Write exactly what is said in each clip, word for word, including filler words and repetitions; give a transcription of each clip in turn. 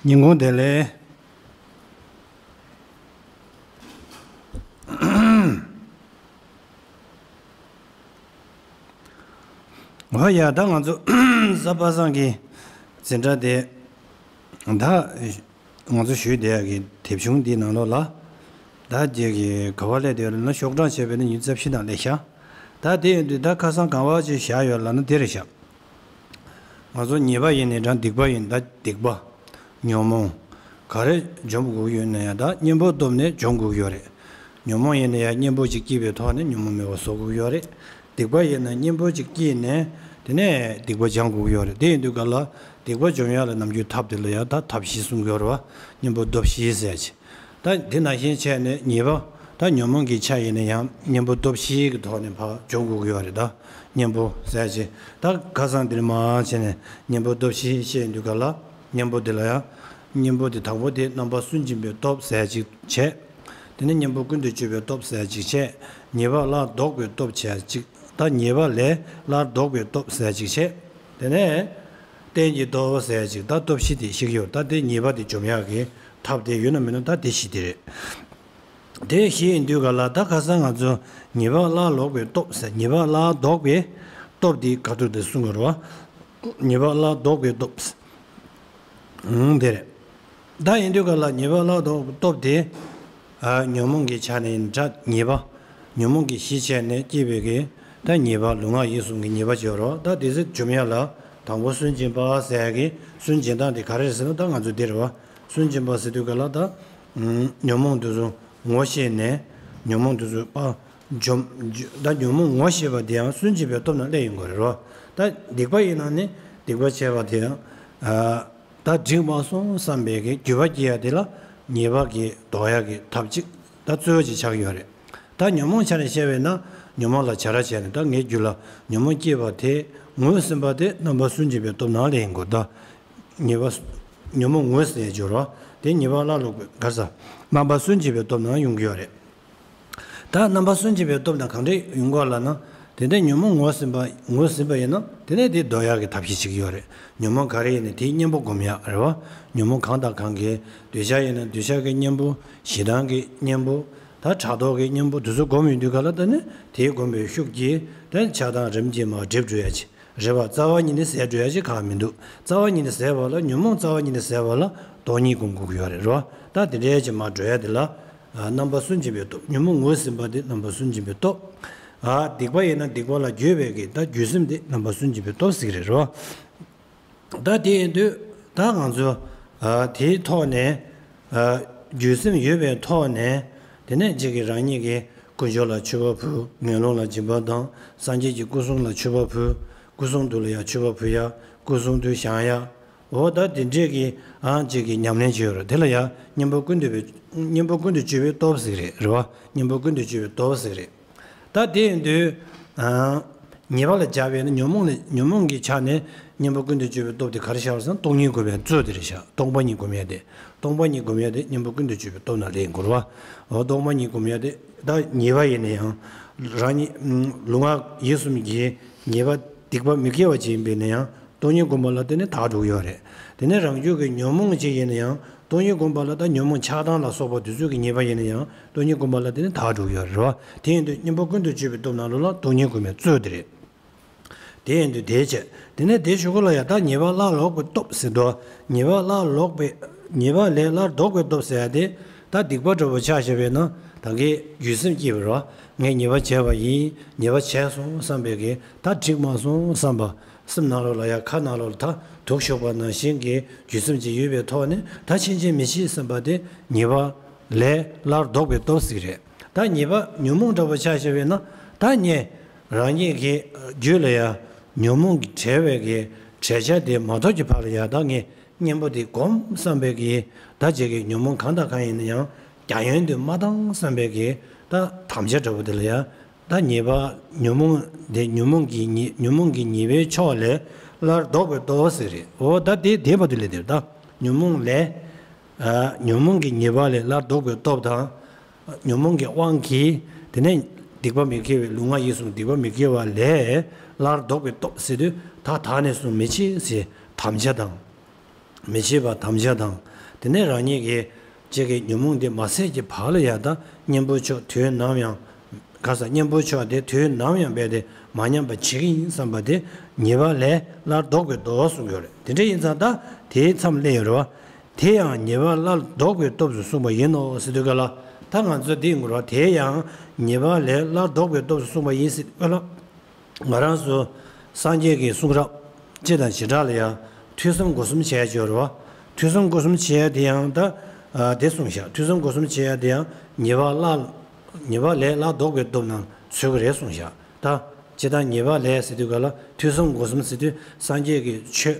ཉིན་གུང་བདེ་ལེགས། འོ་ཡ། ད་ང་ཚོ་གཟའ་པ་སངས་ཀྱི་འཛིན་གྲྭ་དེ་ད་ང་ཚོ་ཞུས་བསྡད་ཡག་གི་དེབ་ཆུང་འདིའི་ནང་ལོགས་ལ། ད་རྗེས་ཀྱི་ག་པར་སླེབས་བསྡད་ཡོད་ལབ་ན། ཤོག་གྲངས་བྱས་པ་ཡིན་ན་ཉི་ཤུ་རྩ་བཞི་དང་སླེབས་ཤག་ད་དེ་ཡིན་དུས་ད་ཁ་སང་ག་པར་ཅིག་བཞག་ཡོད་ལབ་ན་འདི་རེད་ཤག་ང་ཚོ་ཉེས་པ་ཡིན་ནའི་འདྲ། སྡིག་པ་ཡིན། ད་སྡིག་པ། ཉོན་མོངས། ག་རེ་འཇོམས་དགོས་ཡོད་ན་ཡང་ད་གཉེན་པོ་སྟོབས་ནས་འཇོམས་དགོས་ཡོད་རེད། ཉོན་མོངས་ཡིན་ན་ཡང་གཉེན་པོ་ཅིག་སྐྱེས་པའི་ཐོག་ནས་ཉོན་མོངས་མེད་པ་བཟོ་དགོས་ཡོད་རེད། སྡིག་པ་ཡིན་ན་གཉེན་པོ་ཅིག་སྐྱེས་ནས་དེ་ནས་སྡིག་པ་སྦྱང་དགོས་ཡོད་རེད། དེ་ཡིན་དུས་ག་ལ་སྡིག་པ་འཇོམས་ཡག་ལ་ནམ་རྒྱུན་ཐབས་དེ་ལ་ཡང་ད་ཐབས་བཞི་གསུང་གི་ཡོད་རེད་བ། གཉེན་པོ་སྟོབས་བཞི་ཟེར་ཅིག་ད་དེ་ནང་བཞིན་བྱས་ནས་ཉེས་པ། ད་ཉོན་མོངས་ཀྱི་ཆ་ཡིན་ན་ཡང་གཉེན་པོ་སྟོབས་བཞི་གི་ཐོག་ནས་ཕར་སྦྱོང་དགོས་ཀྱི་ཡོད་རེད། ད་གཉེན་པོ་ཟེར་ཅིག་ད་ཁ་སང་འདིར་མར་བྱས་ནས་གཉེན་པོ་སྟོབས་བཞི་བཤད་དུས་ག་ལ་གཉེན་པོ་འདི་ལ་ཡང་། གཉེན་པོ་དེ་དང་པོ་དེ་རྣམ་པར་སུན་འབྱིན་པའི་སྟོབས་ཟེར་ཅིག་བྱས། དེ་ནས་གཉེན་པོ་ཀུན་ཏུ་སྤྱོད་པའི་སྟོབས་ཟེར་ཅིག་བྱས། ཉེས་པ་སླར་ལྡོག་པའི་སྟོབས་བྱས་ཅིག་ད་ཉེས་པ་ལས་སླར་ལྡོག་པའི་སྟོབས་ཟེར་ཅིག་བྱས། དེ་ནས་གཏན་གྱི་སྟོབས་ཟེར་ཅིག་ད་སྟོབས་བཞི་དེ་ཤེས་ཀྱི་ཡོད། ད་དེ་ཉེས་པ་དེ་འཇོམས་ཡག་གི་ཐབས་དེ་ཡོད་ན་མེད་ན་ད་དེ་བཞི་དེ་རེད། དེ་བཞི་ཡིན་དུས་ག་ལ་ད་ཁ་སང་ང་ཚོ་ཉེས་པ་སླར་ལྡོག་པའི་སྟོབས་ཟེར། ཉེས་པ་སླར་ལྡོག་པའི་སྟོབས་དེ་ག་ཐུག་དེ་གསུང་གི་རེད་བ། ཉེས་པ་སླར་ལྡོག་པའི་སྟོབས། ཨང་། དེ་རེད། ད་ཡིན་དུས་ག་ལ་ཉེས་པ་སླར་ལྡོག་པའི་སྟོབས་དེ། ཨ། ཉོན་མོངས་ཀྱི་ཆ་ནས་ཡིན་འདྲ། ཉེས་པ། ཉོན་མོངས་ཀྱི་གཞི་བྱས་ནས་སྐྱེས་པའི་གི་ད་ཉེས་པ། ལུས་ངག་ཡིད་གསུམ་གྱི་ཉེས་པ་བྱེད་རོགས། ད་དེ་ཚོ་འཇོམས་ཡག་ལ་དང་པོ་སུན་འབྱིན་པ་ཟེར་ཡག་གི་སུན་འབྱིན་སྟངས་དེ་ག་རེ་རེད་ཟེར་ན་ད་ང་ཚོ་འདི་རེད་བ། སུན་འབྱིན་པ་ཟེར་དུས་ག་ལ་ད། ཨང་། ཉོན་མོངས་དེ་ཚོ་ངོ་ཤེས་ནས། ཉོན་མོངས་དེ་ཚོ་ཕར་འཇོམས། ད་ཉོན་མོངས་ངོ་ཤེས་པ་དེ་ཡང་སུན་འབྱིན་པའི་སྟོབས་ནང་སླེབས་ཡོང་གི་རེད་རོ། ད་སྡིག་པ་ཡིན་ན་ནི་སྡིག་པ་བྱས་པ་དེ་ཡང་། ཨ། ད་འགྲིག་མ་སོང་བསམ་པའི་གི་འགྱོད་པ་སྐྱེ་ཡག་དེ་ལ་ཉེས་པ་གི་ཟློག་ཡག་གི་ཐབས་ཅིག་ད་གཙོ་བོ་ཅིག་ཆགས་ཀྱི་ཡོད་རེད། ད་ཉོན་མོངས་ཆ་ནས་བཤད་པས་ན་ཉོན་མོངས་ལ་བྱ་ར་བྱས་ནས་ད་ངའི་རྒྱུད་ལ་ཉོན་མོངས་སྐྱེས་པ་དེ་ངོས་ཟིན་པ་དེ་རྣམ་པ་སུན་འབྱིན་པའི་སྟོབས་ནང་སླེབས་ཡོང་གི་རེད། ད། ཉེས་པ། ཉོན་མོངས་ངོས་ཟིན་སྦྱོར་བ་དེ་ཉེས་པ་སླར་ལྡོག་པའི་ག་རེ་ཟ། རྣམ་པ་སུན་འབྱིན་པའི་སྟོབས་ནང་ཡོང་གི་ཡོད་རེད། ད་རྣམ་པ་སུན་འབྱིན་པའི་སྟོབས་དང་གང་འདྲ་ཡོང་གི་ལབ་ན། དེ་འདྲའི་ཉོན་མོངས་ངོས་ཟིན་པ། ངོས་ཟིན་པ་ཡིན་ན་དེ་ནས་དེ་ཟློག་ཡག་གི་ཐབས་ཤེས་བྱེད་ཀྱི་ཡོད་རེད། ཉོན་མོངས་ག་རེ་ཡིན་ནའི་དེའི་གཉེན་པོ་སྒོམ་ཡག་རེད་བ། ཉོན་མོངས་གང་དང་གང་གི་འདོད་ཆགས་ཡིན་ན་འདོད་ཆགས་ཀྱི་གཉེན་པོ། ཞེ་སྡང་གི་གཉེན་པོ། ད་ཕྲག་དོག་གི་གཉེན་པོ་དེ་ཚོ་སྒོམ་ཡོང་དུས་ག་ལ་ད་ནི་དེའི་སྒོམ་པའི་ཤུགས་ཀྱིས་དེ་ཆགས་སྡང་རིམ་གྱིས་མར་འགྲིབ་འགྲོ་ཡག་ཅིག་རེད་བ། རྩ་བ་ཉིད་ནས་ཟད་འགྲོ་ཡ་ཅིག་གང་མི་འདུག་རྩ་བ་ཉིད་ནས་ཟད་པ་ལ། ཉོན་མོངས་རྩ་བ་ཉིད་ནས་ཟད་པ་ལ་སྟོང་ཉིད་སྒོམ་དགོས་ཀྱི་ཡོད་རེད། རེད་བ། ད་དེ་འདྲའི་ཅིག་མར་འགྲོ་ཡ་དེ་ལ། ཨ། རྣམ་པ་སུན་འབྱིན་པའི་སྟོབས། ཉོན་མོངས་ངོས་ཟིན་པ་དེ་རྣམ་པ་སུན་འབྱིན་པའི་སྟོབས། ཨ། སྡིག་པ་ཡིན་ན་སྡིག་པ་ལ་འགྱོད་པའི་གི་ད་འགྱོད་སེམས་དེ་རྣམ་པ་སུན་འབྱིན་པའི་སྟོབས་ཟེར་གི་རེད། རེད་བ། ད་དེ་ཡིན་དུས་ད་ང་ཚོ། ཨ། དེའི་ཐོག་ནས། ཨ། འགྱོད་སེམས་ཡོད་པའི་ཐོག་ནས། དེ་ནས་གཅིག་གིས་རང་ཉིད་ཀྱི་དཀོན་མཆོག་ལ་མཆོད་པ་ཕུལ། ངན་སློང་ལ་སྦྱིན་པ་དང་། སངས་རྒྱས་ཀྱི་སྐུ་གསུང་ལ་མཆོད་པ་ཕུལ། སྐུ་གསུང་ཐུགས་ལ་ཡང་མཆོད་པ་ཕུལ་ཡ། སྐུ་གསུང་ཐུགས་བཞེངས་ཡ། འོ་ད་དེ་འདྲས་ཀྱི་ཨང་གཅིག་གི་ཉམས་ལེན་བྱེད་ཡོད་རེད། དེ་ལ་ཡང་གཉེན་པོ་ཀུན་ཏུ་པའི། གཉེན་པོ་ཀུན་ཏུ་སྤྱོད་པའི་སྟོབས་ཟེར་གི་རེད། རེད་བ། གཉེན་པོ་ཀུན་ཏུ་སྤྱོད་པའི་སྟོབས་ཟེར་གི་རེད། ད་དེ་ཡིན་དུས། ཨ། ཉེས་པ་ལ་སྦྱར་བས་ན་ཉོན་མོངས་ལ། ཉོན་མོངས་ཀྱི་ཆ་ནས་གཉེན་པོ་ཀུན་ཏུ་སྤྱོད་པའི་སྟོབས་དེ་ག་རེ་ཤར་བ་ཟེར་ན་སྟོང་ཉིད་སྒོམ་པའི་གཙོ་དེ་རེད་ཤག་སྟོང་པ་ཉིད་སྒོམ་ཡ་དེ། སྟོང་པ་ཉིད་སྒོམ་ཡ་དེ་གཉེན་པོ་ཀུན་ཏུ་སྤྱོད་པའི་སྟོབས་ནང་སླེབས་དགོས་རེད་བ། འོ་སྟོང་པ་ཉིད་སྒོམ་ཡ་དེ། ད་ཉེས་པ་ཡིན་ན་ཡང་། རང་ཉིད་ལུས་ངག་ཡིད་གསུམ་གྱི་ཉེས་པ་སྡིག་པ་མི་དགེ་བ་ཅིག་ཡིན་པས་ན་ཡང་། སྟོང་ཉིད་སྒོམ་པ་ལ་བརྟེན་ནས་དག་འགྲོ་གི་ཡོད་རེད། དེ་ནས་རང་རྒྱུད་ཀྱི་ཉོན་མོངས་ཅིག་ཡིན་ན་ཡང་སྟོང་ཉིད་སྒོམ་པ་ལ། ད་ཉོན་མོངས་ཆགས་སྡང་ལ་སོགས་པ་དེ་ཚོ་གི་ཉེས་པ་ཡིན་ན་ཡང་སྟོང་ཉིད་སྒོམ་པ་ལ་བརྟེན་ནས་དག་འགྲོ་གི་ཡོད་རེད་བ། དེ་ཡིན་དུས་གཉེན་པོ་ཀུན་ཏུ་སྤྱོད་པའི་སྟོབས་ནང་ལོགས་ལ་སྟོང་ཉིད་སྒོམ་པའི་གཙོ་དེ་རེད། དེ་ཡིན་དུས་དེའི་ཆེད་དེ་ནས་དེའི་གཞུག་གུ་ལ་ཡང་ད་ཉེས་པ་སླར་ལྡོག་པའི་སྟོབས་ཟེར་དུས། ཉེས་པ་སླར་ལྡོག་པའི། ཉེས་པ་ལས་སླར་ལྡོག་པའི་སྟོབས་ཟེར་ཡ་དེ། ད་སྡིག་པ་འདྲ་པོ་ཆ་བཞག་པས་ན་ད་གིན་འགྱོད་སེམས་སྐྱེས་པ་རེད་བ། ངས་ཉེས་པ་བྱས་པ་ཡིན། ཉེས་པ་བྱས་སོང་བསམ་པའི་གི་ད་འགྲིག་མ་སོང་བསམ་པ། སེམས་ནང་ལོགས་ལ་ཡ། ཁ་ནང་ལོགས་ལ་ད་དུག་ཤོར་བ་ནང་བཞིན་གྱི་འགྱོད་སེམས་ཅིག་ཡོད་པའི་ཐོག་ནས་ད་ཕྱིན་ཆད་མི་བྱེད་བསམ་པ་དེ་ཉེས་པ་ལས་སླར་ལྡོག་པའི་སྟོབས་ཟེར་གི་རེད། ད་ཉེས་པ་ཉོན་མོངས་འདྲ་པོ་ཆ་བཞག་པས་ན་ད་ངས་རང་ཉིད་ཀྱི་རྒྱུད་ལ་ཡ་ཉོན་མོངས་ཀྱི་བྲལ་བའི་གི་བྲལ་ཆ་དེ་མ་ཐོབ་ཀྱི་བར་ལ་ཡ་ད་ངས་གཉེན་པོ་དེ་སྒོམ་བསམ་པའི་གི་ད་ཅིག་གི་ཉོན་མོངས་གང་དང་གང་ཡིན་ན་ཡང་རྒྱ་ཡན་དུ་མ་བཏང་བསམ་པའི་གི་ད་དམ་བཅའ་འདྲ་པོ་དེ་ལ་ཡ། ད་ཉེས་པ་ཉོན་མོངས་དེ་ཉོན་མོངས་ཀྱི་ཉེས། ཉོན་མོངས་ཀྱི་ཉེས་པའི་ཕྱོགས་ལས་སླར་ལྡོག་པའི་སྟོབས་ཟེར་རེད། འོ་ད་དེ་དེ་བར་དུ་ལས་དེར་ད་ཉོན་མོངས་ལས། ཨ། ཉོན་མོངས་ཀྱི་ཉེས་པ་ལས་སླར་ལྡོག་པའི་སྟོབས་དང་། ཉོན་མོངས་ཀྱི་དབང་གིས་དེ་ནས་སྡིག་པ་མི་དགེ་བའི། ལུས་ངག་ཡིད་གསུམ་སྡིག་པ་མི་དགེ་བ་ལས་སླར་ལྡོག་པའི་སྟོབས་ཟེར་དུས་ད་ད་ནས་བཟུང་མི་བྱེད་ཟེར་དམ་བཅའ་དང་། མི་བྱེད་པ་དམ་བཅའ་དང་ དེ་ནས་རང་ཉིད་ཀྱི་གཅིག་གི་ཉོན་མོངས་འདི་མ་ཟད་ཀྱི་བར་ལ་ཡང་ད་གཉེན་པོ་མཆོག་དུས་ནམ་ཡང་ག་ས་གཉེན་པོ་མཆོག་དེ་དུས་ནམ་ཡང་རྦད་དེ་མ་ཉམས་པ་བྱེད་ཀྱི་ཡིན་བསམ་པ་དེ་ཉེས་པ་ལས་སླར་ལྡོག་པའི་སྟོབས་གསུངས་ཡོད་རེད། དེ་འདྲ་ཡིན་ཙང་ད་དེའི་མཚམས་སླེབས་ཡོད་རེད་བ། དེ་ཡང་ཉེས་པ་སླར་ལྡོག་པའི་སྟོབས་སུ་གསུངས་པ་ཡིན་ནོ་ཟེར་དུས་ག་ལ་ད་ང་ཚོ་འདི་ཡིན་དགོས་རེད་བ། དེ་ཡང་ཉེས་པ་ལས་སླར་ལྡོག་པའི་སྟོབས་སུ་གསུངས་པ་ཡིན་ཟེར་དུས་ག་ལ། ང་རང་ཚོ་སངས་རྒྱས་ཀྱི་གསུང་རབ་སྤྱི་དང་བྱེ་བྲག་ལ་ཡང་ཐོས་བསམ་སྒོམ་གསུམ་བྱེད་ཡ་ཅིག་ཡོད་རེད་བ། ཐོས་བསམ་སྒོམ་གསུམ་བྱེད་ཡ་དེ་ཡང་ད་ཨ་དེ་གསུངས་བཞག་ཐོས་བསམ་སྒོམ་གསུམ་བྱེད་ཡ་དེ་ཡང་ཉེས་པ་སླར་ཉེས་པ་ལས་སླར་ལྡོག་པའི་སྟོབས་རྣམས་བཟོད་ཀྱི་རེད་གསུངས་བཞག་ད་སྤྱི་དང་ཉེས་པ་ལས་ཟེར་དུས་ག་ལ་ཐོས་བསམ་སྒོམ་གསུམ་ཟེར་དུས་སངས་རྒྱས་ཀྱི་ཆོས།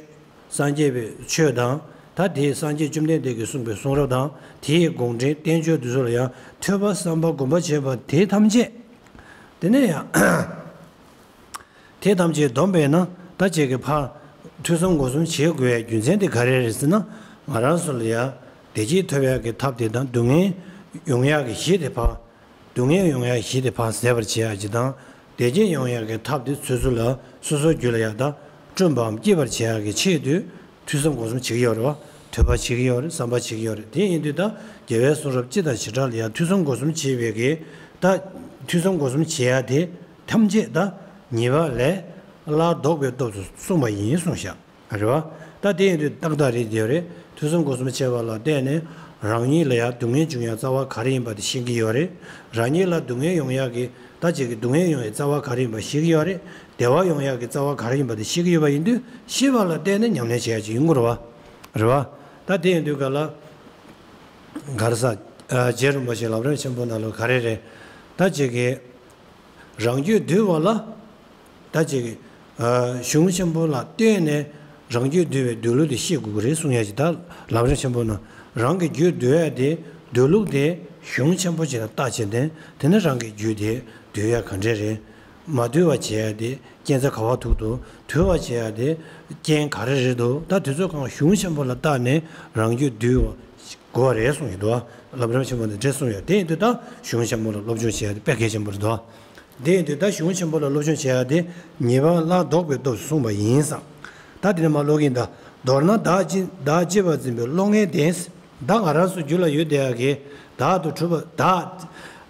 སངས་རྒྱས་པའི་ཆོས་དང་། ད་དེའི་སངས་རྒྱས་བཅོམ་ལྡན་འདས་ཀྱིས་གསུངས་པའི་གསུང་རབ་དང་། དེའི་དགོངས་འགྲེལ་བསྟན་བཅོས་འདི་ཚོ་ལ་ཡང་ཐོས་པ་བསམ་པ་སྒོམ་པ་བྱེད་པ་དེ་ཐམས་ཅད། དེ་ནས་ཡང་། དེ་ཐམས་ཅད་བསྡོམས་པས་ན་ད་ཅིག་གི་ཕར་ཐོས་བསམ་སྒོམ་གསུམ་བྱེད་དགོས་པའི་རྒྱུ་མཚན་དེ་ག་རེ་རེད་ཟེར་ན། ང་རང་ཚོ་ལ་ཡང་བདེ་སྐྱིད་ཐོབ་ཡག་གི་ཐབས་དེ་དང་སྡུག་བསྔལ་ཡོང་ཡག་གི་གཞི་དེ་ཕར། སྡུག་བསྔལ་ཡོང་ཡག་གཞི་དེ་ཕར་ཟད་པར་བྱེད་ཡག་གཅིག་དང་། བདེ་སྐྱིད་ཡོང་ཡག་གི་ཐབས་དེ་སོ་སོ་ལ་སོ་སོའི་རྒྱུད་ལ་ཡང་དག་བསྐྲུན་པའམ་སྐྱེད་པར་བྱེད་ཡག་གི་ཆེད་དུ་ཐོས་བསམ་སྒོམ་གསུམ་བྱེད་ཀྱི་ཡོད་རེད་བ། ཐོས་པ་བྱེད་ཀྱི་ཡོད་རེད། བསམ་པ་བྱེད་ཀྱི་ཡོད་རེད། དེ་ཡིན་དུས་ད་རྒྱལ་བའི་གསུང་རབ་སྤྱི་དང་བྱེ་བྲག་ལ་ཡང་ཐོས་བསམ་སྒོམ་གསུམ་བྱེད་པའི་གི་ད་ཐོས་བསམ་སྒོམ་གསུམ་བྱེད་ཡག་དེ་ཐམས་ཅད་ད་ཉེས་པ་ལས་སླར་ལྡོག་པའི་སྟོབས་སུ་གསུངས་པ་ཡིན་གསུངས་ཤག་རེད་བ། ད་དེ་ཡིན་དུས་ཏག་ཏག་རེད་དེ་རེད། ཐོས་བསམ་སྒོམ་གསུམ་བྱས་པ་ལ་བརྟེན་ནས་རང་ཉིད་ལ་ཡང་སྡུག་བསྔལ་འབྱུང་ཡག་རྩ་བ་ག་རེ་ཡིན་པ་དེ་ཤེས་ཀྱི་ཡོད་རེད། རང་ཉིད་ལ་སྡུག་བསྔལ་ཡོང་ཡག་གི་ད་ཅིག་གི་སྡུག་བསྔལ་ཡོང་ཡག་རྩ་བ་ག་རེ་ཡིན་པ་ཤེས་ཀྱི་ཡོད་རེད། བདེ་བ་ཡོང་ཡག་གི་རྩ་བ་ག་རེ་ཡིན་པ་དེ་ཤེས་ཀྱི་ཡོད་པ་ཡིན་དུས་ཤེས་པ་ལ་བརྟེན་ནས་ཉམས་ལེན་བྱེད་ཡག་ཅིག་ཡིན་དགོས་རེད་བ། རེད་བ། ད་དེ་ཡིན་དུས་ག་ལ་ག་རེ་ཟ། རྗེ་རིན་པོ་ཆེ་ལམ་རིམ་ཆེན་པོ་ནང་ལ་ག་རེ་རེད། ད་ཅིག་གི་རང་རྒྱུད་འདུལ་བ་ལ། ད་ཅིག་གཞུང་ཆེན་པོ་ལ་བརྟེན་ནས་རང་རྒྱུད་འདུལ་བའི་འདུལ་ལུགས་དེ་ཤེས་དགོས་ཀྱི་རེད་གསུང་ཡ་ཅིག་ད་ལམ་རིམ་ཆེན་པོ་ནང་རང་གི་རྒྱུད་འདུལ་ཡ་དེ་འདུལ་ལུགས་དེ་གཞུང་ཆེན་པོ་ཅིག་ལ་བལྟས་བྱས་ཏེ་དེ་ནས་རང་གི་རྒྱུད་དེ་འདུལ་ཡ་ག་འདྲས་རེད། མ་དུལ་བ་བྱེད་ཡ་དེ་རྐྱེན་རྩ་ག་བ་ཐུག་འདུག་དུལ་བ་བྱེད་ཡ་དེ་རྐྱེན་ག་རེ་རེད་འདུག་ད་དེ་ཚོ་གང་གཞུང་ཆེན་པོ་ལ་བལྟས་ནས་རང་རྒྱུད་འདུལ་བ་དགོས་པ་རེད་གསུང་གི་འདུག་ལམ་རིམ་ཆེན་པོ་ནས་འདྲེ་གསུངས་ཡོད། དེ་ཡིན་དུས་ད་གཞུང་ཆེན་པོ་ལ་སློབ་སྦྱོང་བྱེད་ཡ་དེ་དཔེ་གལ་ཆེན་པོ་རེད་འདུག་དེ་ཡིན་དུས་ད་གཞུང་ཆེན་པོ་ལ་སློབ་སྦྱོང་བྱེད་ཡ་དེ་ཉེས་པ་སླར་ལྡོག་པའི་སྟོབས་སུ་གསུངས་པ་ཡིན་ཙང་། ད་དེ་ནས་མ་ཀློག་གིན་ད། མདོར་ན་བདག་གཅེས་བདག་གཅེས་པར་འཛིན་པའི་བློ་ངན་དེ། ད་ང་རང་ཚོ་རྒྱུད་ལ་ཡོད་བསྡད་ཡ་གི་བདག་ཏུ་གྲུབ་པ་བདག་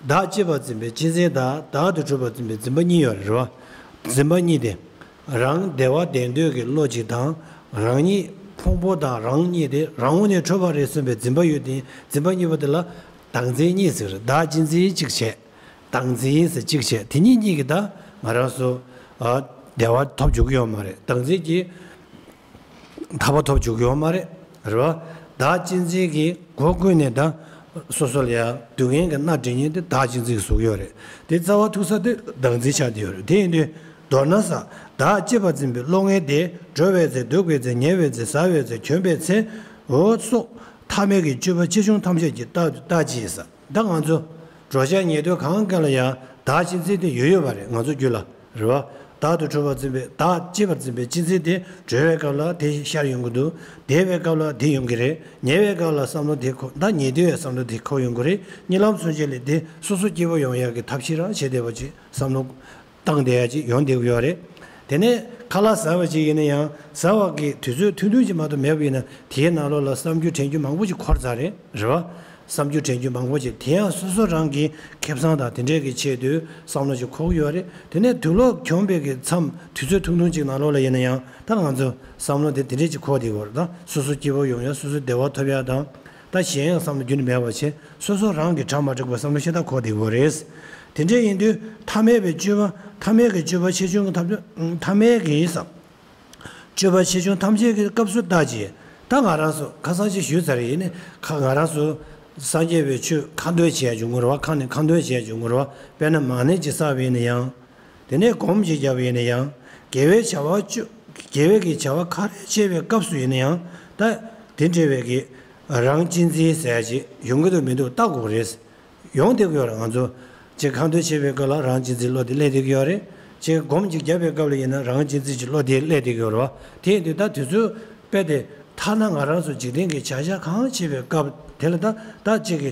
བདག་གཅེས་པར་འཛིན་པའི་གཅེས་འཛིན་དང་བདག་ཏུ་གྲུབ་པར་འཛིན་པའི་འཛིན་པ་གཉིས་ཡོད་རེད་བ། འཛིན་པ་གཉིས་དེ། རང་བདེ་བ་བདེ་འདོད་ཀྱི་བློ་གཅིག་དང་། རང་ཉིད་ཕོངས་པོ་དང་རང་ཉིད་དེ་རང་ངོས་ནས་གྲུབ་པ་རེད་བསམ་པའི་འཛིན་པ་ཡོད་དེ་འཛིན་པ་གཉིས་པོ་དེ་ལ་བདག་འཛིན་གཉིས་ཟེར། བདག་གཅེས་འཛིན་གཅིག་བྱས། བདག་འཛིན་ཟེར་གཅིག་བྱས། དེ་གཉིས་གཉིས་ཀྱིས་ད་ང་རང་ཚོ་ཨ་བདེ་བ་ཐོབ་འཇུག་གི་ཡོད་མ་རེད། བདག་འཛིན་གྱིས་ཐར་པ་ཐོབ་འཇུག་གི་ཡོད་མ་རེད། རེད་བ། བདག་གཅེས་འཛིན་གྱིས་སྒོ་ཀུན་ནས་ད་སོ་སོ་ལ་ཡང་སྡུག་བསྔལ་གྱི་མནར་སྦྱིན་མཁན་དེ་བདག་གཅེས་འཛིན་གྱིས་བཟོ་གི་ཡོད་རེད། དེ་རྩ་བ་ཐུག་ས་དེ་བདག་འཛིན་ཆགས་བསྡད་ཡོད་རེད། དེ་ཡིན་དུས་མདོར་ན་ས་བདག་གཅེས་པར་འཛིན་པའི་བློ་ངན་དེ་འགྲོ་བའི་ཚེ་འདུག་པའི་ཚེ་ཉལ་བའི་ཚེ་ཟ་བའི་ཚེ་གྱོན་པའི་ཚེ་འོ་སོགས་ཐ་མལ་གྱི་སྤྱོད་པ་ཆེ་ཆུང་ཐམས་ཅད་ཀྱི་རྟག་ཏུ་བརྟག་ཅིང་ཟ། ད་ང་ཚོ་འགྲོ་འཆག་ཉལ་སྡོད་གང་ག་ལ་ཡང་བདག་གཅེས་འཛིན་དེ་ཡོད་ཡོད་པ་རེད། ང་ཚོ་རྒྱུད་ལ་རེད་བ། བདག་ཏུ་གྲུབ་པར་འཛིན་པའི་བདག་གཅེས་པར་འཛིན་པའི་གཅེས་འཛིན་དེ་གྲོལ་བའི་སྐབས་ལ་དེ་ཤར་ཡོང་གི་འདུག་བདེ་བའི་སྐབས་ལ་དེ་ཡོང་གི་རེད། ཉལ་བའི་སྐབས་ལ་བསམ་བློ་དེ་འཁོར། ད་ཉལ་སྡོད་པའི་བསམ་བློ་དེ་འཁོར་ཡོང་གི་རེད། གཉིད་ལམ་སུན་འབྱིན་ལས་དེ་སོ་སོ་སྐྱིད་པོ་ཡོང་ཡག་གི་ཐབས་ཤེས་རང་བྱེད་བསྡད་པ་ཅིག་བསམ་བློ་བཏང་བསྡད་ཡ་ཅིག་ཡོང་བསྡད་ཀྱི་ཡོད་རེད། དེ་ནས་ཁ་ལག་ཟ་བ་ཅིག་ཡིན་ན་ཡང་ཟ་བ་གི་དུས་ཚོད་ཐུང་ཐུང་ཅིག་མ་གཏོགས་མེད་པ་ཡིན་ན་དེའི་ནང་ལོགས་ལ་བསམ་རྒྱུ་དྲན་རྒྱུ་མང་པོ་ཅིག་འཁོར་ཚར་རེད། རེད་བ། བསམ་རྒྱུ་དྲན་རྒྱུ་མང་པོ་ཅིག་དེ་ཡང་སོ་སོ་རང་གི་ཁེ་བཟང་དང་དེ་འདྲས་ཀྱི་ཆེད་དུ་བསམ་བློ་ཅིག་འཁོར་གྱི་ཡོད་རེད། དེ་ནས་དུག་ལོག་གྱོན་པའི་གི་མཚམས་དུས་ཚོད་ཐུང་ཐུང་ཅིག་ནང་ལོགས་ལ་ཡིན་ན་ཡང་ད་ང་ཚོ་བསམ་བློ་དེ་དེ་འདྲས་ཅིག་འཁོར་བསྡད་ཀྱི་ཡོད་རེད། ད་སོ་སོ་སྐྱིད་པོ་ཡོང་ཡ། སོ་སོ་བདེ་བ་ཐོབ་ཡ་དང་། ད་གཞན་ཡང་བསམ་བློ་རྒྱུན་ནས་མེད་པ་བྱས། སོ་སོ་རང་གི་གྲ་མ་འགྲིག་པའི་བསམ་བློ་ཤ་སྟག་འཁོར་བསྡད་ཀྱི་ཡོད་རེད། དེ་འདྲ་ཡིན་དུས་ཐ་མལ་པའི་སྤྱོད་པ། ཐ་མལ་གྱི་སྤྱོད་པ་ཆེ་ཆུང་གི་ཐབས། ཐ་མལ་གྱི་སྤྱོད་པ་ཆེ་ཆུང་ཐམས་ཅད་ཀྱི་སྐབས་སུ་བརྟག་ཅིང་། ད་ང་རང་ཚོ་ཁ་སང་ཅིག་ཞུས་ཚར་ཡིན་ནི། ཁ་ང་རང་ཚོ་སངས་རྒྱས་པའི་ཆོས་ཁ་འདོན་བྱེད་ཡ་བྱུང་དགོས་རེད་བ། ཁ་ནས་ཁ་འདོན་བྱེད་ཡ་བྱུང་དགོས་རེད་བ། དཔེར་ན་མ་ཎི་ཅིག་བསགས་པ་ཡིན་ན་ཡང་། དེ་ནས་སྒོམ་ཅིག་བརྒྱབ་པ་ཡིན་ན་ཡང་། དགེ་བའི་བྱ་བ་བཅུ། དགེ་བའི་གི་བྱ་བ་ག་རེ་བྱེད་པའི་སྐབས་སུ་ཡིན་ན་ཡང་། ད་དེ་འདྲ་བའི་གི་རང་གཅེས་འཛིན་ཟེར་ཡ་ཅིག་ཡོང་གི་འདུག་མི་འདུག་བལྟ་དགོས་རེད། ཡོང་བསྡད་ཀྱི་ཡོད་རེད། ང་ཚོ་ཅིག་ཁ་འདོན་བྱེད་པའི་སྐབས་ལ་རང་གཅེས་འཛིན་བློ་དེ་སླེབས་བསྡད་ཀྱི་ཡོད་རེད། ཅིག་སྒོམ་ཅིག་བརྒྱབ་པའི་སྐབས་ལ་ཡིན་ན་རང་གཅེས་འཛིན་གྱི་བློ་དེ་སླེབས་བསྡད་ཀྱི་ཡོད་རེད་བ། དེ་ཡིན་དུས་ད་དུས་ཚོད་དཔེ་དེ་ཐ་ན་ང་རང་ཚོ་འཇིག་རྟེན་གྱི་བྱ་བཞག་གང་བྱེད་པའི་སྐབས་དེ་ལ་ད་ད་ཅིག་གི་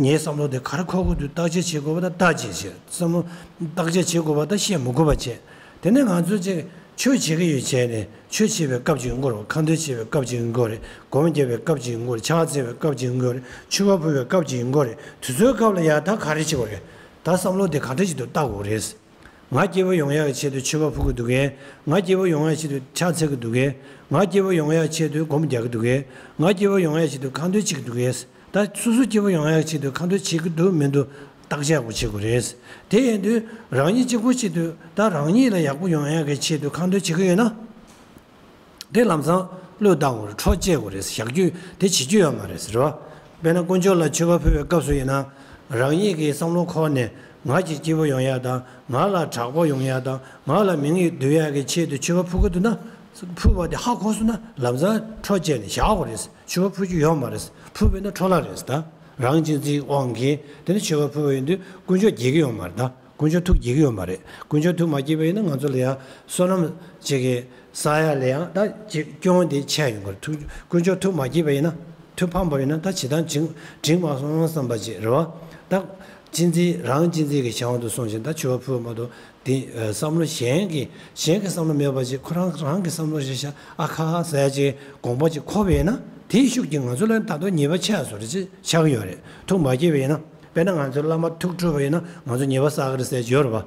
ངའི་བསམ་བློ་དེ་ག་རེ་འཁོར་གྱི་འདུག་བརྟག་དཔྱད་བྱེད་དགོས་པ་དང་བརྟག་དཔྱད་བྱེད། བསམ་བློ་བརྟག་དཔྱད་བྱེད་དགོས་པ་དང་བཤད་མི་དགོས་པ་བྱེད། དེ་ནས་ང་ཚོ་ཅིག་ ཆོས་བྱེད་ཀྱི་ཡོད་བྱས་ནས་ཆོས་བྱེད་པའི་སྐབས་ཅིག་ཡོང་གི་རེད། ཁ་འདོན་བྱེད་པའི་སྐབས་ཅིག་ཡོང་གི་རེད། སྒོམ་རྒྱབ་པའི་སྐབས་ཅིག་ཡོང་གི་རེད། ཕྱག་འཚལ་བའི་སྐབས་ཅིག་ཡོང་གི་རེད། མཆོད་པ་ཕུལ་བའི་སྐབས་ཅིག་ཡོང་གི་རེད། དེ་ཚོའི་སྐབས་ལ་ཡང་ད་ག་རེ་བྱེད་དགོས་རེད། ད་བསམ་བློ་དེ་ག་འདྲ་ཞིག་ཏུ་བལྟ་དགོས་རེད། ང་སྐྱིད་པོ་ཡོང་ཡག་གི་ཆེད་དུ་མཆོད་པ་ཕུལ་གྱི་འདུག་གས། ང་སྐྱིད་པོ་ཡོང་ཡག་ཆེད་དུ་ཕྱག་འཚལ་གྱི་འདུག་གས། ང་སྐྱིད་པོ་ཡོང་ཡག་ཆེད་དུ་སྒོམ་རྒྱག་གི་འདུག་གས། ང་སྐྱིད་པོ་ཡོང་ཡག་ཆེད་དུ་ཁ་འདོན་བྱེད་ཀྱི་འདུག་གས། ད་སོ་སོ་སྐྱིད་པོ་ཡོང་ཡག་ཆེད་དུ་ཁ་འདོན་བྱེད་ཀྱི་འདུག་མི་འདུག་བརྟག་དཔྱད་ཡག་པོ་བྱེད་དགོས་རེད། དེ་ཡིན་དུས་རང་ཉིད་གཅིག་པོ་ཆེད་དུ་ད་རང་ཉིད་ལ་ཡག་པོ་ཡོང་ཡག་གི་ཆེད་དུ་ཁ་འདོན་བྱེད་ཀྱི་ཡོད་ན། དེ་ལམ་སང་བློས་བཏང་དགོས་རེད། འཕྲོ་བཅད་དགོས་རེད། བཞག་རྒྱུ་དེ་བྱེད་རྒྱུ་ཡོད་མ་རེད། རེད་བ། དཔེར་ན་དཀོན་མཆོག་ལ་མཆོད་པ་ཕུལ་བའི་སྐབས་སུ་ཡིན་ན། རང་ཉིད་ཀྱི་བསམ་བློ་འཁོར་ནས་ང་གཅིག་སྐྱིད་པོ་ཡོང་ཡག་དང་། ང་ལ་དྲག་པོ་ཡོང་ཡག་དང་། ང་ལ་མིང་ཡིག་བསྡུ་ཡག་གི་ཆེད་དུ་མཆོད་པ་ཕུལ་གྱི་འདུག་ན། ཕུལ་བ་དེ་ཧ་གོ་སོང་ན་ལམ་སང་འཕྲོ་བཅད་ནས་བཞག་དགོས་རེད། མཆོད་པ་ཕུལ་རྒྱུ་ཡོད་མ་རེད། ཕུལ་བས་ན་འཕྲོ་བརླག་རེད་ད། རང་གཅེས་འཛིན་དབང་གིས་དེ་ནས་མཆོད་པ་ཕུལ་བ་ཡིན་དུས་དཀོན་མཆོག་དགྱེས་ཀྱི་ཡོད་མ་རེད་ད། དཀོན་མཆོག་ཐུགས་དགྱེས་ཀྱི་ཡོད་མ་རེད། དཀོན་མཆོག་ཐུགས་མ་དགྱེས་པ་ཡིན་ན་ང་ཚོ་ལ་ཡང་བསོད་ནམས་ཅིག་གི་བསགས་ཡག་ལ་ཡང་ད་ཅིག་སྐྱོན་དེ་ཆད་ཡོང་གི་རེད། ཐུགས་དཀོན་མཆོག་ཐུགས་མ་དགྱེས་པ་ཡིན་ན། ཐུགས་ཕམ་པ་ཡིན་ན་ད་ཇི་ལྟར་འགྲིག་འགྲིག་མ་སོང་བསམ་པ་ཅིག་རེད་བ། ད་གཅེས་འཛིན་རང་གཅེས་འཛིན་གྱི་བྱ་བ་དུ་སོང་ཞིང་ད་མཆོད་པ་ཕུལ་བ་མ་གཏོགས་དེ་བསམ་བློ་གཞན་གྱི་གཞན་གྱི་བསམ་བློ་མེད་པ་ཅིག་ཁོ་རང་རང་གི་བསམ་བློ་རེད་ཤག་ཨ་ཁ་ཟེར་ཡག་ཅིག་དགོངས་པ་ཅིག་འཁོར་བ་ཡིན་ན་དེའི་ཤུགས་ཀྱིས་ང་ཚོ་ལ་ད་དུང་ཉེས་པ་ཆེ་བ་བཟོ་འདྲ་ཅིག་ཆགས་ཀྱི་ཡོད་རེད། ཐུགས་མ་དགྱེས་པ་ཡིན་ན། དཔེར་ན་ང་ཚོའི་བླ་མ་ཐུགས་ཁྲོས་པ་ཡིན་ན་ང་ཚོ་ཉེས་པ་བསགས་ཀྱི་རེད་ཟེར་གྱི་ཡོད་རེད་བ།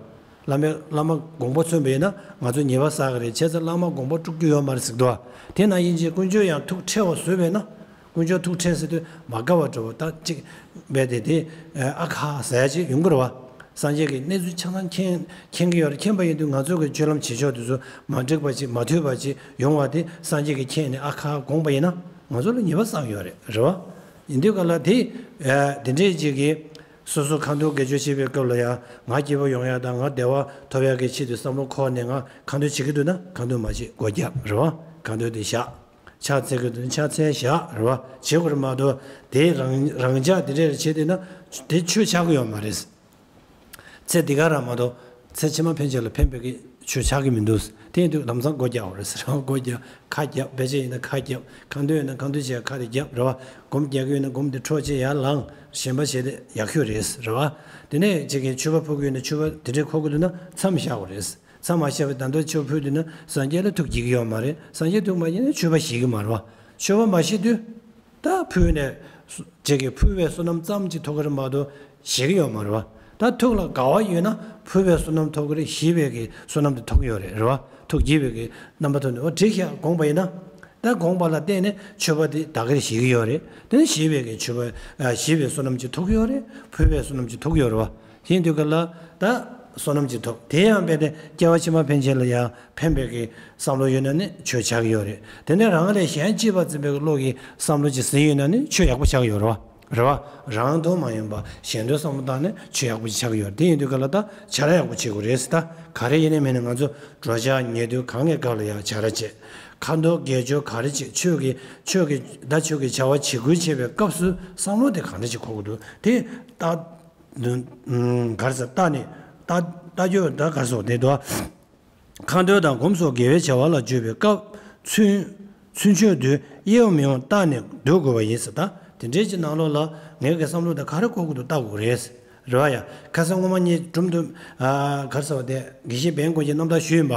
བླ་མའི་བླ་མ་དགོངས་པ་མཚོན་པ་ཡིན་ན་ང་ཚོ་ཉེས་པ་བསགས་ཀྱི་རེད། བྱས་ཙང་བླ་མ་དགོངས་པ་དཀྲུག་རྒྱུ་ཡོད་མ་རེད་ཟེར་གྱི་འདུག་བ། དེ་ནང་བཞིན་གྱི་དཀོན་མཆོག་ཡང་ཐུགས་ཁྲོས་པ་བཟོས་པས་ན། དཀོན་མཆོག་ཐུགས་ཁྲོས་ཟེར་དུས་མ་དགའ་བ་འདྲ་བོ་ད་ཅིག་རྦད་དེ་དེ་ཨ་ཁ་ཟེར་ཡག་ཅིག་ཡོང་གི་རེད་བ། སངས་རྒྱས་ཀྱི་གནས་ཚུལ་ཆ་ཚང་མཁྱེན་མཁྱེན་གྱི་ཡོད་རེད། མཁྱེན་པ་ཡིན་དུས་ང་ཚོ་གི་སྤྱོད་ལམ་བྱེད་ཕྱོགས་དེ་ཚོ་མ་འགྲིག་པ་ཅིག་མ་འཐུས་པ་ཅིག་ཡོང་བ་དེ་སངས་རྒྱས་ཀྱིས་མཁྱེན་ནས་ཨ་ཁ་དགོངས་པ་ཡིན་ན་ང་ཚོ་ལ་ཉེས་པ་བསགས་ཡོད་རེད། རེད་བ། ཡིན་དུས་ག་ལ་དེ་ཨ་དེ་འདྲས་ཅིག་གིས། སོ་སོ་ཁ་འདོན་དགེ་སྦྱོར་བྱེད་པའི་སྐབས་ལ་ཡང་ང་སྐྱིད་པོ་ཡོང་ཡག་དང་ང་བདེ་བ་ཐོབ་ཡག་གི་ཆེད་དུ་བསམ་བློ་འཁོར་ནས་ང་ཁ་འདོན་བྱེད་ཀྱི་འདུག་ན་ཁ་འདོན་མ་བྱེད། སྒོ་རྒྱབ་རེད་བ། ཁ་འདོན་དེ་བཞག་ཕྱག་འཚལ་གྱི་འདུག་ན་ཕྱག་འཚལ་བཞག་རེད་བ། བྱེད་དགོས་རེད་མ་གཏོགས་དེ་རང་རང་འཇགས་དེ་འདྲས་བྱེད་བསྡད་ན་དེ་ཆོས་ཆགས་ཀྱི་ཡོད་མ་རེད། ཚེ་འདི་ག་རང་མ་གཏོགས་ཚེ་ཕྱི་མ་ཕན་ཆད་ལ་ཕན་པའི་གི་ཆོས་ཆགས་ཀྱི་མི་འདུག་དེ་ཡིན་དུས་ལམ་སང་སྒོ་རྒྱག་དགོས་རེད་ཟེར་བ། སྒོ་རྒྱག་ཁ་རྒྱབ། དཔེ་ཆ་ཡིན་ན་ཁ་རྒྱབ། ཁ་འདོན་ཡིན་ན་ཁ་འདོན་བྱས་ཁ་དེ་རྒྱབ་རེད་བ། སྒོམ་རྒྱག་གི་ཡོད་ན་སྒོམ་དེ་འཕྲོ་བཅད་ཡར་ལངས། གཞན་པ་བྱས་ཏེ་ཡག་ཤོས་རེད་ཟེར་བ། དེ་ནས་ཅིག་གིས་མཆོད་པ་ཕུལ་གྱི་ཡོད་ན་མཆོད་པ་དེ་འདྲས་འཁོར་གྱི་འདུག་ན་མཚམས་བཞག་དགོས་རེད། མཚམས་མ་བཞག་པའི་ད་དུང་མཆོད་པ་ཕུལ་འདུག་ན་སངས་རྒྱས་ལ་ཐུགས་དགྱེས་ཀྱི་ཡོད་མ་རེད། སངས་རྒྱས་ཐུགས་མ་དགྱེས་ན་མཆོད་པ་བཞེས་ཀྱི་མ་རེད་བ། མཆོད་པ་མ་བཞེས་དུས། ད་ཕུལ་ནས་སུ་ཅིག་གིས་ཕུལ་བའི་བསོད་ནམས་ཙམ་ཅིག་ཐོབ་ཀྱི་རེད་མ་གཏོགས་བཞེས་ཀྱི་ཡོད་མ་རེད་བ། ད་ཐུགས་ལ་དགའ་བ་ཡོད་ན་ཕུལ་བའི་བསོད་ནམས་ཐོབ་ཀྱི་རེད། བཞེས་པའི་གི་བསོད་ནམས་དེ་ཐོབ་ཀྱི་ཡོད་རེད། རེད་བ། ཐུགས་དགྱེས་པའི་གི་རྣམ་པ་ཐོབ་ནས་འོ་འགྲིག་ཤག་དགོངས་པ་ཡིན་ན། ད་དགོངས་པ་ལ་བརྟེན་ནས་མཆོད་པ་དེ་ད་ག་རེ་བཞེས་ཀྱི་ཡོད་རེད། དེ་ནས་བཞེས་པའི་གི་མཆོད་པ་ཨ་བཞེས་པའི་བསོད་ནམས་ཅིག་ཐོབ་ཀྱི་ཡོད་རེད། ཕུལ་བའི་བསོད་ནམས་ཅིག་ཐོབ་ཀྱི་ཡོད་རེད་བ། ཡིན་དུས་ག་ལ་ད་བསོད་ནམས་ཅིག་ཐོབ། དེ་ཡང་རྦད་དེ་སྐྱེ་བ་ཕྱི་མ་ཕན་ཆད་ལ་ཡང་ཕན་པའི་གི་བསམ་བློ་ཡོད་ན་ནི་ཆོས་ཆགས་ཀྱི་ཡོད་རེད། དེ་ནས་རང་ལས་གཞན་གཅེས་པར་འཛིན་པའི་བློ་གི་བསམ་བློ་ཅིག་ཟིན་ཡོད་ན་ནི་ཆོས་ཡག་པོ་ཆགས་ཀྱི་ཡོད་རེད་བ། རེད་བ། རང་དོན་མ་ཡིན་པ་གཞན་དོན་བསམ་བློ་བཏང་ནས་ཆོས་ཡག་པོ་ཅིག་ཆགས་ཀྱི་ཡོད་རེད། དེ་ཡིན་དུས་ག་ལ་ད་བྱ་ར་ཡག་པོ་བྱེད་དགོས་རེད་ཟེར། ད་ག་རེ་ཡིན་ནའི་མིན་ནའི་ང་ཚོ་འགྲོ་འཆག་ཉལ་འདུག་གང་གི་སྐབས་ལ་ཡང་བྱ་ར་བྱེད། ཁ་འདོན་དགེ་སྦྱོར་ག་རེ་བྱེད། ཆོས་ཀྱི་ཆོས་ཀྱི་ད་ཆོས་ཀྱི་བྱ་བ་བྱེད་ཁུལ་བྱེད་པའི་སྐབས་སུ་བསམ་བློ་དེ་ག་འདྲ་ཞིག་འཁོར་དགོས་འདུག་དེ་ད། ག་རེ་ཟེར། ལྟ་ནི། ལྟ་ལྟ་རྒྱུ་ད་ག་རེ་ཟེར་དེ་འདུག་ཁ་འདོན་དང་སྒོམ་སོགས་དགེ་བའི་བྱ་བ་ལ་སྤྱོད་པའི་སྐབས་ཚུན་ཚུན་ཆད་དུ་གཡེལ་བ་མི་འོང་བརྟགས་ནས་སྡོད་དགོས་པ་ཡིན་ཟེར། ད་དེ་འདྲའི་ཅིག་ནང་ལོགས་ལ་ངའི་གི་བསམ་བློ་དང་ག་རེ་འཁོར་གྱི་འདུག་བལྟ་དགོས་རེད། རེད་བ་ཡ། ཁ་སང་སྔོན་མ་ངས་སྒྲུང་དུ་ཨ་ག་རེ་ཟེར་བ་དེ་དགེ་བཤེས་བན་དཀོན་རྒྱལ་རྣམ་ཐར་ཞུས་ཡིན་པ།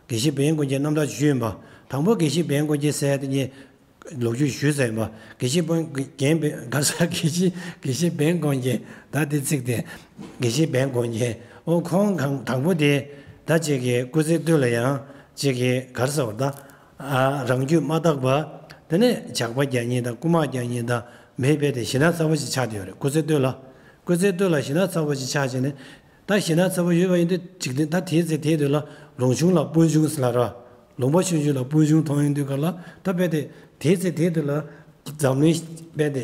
དགེ་བཤེས་བན་དཀོན་རྒྱལ་རྣམ་ཐར་ཞུས་ཡིན་པ། དང་པོ་དགེ་བཤེས་བན་དཀོན་རྒྱལ་ཟེར་ཡ་དེ་ངས་ལོ་རྒྱུས་ཞུས་ཚར་ཡིན་པ། དགེ་བཤེས་བན་རྒན་བན་ག་ས་དགེ་བཤེས་དགེ་བཤེས་བན་དཀོན་རྒྱལ་ད་དེ་ཚིག་དེ། དགེ་བཤེས་བན་དཀོན་རྒྱལ་ཨོ་ཁོང་གང་དང་པོ་དེ་ད་ཅིག་གི་སྐུ་ཚེ་སྟོད་ལ་ཡང་ཅིག་གི་ག་རེ་ཟེར་བ་ད་ཨ་རང་རྒྱུད་མ་དག་པ། དེ་ནས་ཇག་པ་རྒྱག་མཁན་དང་རྐུ་མ་རྒྱག་མཁན་དང་མི་རྦད་དེ་ཞེད་སྣང་ཚ་པོ་ཞིག་ཆགས་བསྡད་ཡོད་རེད། སྐུ་ཚེ་སྟོད་ལ། སྐུ་ཚེ་སྟོད་ལ་ཞེད་སྣང་ཚ་པོ་ཞིག་ཆགས་བྱས་ནས། ད་ཞེད་སྣང་ཚ་པོ་ཡོད་པ་ཡིན་དུས་འཇིག་རྟེན་ད་དེའི་ཚེ་དེའི་དུས་ལ་ལུང་ཆུང་ལ་སྤུན་ཆུང་ཟེར་ལ་ར། ལུང་པ་ཆུང་ཆུང་ལ་སྤུན་ཆུང་མཐོང་ཡོང་དུས་ག་ལ་ད་རྦད་དེ་དེའི་ཚེ་དེའི་དུས་ལ་འཛམ་གླིང་རྦད་དེ་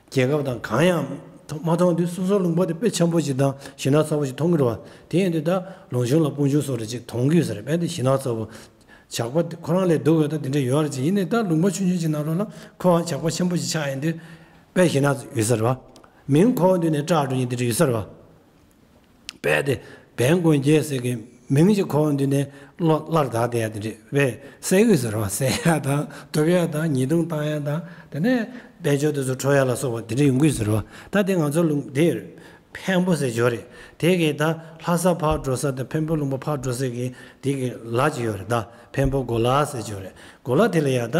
རྒྱལ་ཁབ་དང་གང་ཡང་མཐོང་མ་མཐོང་དུས་སོ་སོ་ལུང་པ་དེ་དཔེ་འཆམ་པོ་ཞིག་དང་ཞེད་སྣང་ཚ་པོ་ཞིག་མཐོང་གི་རེད་བ། དེ་ཡིན་དུས་ད་ལུང་ཆུང་ལ་སྤུན་ཆུང་བཟོ་འདྲ་ཅིག་མཐོང་གི་ཡོད་ས་རེད། རྦད་དེ་ཞེད་སྣང་ཚ་པོ། ཇག་པ་དེ་ཁོ་རང་ལས་སྡུག་པའི་ད་དེ་འདྲ་ཡོད་རེད་ཅིག་ཡིན་ནའི་ད་ལུང་པ་ཆུང་ཆུང་ཅིག་ནང་ལོགས་ལ་ཁོའང་ཇག་པ་ཆེན་པོ་ཞིག་ཆགས་ཡོང་དུས་དཔེ་ཞེད་སྣང་ཡོད་ས་རེད་བ། མིང་གོ་བ་འདུག་ནས་སྐྲག་འགྲོ་མཁན་དེ་འདྲ་ཡོད་ས་རེད་བ། དཔེ་དེ་བན་དཀོན་རྒྱལ་ཟེར་གི་མིང་ཅིག་གོ་བ་འདུག་ནས་བློ་སླར་དག་བསྡད་ཡ་དེ་འདྲ་དཔེ་གསལ་གི་ཡོད་ས་རེད་བ། གསལ་ཡ་དང་སྡུག་ཡ་དང་ཉེས་རྡུང་བཏང་ཡ་དང་དེ་ནས་དཔལ་འབྱོར་དེ་ཚོ་འཕྲོག་ཡ་ལ་སོགས་པ་དེ་འདྲ་ཡོང་གི་ཡོད་ས་རེད་བ། ད་དེ་ང་ཚོ་ལུང་དེ་ཡོད་རེད། འཕན་པོ་ཟེར་ཅིག་ཡོད་རེད། དེ་གི་ད་ལྷ་ས་ཕར་འགྲོ་ས་དང་འཕན་པོ་ལུང་པ་ཕར་འགྲོ་ས་གི་དེ་གི་ལ་ཅིག་ཡོད་རེད། ད་འཕན་པོ་གོ་ལ་ཟེར་ཅིག་ཡོད་རེད། གོ་ལ་དེ་ལ་ཡ་ད་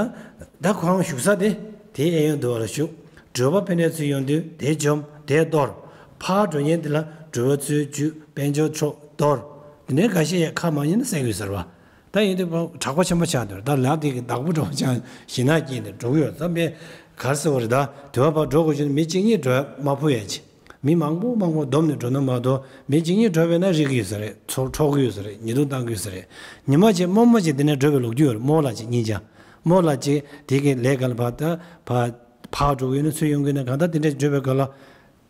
ད་ཁོང་བཞུགས་ས་དེ་དེའི་གཡས་གཡོན་དུ་བ་ལ་བཞུགས། འགྲུལ་པ་ཕན་བདེ་ཚོ་ཡོང་དུས་དེ་འཇོམས་དེ་གཏོར། ཕར་འགྲོ་མཁན་དེ་ལ་འགྲུལ་པ་ཚོའི་རྒྱུད་དཔལ་འབྱོར་འཕྲོག་གཏོར། དེ་ནས་འགའ་ཤས་ཡ་ཁ་མ་ཉན་ན་བསད་དགོས་ཟེར་བ། ད་ཡིན་དུས་དྲག་པོ་ཆེན་པོ་ཆགས་འདུག་ད་ལ་དེ་གི་བདག་པོ་འདྲ་པོ་ཆགས་ཞེད་སྣང་སྐྱེས་ནས་འགྲོ་གི་ཡོད་ཙམ་པས། ག་རེ་ཟེར་བ་རེད། ད་དུ་བ་ཕར་འགྲོ་དགོས་བྱུང་ན་མི་གཅིག་གཉིས་འགྲོ་མ་ཕོད་ཡ་ཅིག་མི་མང་པོ་མང་པོ་བསྡོམས་ནས་འགྲོ་ན་མ་གཏོགས་མི་གཅིག་གཉིས་འགྲོ་བས་ན་རིག་གི་ཡོད་ས་རེད། ཚོ་འཕྲོག་གི་ཡོད་ས་རེད། ཉེས་རྡུང་བཏང་གི་ཡོད་ས་རེད། ཉི་མ་གཅིག་རྨོ་མོ་གཅིག་དེ་ནས་འགྲོ་བའི་ལོ་རྒྱུས་ཡོད་རེད། རྨོ་ལགས་གཅིག་སྙིང་རྗེ། རྨོ་ལགས་གཅིག་དེ་གི་ལས་ཀ་ལ་ཕར་ད་ཕར་ཕར་འགྲོ་གི་ཡོད་ན་ཚུར་ཡོང་གི་ཡོད་ན་གང་ལྟར་དེ་འདྲས་འགྲོ་བའི་སྐབས་ལ་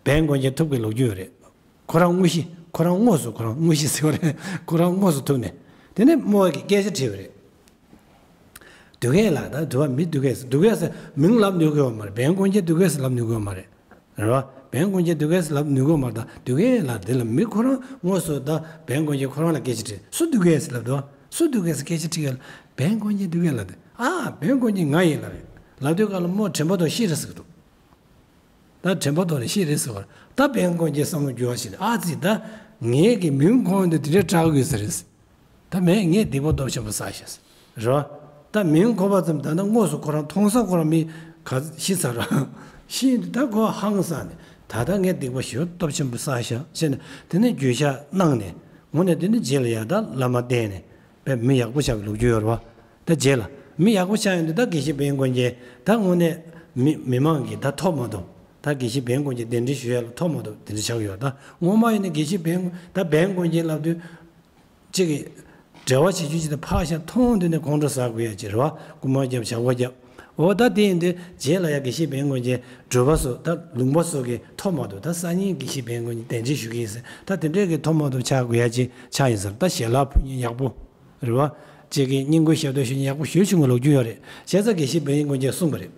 བན་དཀོན་རྐྱེན་ཐུག་པའི་ལོ་རྒྱུས་ཡོད་རེད། ཁོ་རང་དངོས་གཞི་ཁོ་རང་དངོས་སུ་ཁོ་རང་དངོས་གཞི་ཟེར་བ་རེད། ཁོ་རང་དངོས་སུ་ཐུག་ནས་དེ་ནས་རྨོ་གིས་སྐད་ཆ་དྲིས་པ་རེད། སྡུག་གེ་ལ་ད་དུ་བ་མི་སྡུག་གེ་ཟེར་སྡུག་གེ་ཟེར་མིང་ལབ་ནུས་ཀྱི་ཡོད་མ་རེད། བན་དཀོན་རྐྱེན་སྡུག་གེ་ཟེར་ལབ་ནུས་ཀྱི་ཡོད་མ་རེད། རེད་བ། བན་དཀོན་རྐྱེན་སྡུག་གེ་ཟེར་ལབ་ནུས་ཀྱི་ཡོད་མ་རེད། ད་སྡུག་གེ་ལ་དེ་ལ་མི་ཁོ་རང་དངོས་སུ་ད་བན་དཀོན་རྐྱེན་ཁོ་རང་ལ་སྐད་ཆ་དྲིས། སུ་སྡུག་གེ་ཟེར་ལབ་འདུག་སུ་སྡུག་གེ་ཟེར་སྐད་ཆ་དྲིས་ག་ལ། བན་དཀོན་རྐྱེན་སྡུག་གེ་ལབ་དུས་ཨ་བན་དཀོན་རྐྱེན་ང་ཡིན་ལབ་རེད། ལབ་དུས་ག་ལ་རྨོ་དྲན་པ་ཐོག་ཤི་རེད་ཟེར་གི་འདུག་ད་དྲན་པ་ཐོག་ནས་ཤི་རེད་ཟེར་བར་ད་བན་དཀོན་རྐྱེན་བསམ་བློ་འགྱུར་བ་ཞིག་ནས་ཨ་ཙི་ད་ངེད་ཀྱི་མིང་ཁོང་དུ་དེ་འདྲའི་སྐྲག་དགོས་ས་རེད། ད་མེད་ངས་སྡིག་པ་སྟོབས་ཆེན་པོ་བསགས་ཤག་ཟེར་རོ། ད་མིང་གོ་བ་ཙམ་ད་ལྟ་དངོས་སུ་ཁོ་རང་མཐོང་ས་ཁོ་རང་མི་ག་ཤི་ཚར་ར། ཤི་ཡིན་དུས་ད་ཁོ་ཧང་སངས་ནས་ད་ལྟ་ངས་སྡིག་པ་ཞེ་པོ་སྟོབས་ཆེན་པོ་བསགས་ཤག་ཟེར་ནས་དེ་ནས་འགྱོད་བཤགས་གནང་ནས་དངོས་གནས་དེ་ནས་རྗེས་ལ་ཡ་ད་བླ་མ་བསྟེན་ནས། པས་མི་ཡག་པོ་ཆགས་པའི་ལོ་རྒྱུས་ཡོད་རེད་བ། ད་རྗེས་ལ་མི་ཡག་པོ་ཆགས་ཡོང་དུས་ད་དགེ་བཤེས་བན་དཀོན་རྐྱེན་ད་དངོས་གནས་མི་མི་མང་གིས་ད་ཐོབ་མ་ཐུབ། ད་དགེ་བཤེས་བན་དཀོན་རྐྱེན་གདན་འདྲེན་ཞུ་ཡ་ལ་ཐོབ་མ་ཐུབ་དེ་འདྲ་ཆགས་ཡོད། ད་སྔོན་མ་ཡིན་ན་དགེ་བཤེས་བན་ད་བན་དཀོན་རྐྱེན་ལབ་དུས་གཅིག་གིས་འབྲེལ་བ་བྱེད་རྒྱུ་ཅིག་དང་ཕར་བཞག་མཐོང་དུས་ནས་ཁོང་ཁྲོ་ཟ་དགོས་ཡ་ཅིག་རེད་བ། རྐུ་མ་རྒྱབ་ཇག་པ་རྒྱབ། འོ་ད་དེ་ཡིན་དུས་རྗེས་ལ་ཡ་དགེ་བཤེས་བན་དཀོན་རྐྱེན་སྒྲུབ་པ་སོགས་ད་ལུང་པ་སོགས་ཀྱིས་ཐོབ་མ་ཐུབ། ད་སང་ཉིན་དགེ་བཤེས་བན་དཀོན་རྐྱེན་གདན་འདྲེན་ཞུ་གི་ཡིན་ཟེར་ད་དེ་འདྲས་ཀྱིས་ཐོབ་མ་ཐུབ་ཆགས་དགོས་ཡ་ཅིག་ཆགས་ཡིན་ཟེར། ད་ཞལ་ལག་ཕུལ་མཁན་ཡག་པོ། རེད་བ། གཅིག་གིས་བསྙེན་བཀུར་ཞབས་ཏོག་ཞུ་མཁན་ཡག་པོ་ཞེ་པོ་བྱུང་བའི་ལོ་རྒྱུས་ཡོད་རེད། བྱས་ཙང་དགེ་བཤེས་བན་དཀོན་རྐྱེན་གསུངས་པ་རེད།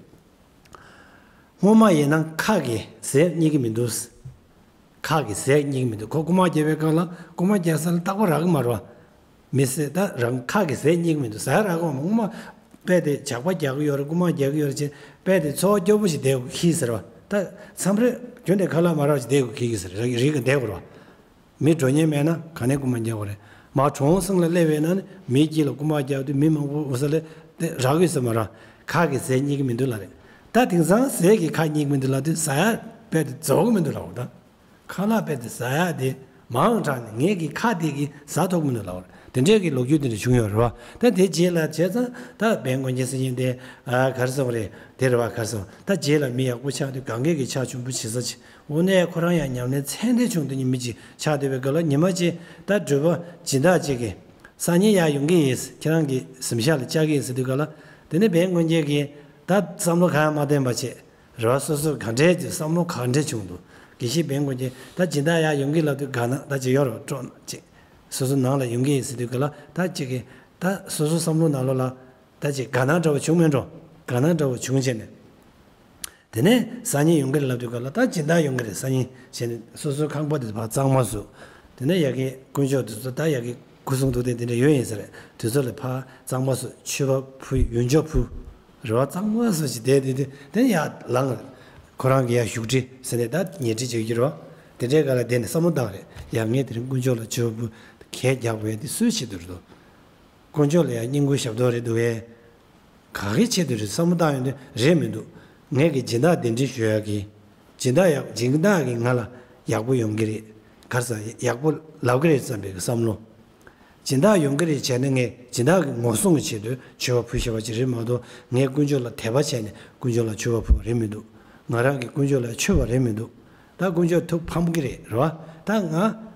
སྔོན་མ་ཡིན་ན་ཁ་གིས་ཟས་རྙེད་ཀྱི་མི་འདུག་ཁ་གིས་ཟས་རྙེད་ཀྱི་མི་འདུག་ཁོ་རྐུ་མ་རྒྱག་པའི་སྐབས་ལ་རྐུ་མ་རྒྱག་ས་ལ་རྟག་པར་རག་གི་མ་རེད་བ། མི་ཟས་ད་རང་ཁ་གིས་ཟས་རྙེད་ཀྱི་མི་འདུག་ཟ་ཡ་རག་གི་མ་རེད། སྔོན་མ་དཔེ་དེ་ཇག་པ་རྒྱག་གི་ཡོད་རེད། རྐུ་མ་རྒྱག་གི་ཡོད་རེད་ཅེས་དཔེ་དེ་འཚོ་བ་སྐྱོ་པོ་ཞིག་བསྡད་དགོས་ཀྱི་ཟེར་བ། ད་མཚམས་རེ་རྒྱུན་དེ་ཁ་ལག་མ་རག་ཅིག་བསྡད་དགོས་ཀྱི་ཟེར། རིག་གི་བསྡད་དགོས་རེད་བ། མི་འགྲོ་མཁན་མེད་ན་ག་ནས་རྐུ་མ་རྒྱག་དགོས་རེད། མ་གྲོང་གསེང་ལ་སླེབས་པས་ན་ནི་མིའི་དཀྱིལ་ལ་རྐུ་མ་རྒྱག་དུས་མི་མང་པོ་འོ་ས་ལས་དེ་རག་གི་ཟེར་མ་རག་ཁ་གིས་ཟས་རྙེད་ཀྱི་མི་འདུག་ལབ་རེད། ད་དེང་སང་ཟས་ཀྱིས་ཁ་རྙེད་ཀྱི་མི་འདུག་ལབ་དུས་ཟ་ཡ་དཔེ་དེ་རྫོགས་ཀྱི་མི་འདུག་ལབ་འོ་ད། ཁ་ལག་དཔེ་དེ་ཟ་ཡ་དེ་མང་དྲགས་ནས་ངེད་ཀྱི་ཁ་དེ་གིས་ཟ་ཐུབ་ཀྱི་མི་འདུག་ལབ་རེད། དེ་འདྲའི་གི་ལོ་རྒྱུས་དེ་འདྲ་བྱུང་ཡོད་རེད་བ། ད་དེ་རྗེས་ལ་བྱས་ཙང་ད་བན་དཀོན་རྐྱེན་ཟེར་མཁན་དེ་ཨ་ག་རེ་ཟེར་བ་རེད། དེ་རེད་བ། ག་རེ་ཟེར་བ་ད་རྗེས་ལ་མི་ཡག་པོ་ཆགས་དུས་གང་གས་ཀྱི་ཕྱག་མཆོད་པོ་བྱེད་ས་ཆེ། འོ་ནས་ཁོ་རང་ཡང་ཉམས་ལེན་ཚད་ལྡན་བྱུང་དུས་ཉིན་མི་གཅིག་ཆགས་བསྡད་པའི་སྐབས་ལ་ཉི་མ་གཅིག་ད་སྒྲུབ་པ་སྦྱིན་བདག་ཅིག་གིས་སང་ཉིན་ཡར་ཡོང་གི་ཡིན། ཁྱེད་རང་གི་གཟིམ་ཤག་ལ་བཅར་གི་ཡིན་ཟེར་དུས་སྐབས་ལ་དེ་ནས་བན་དཀོན་རྐྱེན་གྱིས་ད་བསམ་བློ་གང་ཡང་མ་བཏང་བ་བྱས་རེད་བ། སོ་སོ་ག་འདྲས་ཀྱི་བསམ་བློ་ག་འདྲས་བྱུང་འདུག་དགེ་བཤེས་བན་དཀོན་རྐྱེན་ད་སྦྱིན་བདག་ཡར་ཡོང་གི་ལབ་དུས་དགའ་སྣང་ད་ཅིག་ཡོད་རེད་བ། སྤྲོ་སྣང་ཅིག་སོ་སོ་ནང་ལ་ཡོང་གི་ཡིན་ཟེར་དུས་སྐབས་ལ་ད་ཅིག་གིས་ད་སོ་སོ་བསམ་བློ་ནང་ལོགས་ལ། ད་ཅིག་དགའ་སྣང་འདྲ་བོ་བྱུང་མེད་འགྲོ། དགའ་སྣང་འདྲ་བོ་བྱུང་བྱས་ནས། དེ་ནས་སང་ཉིན་ཡོང་གི་རེད་ལབ་དུས་སྐབས་ལ་ད་སྦྱིན་བདག་ཡོང་གི་རེད་སང་ཉིན་བྱས་ནས་སོ་སོའི་ཁང་པ་དེ་ཕར་གཙང་མ་བཟོ། དེ་ནས་ཡ་གི་དཀོན་མཆོག་དེ་ཚོ་ད་ཡ་གི་སྐུ་གསུང་ཐུགས་རྟེན་དེ་འདྲ་ཡོད་ཡིན་ཟེར་དུས་ཚོད་ལ་ཕར་གཙང་མ་བཟོ་མཆོད་པ་ཕུལ་ཡོན་ཆབ་ཕུལ། རེད་བ། གཙང་མ་བཟོ་ཞིག་བསྡད་དུས་དེ་དེ་ནས་ཡར་ལངས་རེད། ཁོ་རང་གི་ཡར་བཞུགས་ཁྲི་ཟེར་ནས་ད་ཉལ་ཁྲི་བྱེད་ཀྱི་རེད་བ། དེ་འདྲའི་སྐབས་ལ་བསྡད་ནས་བསམ་བློ་བཏང་རེད། ཡ་ངས་དེ་རིང་དཀོན་མཆོག་ལ་མཆོད་པ་ཕུལ་གད་རྒྱག་དགོས་ཡ་དེ་སུའི་ཆེད་དུ་རེད་དོ། དཀོན་མཆོག་ལ་ཡང་བསྙེན་བཀུར་ཞབས་ཏོག་རེད་འདུག་གས། ག་གི་ཆེད་དུ་རེད་བསམ་བློ་བཏང་ཡོང་དུས་རེད་མི་འདུག་ངས་ཀྱི་སྦྱིན་བདག་གདན་འདྲེན་ཞུ་ཡག་གི། སྦྱིན་བདག་ཡག་སྦྱིན་བདག་གིས་ང་ལ་ཡག་པོ་ཡོང་གི་རེད། ག་རེ་ཟ་ཡག་པོ་ལབ་གི་རེད་བསམ་པའི་བསམ་བློ། སྦྱིན་བདག་ཡོང་གི་རེད་བྱས་ན་ངས་སྦྱིན་བདག་གི་ངོ་སྲུང་གི་ཆེད་དུ་མཆོད་པ་ཕུལ་ཤེས་པ་ཅིག་རེད་མ་གཏོགས་ངས་དཀོན་མཆོག་ལ་དད་པ་བྱས་ནས་དཀོན་མཆོག་ལ་མཆོད་པ་ཕུལ་བ་རེད་མི་འདུག་ང་རང་གིས་དཀོན་མཆོག་ལ་མཆོད་པ་རེད་མི་འདུག་ད་དཀོན་མཆོག་ཐུགས་ཕམ་གི་རེད་རེད་བ། ད་ང་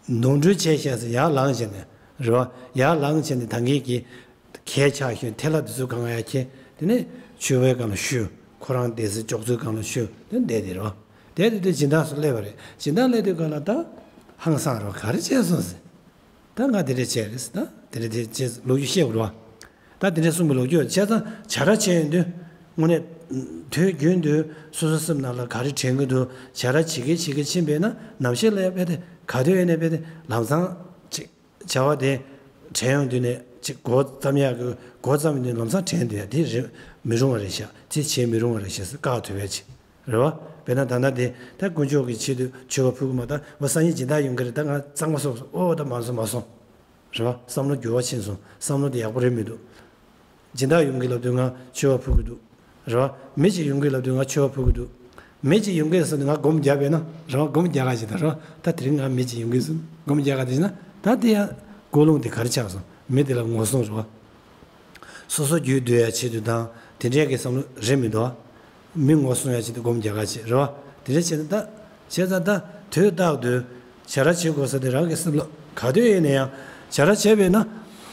ནོར་འཁྲུལ་བྱས་ཤག་ཟེར་ཡར་ལངས་བྱས་ནས་རེད་བ། ཡར་ལངས་བྱས་ནས་ད་གིན་གྱི། གད་ཆག་ཤོས་ཐལ་བ་དེ་ཚོའི་སྒང་ཡར་འཁྱེར། དེ་ནས་མཆོད་པའི་སྒང་ལ་བཞུགས། ཁོ་རང་བསྡད་སའི་ཅོག་ཙེའི་སྒང་ལ་བཞུགས། དེ་བསྡད་དེ་རེད་བ། བསྡད་དེ་དུས་སྦྱིན་བདག་ཚོ་སླེབས་པ་རེད། སྦྱིན་བདག་སླེབས་དུས་སྒང་ལ་ད་ཧང་སངས་རེད་བ། ག་རེ་བྱས་སོང་ཟེར། ད་ང་དེ་འདྲས་བྱས་རེད་ཟེར། ད་དེ་འདྲས་དེ་བྱས་ལོ་རྒྱུས་བཤད་དགོས་རེད་བ། ད་དེ་འདྲས་གསུངས་པའི་ལོ་རྒྱུས་བྱས་ཙང་བྱ་ར་བྱས་ཡོང་དུས་དངོས་གནས་དུས་རྒྱུན་དུ་སོ་སོ་སེམས་ནང་ལ་ག་རེ་དྲན་གྱི་འདུག་བྱ་ར་བྱེད་ཀྱི་བྱེད་ཀྱི་ཕྱིན་པས་ན་ནམ་ཞིག་ལ་ཡང་དཔེ་དེ་ག་དུས་ཡིན་ནའི་དཔེ་དེ་ལམ་སང་ཅིག་བྱ་བ་དེ་དྲན་ཡོང་དུས་ནས་ཅིག་འགོ་བརྩམ་ཡག་གི་འགོ་བརྩམས་ཡོང་དུས་ལམ་སང་དྲན་འདུག་ཡ་དེ་རེད། མི་རུང་བ་རེད་ཤག་དེ་བྱེད་མི་རུང་བ་རེད་ཤག་ཟེར་བཀག་ཐུབ་ཡ་ཅིག་རེད་བ། དཔེར་ན་ད་ལྟ་དེ་ད་དཀོན་མཆོག་གི་ཆེད་དུ་མཆོད་པ་ཕུལ་གི་མ་ད་འོ་སང་ཉིན་སྦྱིན་བདག་ཡོང་གི་རེད། ད་ང་གཙང་མ་སོགས་སོ་ཨོ་ད་མ་སོང་མ་སོང་། རེད་བ། བསམ་བློ་འགྱུར་བ་ཕྱིན་སོང་། བསམ་བློ་དེ་ཡག་པོ་རེད་མི་འདུག་སྦྱིན་བདག་ཡོང་གི་ལབ་དུས་ང་མཆོད་པ་ཕུལ་གི་འདུག་རེད་བ། མི་གཅིག་ཡོང་གི་ལབ་དུས་ང་མཆོད་པ་ཕུལ་གི་འདུག་མི་གཅིག་ཡོང་གི་ཟེར་ནས་ང་སྒོམ་རྒྱག་པས་ན་རེད་བ། སྒོམ་རྒྱག་ག་ཞིག་དང་རེད་བ། ད་དེ་རིང་ང་མི་གཅིག་ཡོང་གི་ཟེར་སྒོམ་རྒྱག་ག་དེ་བྱས་ན་ད་དེ་ཡང་ཀུན་སློང་དེ་ག་རེ་ཆགས་སོང་། མི་དེ་ལ་ངོ་སྲུང་རེད་བ། སོ་སོ་རྒྱུད་སྡུད་ཡ་ཆེད་དུ་དང་དེ་འདྲའི་གི་བསམ་བློ་རེད་མི་འདུག་མི་ངོ་སྲུང་ཡ་ཆེད་དུ་སྒོམ་རྒྱག་ག་བྱེད་རེད་བ། དེ་འདྲ་བྱས་ན་ད་བྱས་ཙང་ད་དུས་རྟག་ཏུ་བྱ་ར་བྱེད་དགོས་ས་དེ་རང་གི་སེམས་ལ་ག་དུས་ཡིན་ན་ཡང་བྱ་ར་བྱས་པས་ན་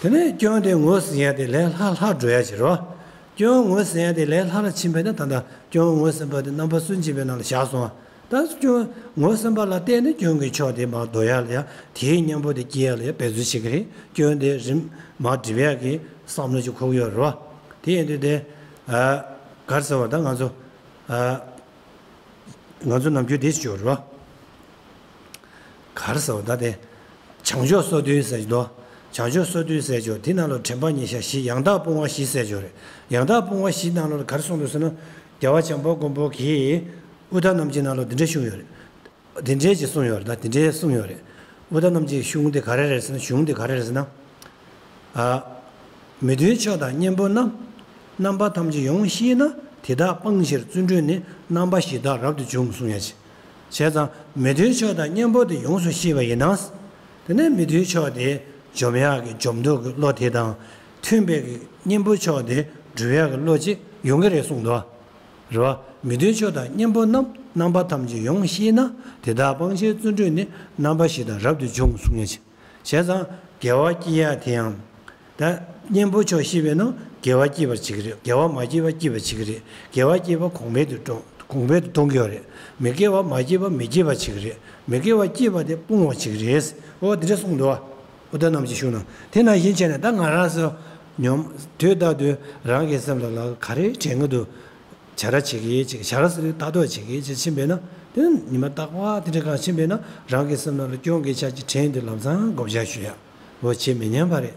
དེ་ནས་སྐྱོན་དེ་ངོས་ཟིན་ཡ་དེ་ལས་ལྷག་ལྷག་འགྲོ་ཡ་ཅིག་རེད་བ། སྐྱོན་ངོས་ཟིན་ཡ་དེ་ལས་ལྷག་ལ་ཕྱིན་པས་ན་ད་ལྟ་སྐྱོན་ངོས་ཟིན་པ་དེ་རྣམ་པ་སུན་འབྱིན་པའི་ནང་ལ་བཞག་སོང་བ། ད་སྐྱོན་ངོས་ཟིན་པ་ལ་བརྟེན་ནས་སྐྱོན་གྱི་ཕྱོགས་དེ་མར་འདོར་ཡ་ལ་ཡ་དེའི་གཉེན་པོ་དེ་སྐྱེ་ཡ་ལ་ཡ་འབད་རྩོལ་བྱེད་ཀྱི་རེད། སྐྱོན་དེ་རིམ་མར་འགྲིབ་ཡ་གི་བསམ་བློ་ཅིག་འཁོར་གྱི་ཡོད་རེད་བ། དེ་ཡིན་དུས་དེ་ཨ་ག་རེ་ཟེར་བ་ད་ང་ཚོ་ཨ་ང་ཚོ་ནམ་རྒྱུན་དེ་ཞིག་ཡོད་རེད་བ། ག་རེ་ཟེར་བ་ད་དེ་བྱང་ཕྱོགས་སོ་བདུན་ཟེར་གྱི་འདུག་བྱང་ཕྱོགས་སོ་བདུན་ཟེར་གྱི་འདུག་དེ་ནང་ལ་དྲན་པ་ཉེར་བཞག་བཞི་ཡང་དག་སྤོང་བ་བཞི་ཟེར་གྱི་ཡོད་རེད། ཡང་དག་སྤོང་བ་བཞི་ནང་ལ་ག་རེ་གསུངས་འདུག་ཟེར་ན། རྒྱལ་བ་བྱམས་པ་མགོན་པོ་གིས་ཨུ་ཏ་རྣམ་བསྒྱིངས་ནང་ལ་འདི་འདྲ་གསུངས་ཡོད་རེད། འདི་འདྲའི་ཅིག་གསུངས་ཡོད་རེད། ད་འདི་འདྲའི་གསུངས་ཡོད་རེད། ཨུ་ཏ་རྣམ་བསྒྱིངས་གཞུང་དེ་ག་རེ་རེད་ཟེར་ན། གཞུང་དེ་ག་རེ་རེད་ཟེར་ན། ཨ། མི་མཐུན་ཕྱོགས་དང་གཉེན་པོ་རྣམས། རྣམ་པ་ཐམས་ཅད་ཡོངས་ཤེས་ན། དེ་དག་སྤང་ཕྱིར་བརྩོན་འགྲུས་ནི། རྣམ་པ་བཞི་དག་རབ་ཏུ་འབྱུང་གསུངས་ཡ་ཅིག་བྱས་ཙང་མི་མཐུན་ཕྱོགས་དང་གཉེན་པོ་དེ་ཡོངས་སུ་ཤེས་པ་ཡིན་ན། དེ་ནས་མི་མཐུན་ཕྱོགས་དེ་འཇོམས་ཡག་གི་འཇོམས་མདོག་གི་བློ་དེ་དང་། མཐུན་པའི་གི་གཉེན་པོ་ཕྱོགས་དེ་སྒྲུབ་ཡག་གི་བློ་ཅིག་ཡོང་གི་རེད་གསུངས་འདུག་རེད་བ། མི་མཐུན་ཕྱོགས་དང་གཉེན་པོ་རྣམས། རྣམ་པ་ཐམས་ཅད་ཡོངས་ཤེས་ན། དེ་དག་སྤང་ཕྱིར་བརྩོན་འགྲུས་ནི། རྣམ་པ་བཞི་དག་རབ་ཏུ་འབྱུང་གསུངས་ཡ་ཅིག་བྱས་ཙང་དགེ་བ་སྐྱེ་ཡ་དེ་ཡང་། ད་གཉེན་པོ་ཕྱོགས་ཤེས་པས་ན་དགེ་བ་སྐྱེ་བར་བྱེད་ཀྱི་རེད། དགེ་བ་མ་སྐྱེས་པ་སྐྱེ་བར་བྱེད་ཀྱི་རེད། དགེ་བ་སྐྱེས་པ་གོང་འཕེལ་དུ་གཏོང་གོང་འཕེལ་དུ་གཏོང་གི་ཡོད་རེད། མི་དགེ་བ་མ་སྐྱེས་པ་མི་སྐྱེ་བར་བྱེད་ཀྱི་རེད། མི་དགེ་བ་སྐྱེས་པ་དེ་སྤོང་བར་བྱེད་ཀྱི་རེད། འོ་དེ་འདྲ་གསུངས་འདུག་བ། ཨུ་ཏ་རྣམ་བསྒྱིངས་གཞུང་ན། དེ་ནང་བཞིན་བྱས་ནས་ད་ང་རང་ཚོ་ཉོམ་དུས་ལྟར་དུ་རང་གི་སེམས་ལ་ལ་ག་རེ་དྲན་གྱི་འདུག་བྱ་ར་བྱེད་ཀྱི་ཅིག་བྱ་ར་ཟེར་དུས་ལྟ་རྟོག་བྱེད་ཀྱི་ཅིག་ཕྱིན་པས་ན། དེ་ཉི་མ་རྟག་པར་དེ་འདྲ་གང་ཕྱིན་པས་ན་རང་གི་སེམས་ནང་ལ་སྐྱོན་གྱི་ཆ་ཅིག་དྲན་དུས་ལམ་སང་བགོ་བཤའ་ཞུ་ཡ། འོ་བྱེད་མི་ཉན་པ་རེད།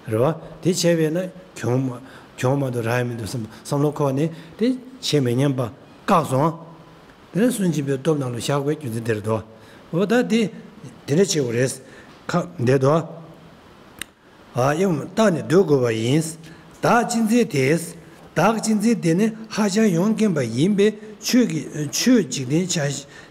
རེད་བ། དེ་བྱས་པས་ན་གྱོང་མ་གྱོང་མ་གཏོགས་རག་ཡ་མི་འདུག་བསམ་བསམ་བློ་འཁོར་བ་ནི་དེ་བྱེད་མི་ཉན་པ་བཀག་སོང་། དེ་ནས་སུན་འབྱིན་པའི་སྟོབས་ནང་ལ་བཞག་པའི་རྒྱུ་མཚན་དེ་རེད་དོ། འོ་ད་དེ་དེ་འདྲ་བྱེད་དགོས་རེད། ཁ་འདེད་དོ། ཨ་ཡུམ་བརྟགས་ནས་སྡོད་དགོས་པ་ཡིན། བདག་གཅེས་འཛིན་དེས། བདག་གཅེས་འཛིན་དེ་ནི་ཧ་ཅང་ཡོང་དཀོན་པ་ཡིན་པས་ཆོས་ཀྱི་ཆོས་འཇིག་རྟེན་བྱ་བྱ་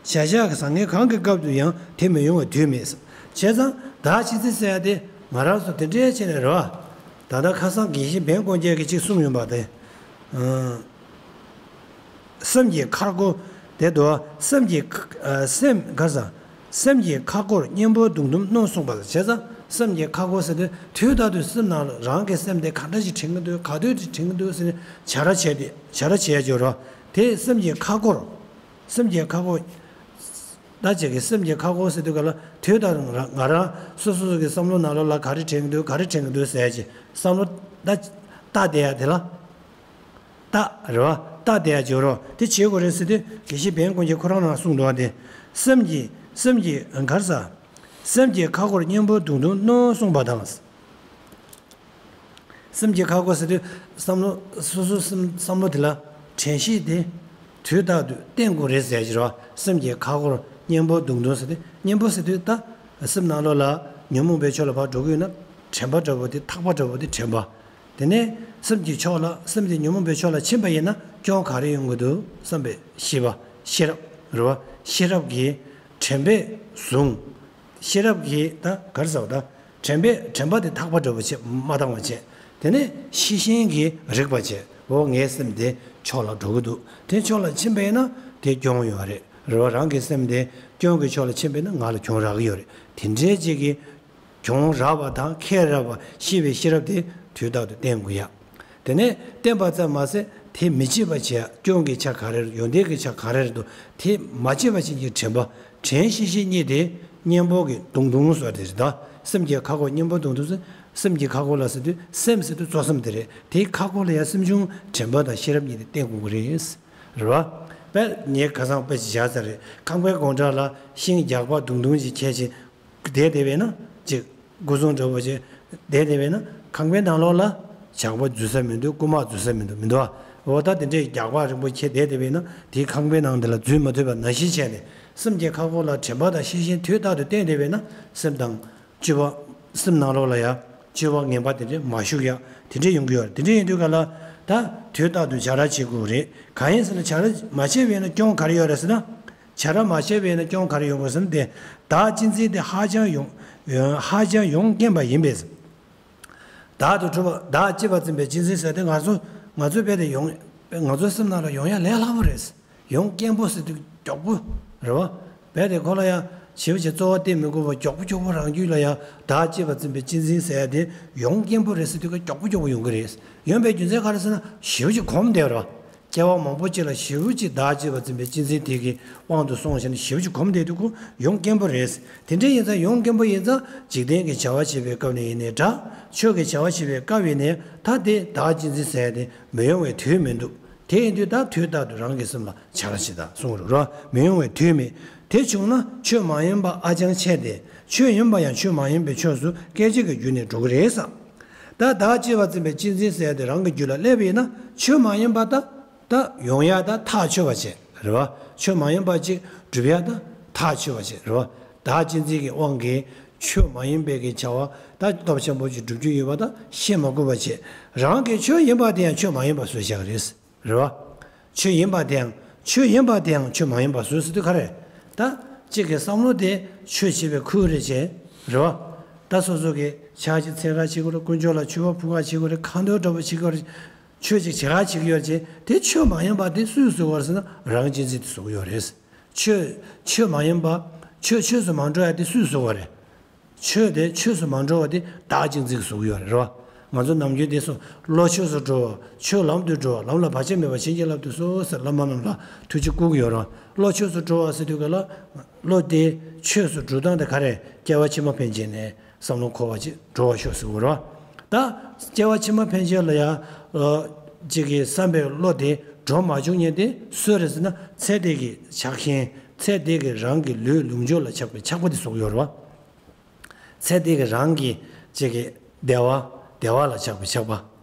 བཞག་གི་བཟང་ངན་གང་གི་སྐབས་དུ་ཡང་དེ་མི་ཡོང་བ་དུས་མེད། བྱས་ཙང་བདག་གཅེས་འཛིན་ཟེར་ཡ་དེ་ང་རང་ཚོ་དེ་འདྲའི་ཆེད་ནས་རེད་བ། ད་ལྟ་ཁ་སང་དགེ་བཤེས་བན་དཀོན་རྒྱལ་གྱིས་གཅིག་གསུངས་ཡོང་པ་དེ། སེམས་ཀྱི་ཁ་སྒོ་དེ་དུ་སེམས་ཀྱི་ཨ་སེམས་ག་ས་སེམས་ཀྱི་ཁ་སྒོར་གཉེན་པོ་གདུང་དུམ་སྣོད་གསུངས་པ་ལ་བྱས་ཙང་སེམས་ཀྱི་ཁ་སྒོ་ཟེར་དུས་དུས་ལྟར་དུ་སེམས་ནང་ལ་རང་གི་སེམས་དེ་ག་འདྲ་ཞིག་དྲན་གྱི་འདུག་ག་དུས་དྲན་གྱི་འདུག་ཟེར་ནས་བྱ་ར་བྱས་ཏེ་བྱ་ར་བྱས་ཡོད་རོ། དེ་སེམས་ཀྱི་ཁ་སྒོར་སེམས་ཀྱི་ཁ་སྒོ་ད་ཅིག་གི་སེམས་ཀྱི་ཁ་སྒོ་ཟེར་དུས་ག་ལ་དུས་ལྟར་ང་ང་རང་སོ་སོ་སོ་གི་བསམ་བློ་ནང་ལོགས་ལ་ག་རེ་དྲན་གྱི་འདུག་ག་རེ་དྲན་གྱི་འདུག་ཟེར་ཡ་ཅིག་བསམ་བློ་ད་ལྟ་བསྡད་ཡ་དེ་ལ། རྟགས་རེད་བ། རྟགས་དེ་ཡང་བརྗོད་རོགས་དེ་བྱེད་དགོས་རེད་ཟེར་དུས་དགེ་བཤེས་བན་དཀོན་རྒྱལ་ཁོ་རང་རང་གསུངས་འདུག་བ། དེ་སེམས་ཀྱི་སེམས་ཀྱི་ག་རེ་ཟ། སེམས་ཀྱི་ཁ་སྒོར་གཉེན་པོ་གདུང་དུམ་སྣོད་གསུངས་པ་དང་། སེམས་ཀྱི་ཁ་སྒོར་ཟེར་དུས་བསམ་བློ་སོ་སོ་སེམས་བསམ་བློ་དེ་ལ་དྲན་ཤེས་དེ་དུས་རྟག་ཏུ་བསྟེན་དགོས་རེད་ཟེར་གྱི་རེད་བ། སེམས་ཀྱི་ཁ་སྒོར་གཉེན་པོ་གདུང་དུམ་ཟེར་དུས་གཉེན་པོ་ཟེར་དུས་ད་སེམས་ནང་ལོགས་ལ་ཉོན་མོངས་པའི་ཕྱོགས་ལ་ཕར་འགྲོ་གི་ཡོད་ན་དྲན་པ་འདྲ་པོ་དེ་ཐག་པ་འདྲ་པོ་དེ་དྲན་པ། དེ་ནས་སེམས་ཀྱི་ཕྱོགས་ལ་སེམས་དེ་ཉོན་མོངས་པའི་ཕྱོགས་ལ་ཕྱིན་པ་ཡིན་ན་སྐྱོན་ག་རེ་ཡོང་གི་འདུག་བསམ་པའི་ཤེས་པ་ཤེས་རབ་རེད་བ། ཤེས་རབ་ཀྱིས་དྲན་པས་བཟུང་། ཤེས་རབ་ཀྱིས་ད་ག་རེ་ཟེར་བ་ད་དྲན་པས་དྲན་པ་དེ་ཐག་པ་འདྲ་པོ་བྱས་མ་བཏང་བ་བྱས། དེ་ནས་ཤེས་བཞིན་གྱིས་རིག་པ་བྱས། འོ་ངའི་སེམས་དེ་ཕྱོགས་ལ་འགྲོ་གི་འདུག་དེ་ཕྱོགས་ལ་ཕྱིན་པ་ཡིན་ན་དེ་སྐྱོན་ཡོད་རེད་རེད་བ། རང་གི་སེམས་དེ་སྐྱོན་གྱི་ཕྱོགས་ལ་ཕྱིན་པ་ཡིན་ན་ང་ལ་གྱོང་རག་གི་ཡོད་རེད། དེ་འདྲའི་ཅིག་གི་གྱོང་རག་པ་དང་ཁེ་རག་པ་ཤེས་པའི་ཤེས་རབ་དེ་དུས་རྟག་ཏུ་བསྟེན་དགོས་ཡ། དེ་ནས་བསྟེན་པ་ཙམ་མ་ཟད་དེ་མི་བྱེད་པ་བྱེད་ཡ། སྐྱོན་གྱི་ཆ་ག་རེ་རེད། ཡོན་ཏན་གྱི་ཆ་ག་རེ་རེད་འདུག་དེ་མ་བྱེད་པ་ཅན་གྱི་དྲན་པ། དྲན་ཤེས་བཞིན་གཉིས་དེ་གཉེན་པོ་གི་གདུང་དུམ་སོགས་དེ་རེད་ད། སེམས་ཀྱི་ཁ་སྒོ་གཉེན་པོ་གདུང་དུམ་ཟེར། སེམས་ཀྱི་ཁ་སྒོ་ལ་ཟེར་དུས་སེམས་ཟེར་དུས་གཙོ་སེམས་དེ་རེད། དེའི་ཁ་སྒོ་ལ་ཡ་སེམས་བྱུང་དྲན་པ་དང་ཤེས་རབ་གཉིས་དེ་བསྟེན་དགོས་ཀྱི་རེད། རེད་བ། དཔེ་ངས་ཁ་སང་དཔེ་ཅིག་བཞག་ཚར་རེད། ཁང་པའི་སྒོ་འགྲམ་ལ་ཤིང་རྒྱགས་པ་གདུང་དུམ་ཅིག་ཁྱེར་ཅིག་བསྡད་བསྡད་པས་ན་ཅིག་སྒོ་སྲུང་འདྲ་པོ་ཅིག་བསྡད་བསྡད་པས་ན་ཁང་པའི་ནང་ལོགས་ལ་ཇག་པ་འཛུལ་ས་མི་འདུག་རྐུན་མ་འཛུལ་ས་མི་འདུག་མི་འདུག་ཨ། འོ་ད་དེ་འདྲའི་རྒྱགས་པ་རིང་པོ་ཁྱེར་བསྡད་བསྡད་པས་ན་དེའི་ཁང་པའི་ནང་དེ་ལ་འཛུལ་མ་ཐུབ་པ་ནང་བཞིན་བྱས་ནས་སེམས་ཀྱི་ཁ་སྐོར་ལ་དྲན་པ་དང་ཤེས་བཞིན་དུས་རྟག་ཏུ་བསྟེན་བསྡད་པས་ན་སེམས་དང་། སྤྱོད་པ། སེམས་ནང་ལོགས་ལ་ཡང་སྤྱོད་པ་ངན་པ་དེ་འདྲས་མ་ཞུགས་ཡ་དེ་འདྲས་ཡོང་གི་ཡོད་རེད། དེ་འདྲས་ཡིན་དུས་ག་ལ་ད་དུས་རྟག་ཏུ་བྱ་ར་བྱེད་དགོས་རེད། གང་ཡིན་ཟེར་ན་བྱ་ར་མ་བྱས་པ་ཡིན་ན་སྐྱོན་ག་རེ་ཡོད་རེད་ཟེར་ན། བྱ་ར་མ་བྱས་པ་ཡིན་ན་སྐྱོན་ག་རེ་ཡོང་དགོས་ཟེར་ན་དེ་བདག་གཅེས་འཛིན་དེ་ཧ་ཅང་ཡོང་། ཧ་ཅང་ཡོངས་དཀོན་པ་ཡིན་པས། བདག་ཏུ་གྲུབ་པ་བདག་གཅེས་པར་འཛིན་པའི་གཅེས་འཛིན་ཟེར་དེ་ང་ཚོ་ང་ཚོའི་དཔེ་དེ་ཡོང་། ང་ཚོའི་སེམས་ནང་ལ་ཡོང་ཡ་ལས་སླ་པོ་རེད། ཡོངས་དཀོན་པོ་ཟེར་དུས་མགྱོགས་པོ་རེད་བ། རྦད་དེ་ཁོ་ལ་ཡང་ཞེ་པོ་ཅིག་རྩོལ་བ་བཏོན་མི་དགོས་པར་མགྱོགས་པོ་མགྱོགས་པོ་རང་རྒྱུད་ལ་ཡང་བདག་གཅེས་པར་འཛིན་པའི་གཅེས་འཛིན་ཟེར་ཡ་དེ་ཡོངས་དཀོན་པོ་རེད་ཟེར་དུས་ཀ་མགྱོགས་པོ་མགྱོགས་པོ་ཡོང་གི་རེད། ཡོང་པའི་རྒྱུ་མཚན་ག་རེ་ཟེར་ན་ཞེ་པོ་ཅིག་གོམས་བསྡད་པ་རེད་བ། སྐྱེ་བ་མང་པོ་ཅིག་ལ་ཞེ་པོ་ཅིག་བདག་གཅེས་པར་འཛིན་པའི་གཅེས་འཛིན་དེ་གི་དབང་དུ་སོང་བ་བྱས་ནས་ཞེ་པོ་ཅིག་གོམས་བསྡད་དུས་ཁོ་ཡོངས་དཀོན་པོ་རེད། དེ་འདྲ་ཡིན་ཙང་ཡོངས་དཀོན་པོ་ཡིན་ཙང་འཇིག་རྟེན་གྱི་བྱ་བ་བྱེད་པའི་སྐབས་ནས་ཡིན་ནའི་འདྲ། ཆོས་ཀྱི་བྱ་བ་བྱེད་པའི་སྐབས་ཡིན་ནའི་ད་དེ་བདག་གཅེས་འཛིན་ཟེར་ཡ་དེ་མི་ཡོང་བའི་དུས་མི་འདུག་དེ་ཡིན་དུས་ད་དུས་རྟག་ཏུ་རང་གི་སེམས་ལ་བྱ་ར་བྱེད་དང་གསུང་རོགས་རོགས་མི་ཡོང་བའི་དུས་མེད། དེ་བྱུང་ན་ཆོས་མ་ཡིན་པ་ཨ་ཅང་ཆེ་སྟེ་ཆོས་ཡིན་པ་ཡང་ཆོས་མ་ཡིན་པའི་ཕྱོགས་སུ་སྐད་ཅིག་གི་བརྒྱུད་ནས་འགྲོ་གི་རེད་བསམ། ད་བདག་གཅེས་པར་འཛིན་པའི་གཅེས་འཛིན་ཟེར་ཡ་དེ་རང་གི་རྒྱུད་ལ་སླེབས་པ་ཡིན་ན་ཆོས་མ་ཡིན་པ་ད་ད་ཡོང་ཡ་ད་ཐག་ཆོད་པ་བྱས་རེད་བ། ཆོས་མ་ཡིན་པ་ཅིག་སྒྲུབ་ཡ་ད་ཐག་ཆོད་པ་བྱས་རེད་བ། བདག་གཅེས་འཛིན་གྱི་དབང་གིས་ཆོས་མ་ཡིན་པའི་གི་བྱ་བ་ད་སྟོབས་ཆེན་པོ་ཅིག་སྒྲུབ་རྒྱུ་ཡོད་པ་ད་ཤེས་མ་དགོས་པ་བྱས། རང་གི་ཆོས་ཡིན་པ་དེ་ཡང་ཆོས་མ་ཡིན་པ་བཟོས་བཞག་གི་རེད། རེད་བ། ཆོས་ཡིན་པ་དེའང་ཆོས་ཡིན་པ་དེའང་ཆོས་མ་ཡིན་པ་བཟོས་ཟེར་དུས་ག་རེ། ད་གཅིག་གི་བསམ་བློ་དེ་ཆོས་བྱེད་པའི་ཁུལ་རེ་བྱས། རེད་བ། ད་སོ་སོ་གི་ཕྱག་ཕྱི་འཚལ་ག་བྱེད་དགོས་རེད། དཀོན་མཆོག་ལ་མཆོད་པ་ཕུལ་ག་བྱེད་དགོས་རེད། ཁ་འདོན་འདྲ་པོ་བྱེད་དགོས་རེད། ཆོས་ཅིག་བྱེད་ག་བྱེད་ཀྱི་ཡོད་རེད་བྱས། དེ་ཆོས་མ་ཡིན་པ་དེ་སུས་བཟོས་པ་རེད་ཟེར་ན་རང་གཅེས་འཛིན་དེ་བཟོ་གི་ཡོད་རེད། ཆོས་ཆོས་མ་ཡིན་པ་ཆོས་ཆོས་སུ་མ་འགྲོ་ཡ་དེ་སུས་བཟོས་པ་རེད། ཆོས་དེ་ཆོས་སུ་མ་འགྲོ་བ་དེ་བདག་གཅེས་འཛིན་གྱིས་བཟོ་གི་ཡོད་རེད་རོ། ང་ཚོ་ནམ་རྒྱུན་དེ་སོ་བློ་ཆོས་སུ་འགྲོ་བ་ཆོས་ལམ་དུ་འགྲོ་བ་ལམ་ལ་བར་ཆད་མེད་པར་བྱིན་གྱིས་བརླབ་ཏུ་གསོལ་ཟེར་བླ་མ་རྣམས་ལ་ཐུགས་རྗེ་བསྐུལ་གྱི་ཡོད་རོ། བློ་ཆོས་སུ་འགྲོ་བ་ཟེར་དུས་ག་ལ་བློ་དེ་ཆོས་སུ་འགྲོ་སྟངས་དེ་ག་རེ་སྐྱེ་བ་ཕྱི་མ་ཕན་ཆད་ནས་བསམ་བློ་འཁོར་བ་ཅིག་འགྲོ་བ་ཤོག་ཟེར་གྱི་ཡོད་རོ། ད་སྐྱེ་བ་ཕྱི་མ་ཕན་ཆད་ལ་ཡ་ཅིག་གི་བསམ་པའི་བློ་དེ་འགྲོ་མ་བཅུག་མཁན་དེ་སུ་རེད་ཟེར་ན་ཚེ་འདི་གི་ཆགས་ཞེན་ཚེ་འདི་གི་རང་གི་ལུས་ལོངས་སྤྱོད་ལ་ཆགས་པའི་ཆགས་པ་དེ་བཟོ་གི་ཡོད་རེད་བ། ཚེ་འདི་གི་རང་གི་ཅིག་གི་བདེ་བ་བདེ་བ་ལ་ཆགས་པའི་ཆགས་པ་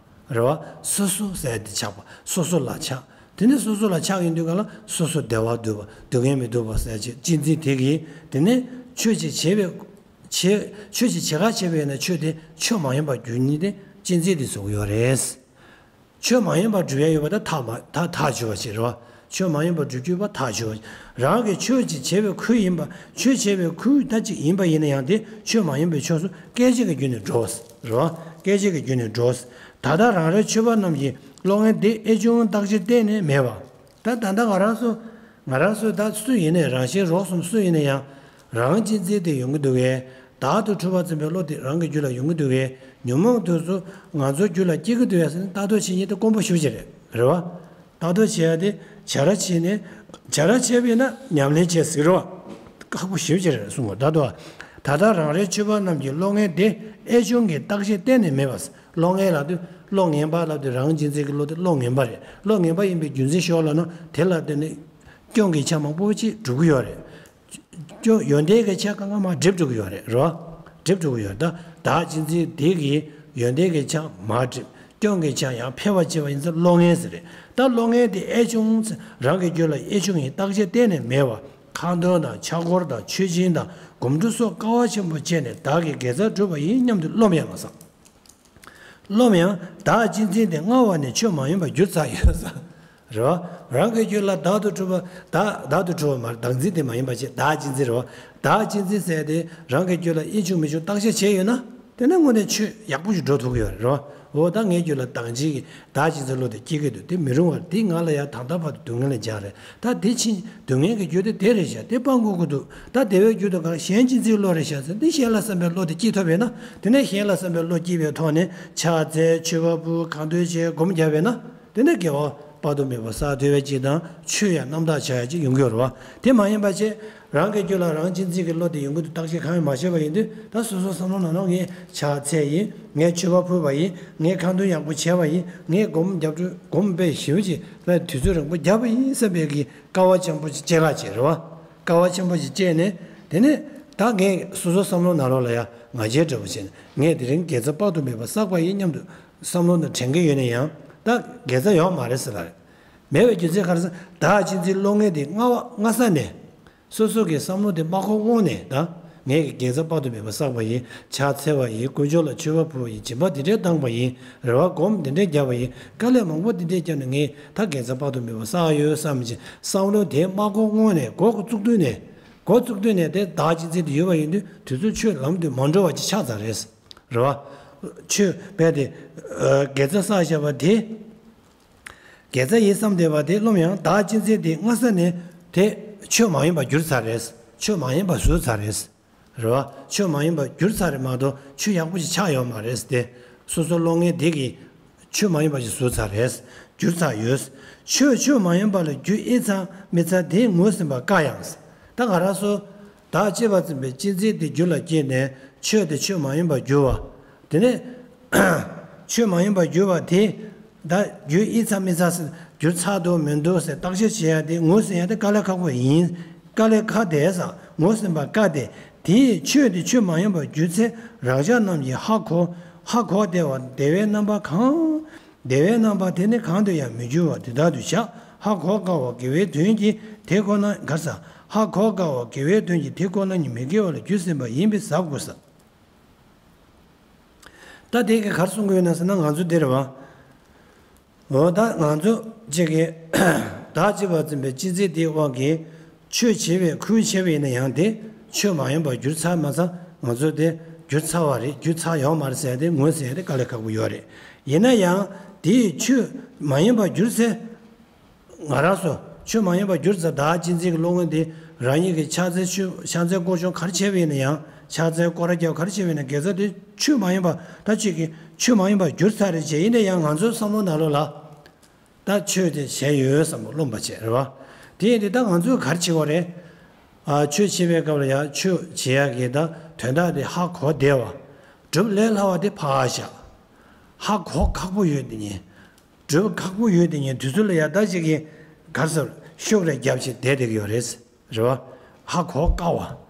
རེད་བ། སོ་སོ་ཟེར་དེ་ཆགས་པ་སོ་སོ་ལ་ཆགས། དེ་ནས་སོ་སོ་ལ་ཆགས་ཡོང་དུས་ག་ལ་སོ་སོ་བདེ་བ་སྡུག་པ་སྡུག་བསྔལ་མི་སྡུག་པ་ཟེར་ཅིག་གཅེས་འཛིན་དེ་གིས་དེ་ནས་ཆོས་ཅིག་བྱེད་པའི་བྱེད་ཆོས་ཅིག་བྱེད་ག་བྱེད་པ་ཡིན་ན་ཆོས་དེ་ཆོས་མ་ཡིན་པར་འགྱུར་ནི་དེ་གཅེས་འཛིན་དེ་བཟོ་གི་ཡོད་རེད། ཆོས་མ་ཡིན་པ་སྒྲུབ་ཡ་ཡོད་པ་ད་ཐག་མ་ཐག་ཐག་ཆོད་པ་ཞིག་རེད་བ། ཆོས་མ་ཡིན་པ་སྒྲུབ་རྒྱུ་ཡོད་པ་ཐག་ཆོད་པ་ཞིག་རང་གིས་ཆོས་ཅིག་བྱེད་པའི་ཁུལ་ཡིན་པ་ཆོས་བྱེད་པའི་ཁུལ་ད་ཅིག་ཡིན་པ་ཡིན་ན་ཡང་དེ་ཆོས་མ་ཡིན་པའི་ཕྱོགས་སུ་སྐད་ཅིག་གི་རྒྱུད་ནས་འགྲོ་རེད་བ། སྐད་ཅིག་གི་རྒྱུད་ནས་འགྲོ། ད་ལྟ་རང་རེ་ཆོས་པ་རྣམས་ཀྱི་བློ་ངན་འདི་ཨེ་ཆུང་བརྟག་དཔྱད་གཏན་ནས་མེད་པ། ད་ད་ལྟ་ང་རང་ཚོ་ང་རང་ཚོ་ད་སུ་ཡིན་ནའི་རང་གཞན་རོགས་གསུམ་སུ་ཡིན་ན་ཡང་རང་གཅེས་འཛིན་དེ་ཡོང་གི་འདུག་གས། བདག་ཏུ་གྲུབ་པར་འཛིན་པའི་བློ་དེ་རང་གི་རྒྱུད་ལ་ཡོང་གི་འདུག་གས། ཉོན་མོངས་དེ་ཚོ་ང་ཚོའི་རྒྱུད་ལ་སྐྱེ་གི་འདུག་གས་ཟེར་ནས་ལྟ་རྟོག་བྱེད་མཁན་དེ་དཀོན་པོ་ཞེ་པོ་ཅིག་རེད། རེད་བ། ལྟ་རྟོག་བྱེད་ཡ་དེ་བྱ་ར་བྱས་ནས་བྱ་ར་བྱས་པས་ན་ཉམས་ལེན་བྱས་ཟེར་རེད་བ། ཁག་པོ་ཞེ་པོ་ཅིག་རེད་གསུང་གོ་ད་དུ་བ། ད་ལྟ་རང་རེ་ཆོས་པ་རྣམས་ཀྱི་བློ་ངན་དེ་ཨེ་ཆུང་གི་བརྟག་དཔྱད་གཏན་ནས་མེད་པ། བློ་ངན་ལབ་དུས་བློ་ངན་པ་ལབ་དུས་རང་གཅེས་འཛིན་གྱི་བློ་དེ་བློ་ངན་པ་རེད། བློ་ངན་པ་ཡིན་པའི་རྒྱུ་མཚན་ཤོད་ལབ་ན་དེ་ལ་བརྟེན་ནས་སྐྱོན་གྱི་ཆ་མང་པོ་ཅིག་འགྲོ་གི་ཡོད་རེད། སྐྱོན་ཡོན་ཏན་གྱི་ཆ་གང་ག་མར་འགྲིབ་འགྲོ་གི་ཡོད་རེད་རོ། འགྲིབ་འགྲོ་གི་ཡོད་ད། བདག་གཅེས་འཛིན་དེ་གི་ཡོན་ཏན་གྱི་ཆ་མར་འགྲིབ། སྐྱོན་གྱི་ཆ་ཡང་འཕེལ་བར་བྱེད་པ་ཡིན་ཙང་བློ་ངན་ཟེར་རེད། ད་བློ་ངན་དེ་ཨེ་ཆུང་རང་གི་རྒྱུད་ལ་ཨེ་ཆུང་ཡིན་བརྟག་དཔྱད་གཏན་ནས་མེད་པ། ཁ་འདོན་དང་ཕྱག་སྐོར་དང་མཆོད་སྦྱིན་དང་སྒོམ་སྒྲུབ་སོགས་དཀའ་བ་ཆེན་པོ་བྱས་ནས་བདག་གི་དགེ་རྩ་སྒྲུབ་པ་ཡིན་སྙམ་དུ་རློམ་ཡང་མ་བསམ། རློམ་ཡང་བདག་གཅེས་འཛིན་དེ་སྔར་བ་ནས་ཆོས་མ་ཡིན་པར་གྱུར་ཚར་ཡོད་ས་རེད་བ། རང་གི་རྒྱུད་ལ་བདག་ཏུ་གྲུབ་པ་བདག་བདག་ཏུ་གྲུབ་པ་མ་རེད། བདག་འཛིན་དེ་མ་ཡིན་པ་བྱས་བདག་གཅེས་འཛིན་རེད་བ། བདག་གཅེས་འཛིན་ཟེར་དེ་རང་གི་རྒྱུད་ལ་ཨེ་བྱུང་མི་བྱུང་བརྟག་དཔྱད་བྱས་ཡོད་ན་དེ་ནི་དངོས་གནས་ཆོས་ཡག་པོ་ཞིག་འགྲོ་ཐུབ་ཀྱི་ཡོད་རེད་བ། འོ་ད་ངའི་རྒྱུད་ལ་བདག་འཛིན་གྱི་བདག་གཅེས་འཛིན་བློ་དེ་སྐྱེ་གི་འདུག་དེ་མི་རུང་བ་རེད། དེ་ང་ལ་ཡང་ད་ལྟ་བར་དུ་སྡུག་བསྔལ་ལ་སྦྱངས་རེད། ད་དེ་ཕྱིན་སྡུག་བསྔལ་གྱི་རྒྱུ་དེ་དེ་རེད་ཤག་དེ་སྤང་དགོས་ཀྱི་འདུག་ད་བདེ་བའི་རྒྱུ་དང་གང་གཞན་གཅེས་འཛིན་བློ་རེད་ཤག་ཟེར་འདི་གཞན་ལ་བསམ་པའི་བློ་དེ་སྐྱེས་ཐུབ་པས་ན་དེ་ནས་གཞན་ལ་བསམ་པའི་བློ་སྐྱེས་པའི་ཐོག་ནས་ཕྱག་འཚལ་མཆོད་པ་ཕུལ་གང་འདོད་བྱས་སྒོམ་བརྒྱབ་པས་ན་དེ་ནས་དགེ་བ་དཔག་ཏུ་མེད་པ་བསགས་ཐུབ་པ་ཅིག་དང་ཆོས་ཡང་རྣམ་དག་བྱ་ཡ་ཅིག་ཡོང་གི་ཡོད་རེད་བ། དེ་མ་ཡིན་པ་བྱས་རང་གི་རྒྱུད་ལ་རང་གཅེས་འཛིན་གྱི་བློ་དེ་ཡོང་གི་འདུག་བརྟག་དཔྱད་གང་ཡང་མ་བྱས་པ་ཡིན་དུས་ད་སོ་སོ་བསམ་བློ་ནང་ལོགས་ངས་ཕྱག་འཚལ་ཡིན། ངས་མཆོད་པ་ཕུལ་བ་ཡིན། ངས་ཁ་འདོན་ཡག་པོ་བྱས་པ་ཡིན། ངས་སྒོམ་རྒྱབ་སྒོམ་དཔེ་ཞེ་པོ་ཅིག་དཔེ་དུས་ཚོད་རིང་པོ་བརྒྱབ་པ་ཡིན་བསམ་པའི་གི་སྐལ་བ་ཆེན་པོ་ཞིག་སྐྱེ་ག་བྱེད་རེད་བ། སྐལ་བ་ཆེན་པོ་ཞིག་སྐྱེས་ནས་དེ་ནས་ད་ངས་སོ་སོ་བསམ་བློ་ནང་ལོགས་ལ་ཡ་ང་རྒྱལ་འདྲ་པོ་བྱས་ནས་ངས་དེ་རིང་དགེ་རྩ་དཔག་ཏུ་མེད་པ་བསགས་པ་ཡིན་སྙམ་དུ་བསམ་བློ་ནང་དྲན་གྱི་ཡོད་ན་ཡང་ ད་དགེ་རྩ་ཡོད་མ་རེད་ཟེར་ལ་རེད། མེད་པའི་རྒྱུ་མཚན་ག་རེ་ཟེར། བདག་གཅན་གཟན་བློ་ངན་འདིས་སྔ་བ་སྔ་ས་ནས། སོ་སོ་གི་བསམ་བློ་དེ་སྨྲ་ཁོ་དངོས་ནས་ད། ངས་ཀྱི་དགེ་རྩ་དཔག་ཏུ་མེད་པ་བསགས་པ་ཡིན། ཕྱག་འཚལ་བ་ཡིན། དཀོན་མཆོག་ལ་མཆོད་པ་ཕུལ་བ་ཡིན། སྦྱིན་པ་འདི་འདྲས་བཏང་བ་ཡིན། རེ་བ་སྒོམ་འདི་འདྲས་བརྒྱབ་པ་ཡིན། དཀའ་ལས་མང་པོ་འདི་འདྲས་བརྒྱབ་ནས་ངས་ད་དགེ་རྩ་དཔག་ཏུ་མེད་པ་བསགས་ཡོད་བསམ་བྱས་བསམ་བློ་དེ་སྨྲ་ཁོ་དངོས་ནས་འགོ་བཙུགས་དུས་ནས། འགོ་བཙུགས་དུས་ནས་དེ་བདག་གཅན་གཟན་དེ་ཡོད་པ་ཡིན་དུས་དུས་ཚོད་ཆོས་ལམ་དུ་མ་འགྲོ་བ་ཅིག་ཆགས་ཚར་རེད། རེད་བ། ཆོས་དཔེ་དེ། དགེ་རྩ་བསགས་བཞག་པ་དེ། དགེ་རྩ་ཡིན་བསམ་བསྡད་པ་དེ་རློམ་ཡང་བདག་གཅན་གཟན་དེ་སྔ་ས་ནས་དེ་ཆོས་མ་ཡིན་པར་གྱུར་ཚར་རེད། ཆོས་མ་ཡིན་པར་ཟུར་ཚར་རེད། རེད་བ། ཆོས་མ་ཡིན་པར་གྱུར་ཚར་རེད་མ་གཏོགས་ཆོས་ཡག་པོ་ཞིག་ཆགས་ཡོད་མ་རེད་དེ། སོ་སོ་བློ་ངན་དེ་གིས་ཆོས་མ་ཡིན་པ་ཞིག་ཟུར་ཚར་རེད། གྱུར་ཚར་ཡོད། ཆོས་ཆོས་མ་ཡིན་པ་ལ་རྒྱུ་ཨེ་ཚར་མི་ཚར་དེ་ངོས་ཟིན་པ་དཀའ་ཡང་། ད་ག་རང་སོ། བདག་གཅེས་པར་འཛིན་པའི་གཅན་གཟན་དེ་རྒྱུ་ལ་སྐྱེས་ནས་ཆོས་དེ་ཆོས་མ་ཡིན་པར་གྱུར་བ། དེ་ནས་ཆོས་མ་ཡིན་པར་གྱུར་བ་དེ། ད་རྒྱུ་ཨེ་ཚར་མི་ཚར་ཟེར། རྒྱུ་ཚར་འདུག་མི་འདུག་ཟེར་བརྟག་དཔྱད་བྱེད་ཡ་དེ་ངོས་ཟིན་ཡ་དེ་དཀའ་ལས་ཁག་པོ་ཡིན། དཀའ་ལས་ཁག་དེ་ཟེར་ངོས་ཟིན་པ་དཀའ་སྟེ། དེས་ཆོས་དེ་ཆོས་མ་ཡིན་པར་གྱུར་ཚེ་རང་ཅག་རྣམས་ཀྱིས་ཧ་གོ། ཧ་གོ་བདེ་བ་བདེ་བའི་རྣམ་པ་གང་། བདེ་བའི་རྣམ་པ་དེ་ནི་གང་དུ་ཡང་མི་འགྱུར་བ་དེ་ལྟར་དུ་བཞག་ཧ་གོ་དཀའ་བ་དགེ་བའི་དོན་གྱི་དེ་ཁོ་ན་ག་ས། ཧ་གོ་དཀའ་བ་དགེ་བའི་དོན་གྱི་དེ་ཁོ་ན་ཉིད་མི་དགེ་བ་ལ་རྒྱུ་ཟིན་པ་ཡིན་པས་ཟབ་དགོས་ས། ད་དེ་གི་ག་རེ་གསུང་གི་ཡོད་ན་ཟེར་ན་ང་ཚོ་འདིར་བ། འོ་ད་ང་ཚོ་གཅིག་གིས་བདག་གཅེས་པར་འཛིན་པའི་གཅན་གཟན་དེའི་དབང་གིས་ཆོས་བྱེད་པའི་ཁུལ་བྱས་པ་ཡིན་ན་ཡང་དེ་ཆོས་མ་ཡིན་པར་གྱུར་ཚར་མ་ཚར་ང་ཚོ་དེ་གྱུར་ཚར་བ་རེད། གྱུར་ཚར་ཡོད་མ་རེད་ཟེར་ཏེ་ངོས་ཟིན་ཡ་དེ་དཀའ་ལས་ཁག་པོ་ཡོད་རེད། ཡིན་ན་ཡང་དེས་ཆོས་མ་ཡིན་པར་གྱུར་ཚེ། ང་རང་ཚོ་ཆོས་མ་ཡིན་པར་གྱུར་ཚེ་བདག་གཅན་གཟན་གྱི་བློ་ངན་དེ་རང་ཉིད་ཀྱིས་ཕྱག་འཚལ་ཆོས་ཕྱག་འཚལ་སྐོར་སྦྱོང་ག་རེ་བྱས་པ་ཡིན་ན་ཡང་། ཕྱག་འཚལ་སྐོར་ར་རྒྱབ་ག་རེ་བྱས་པ་ཡིན་ན་དགེ་རྩ་དེ་ཆོས་མ་ཡིན་པ་ད་ཅིག་གིས་ཆོས་མ་ཡིན་པར་གྱུར་ཚར་རེད་བྱས། ཡིན་ན་ཡང་ང་ཚོའི་བསམ་བློ་ནང་ལོགས་ལ། ད་ཆོས་དེ་བྱས་ཡོད་བསམ་པ་རློམ་པ་བྱས་རེད་བ། དེ་ཡིན་དུས་ད་ང་ཚོས་ག་རེ་བྱེད་དགོས་རེད། ཨ་ཆོས་བྱེད་པའི་སྐབས་ལ་ཡང་ཆོས་བྱེད་ཡག་གི་ད་དོན་དག་དེ་ཧ་གོ་བདེ་བ། སྒྲུབ་ལས་སླ་བ་དེ་ཕར་བཞག་ཧ་གོ་ཁག་པོ་ཡོད་དེ་ཉིད། སྒྲུབ་ཁག་པོ་ཡོད་དེ་ཉིད་དུས་ཚོད་ལ་ཡང་ད་ཅིག་གིས་ག་རེ་ཟེར་ཤུགས་རེ་རྒྱབ་བྱས་བསྡད་བསྡད་ཀྱི་ཡོད་རེད། རེད་བ། ཧ་གོ་དཀའ་བ།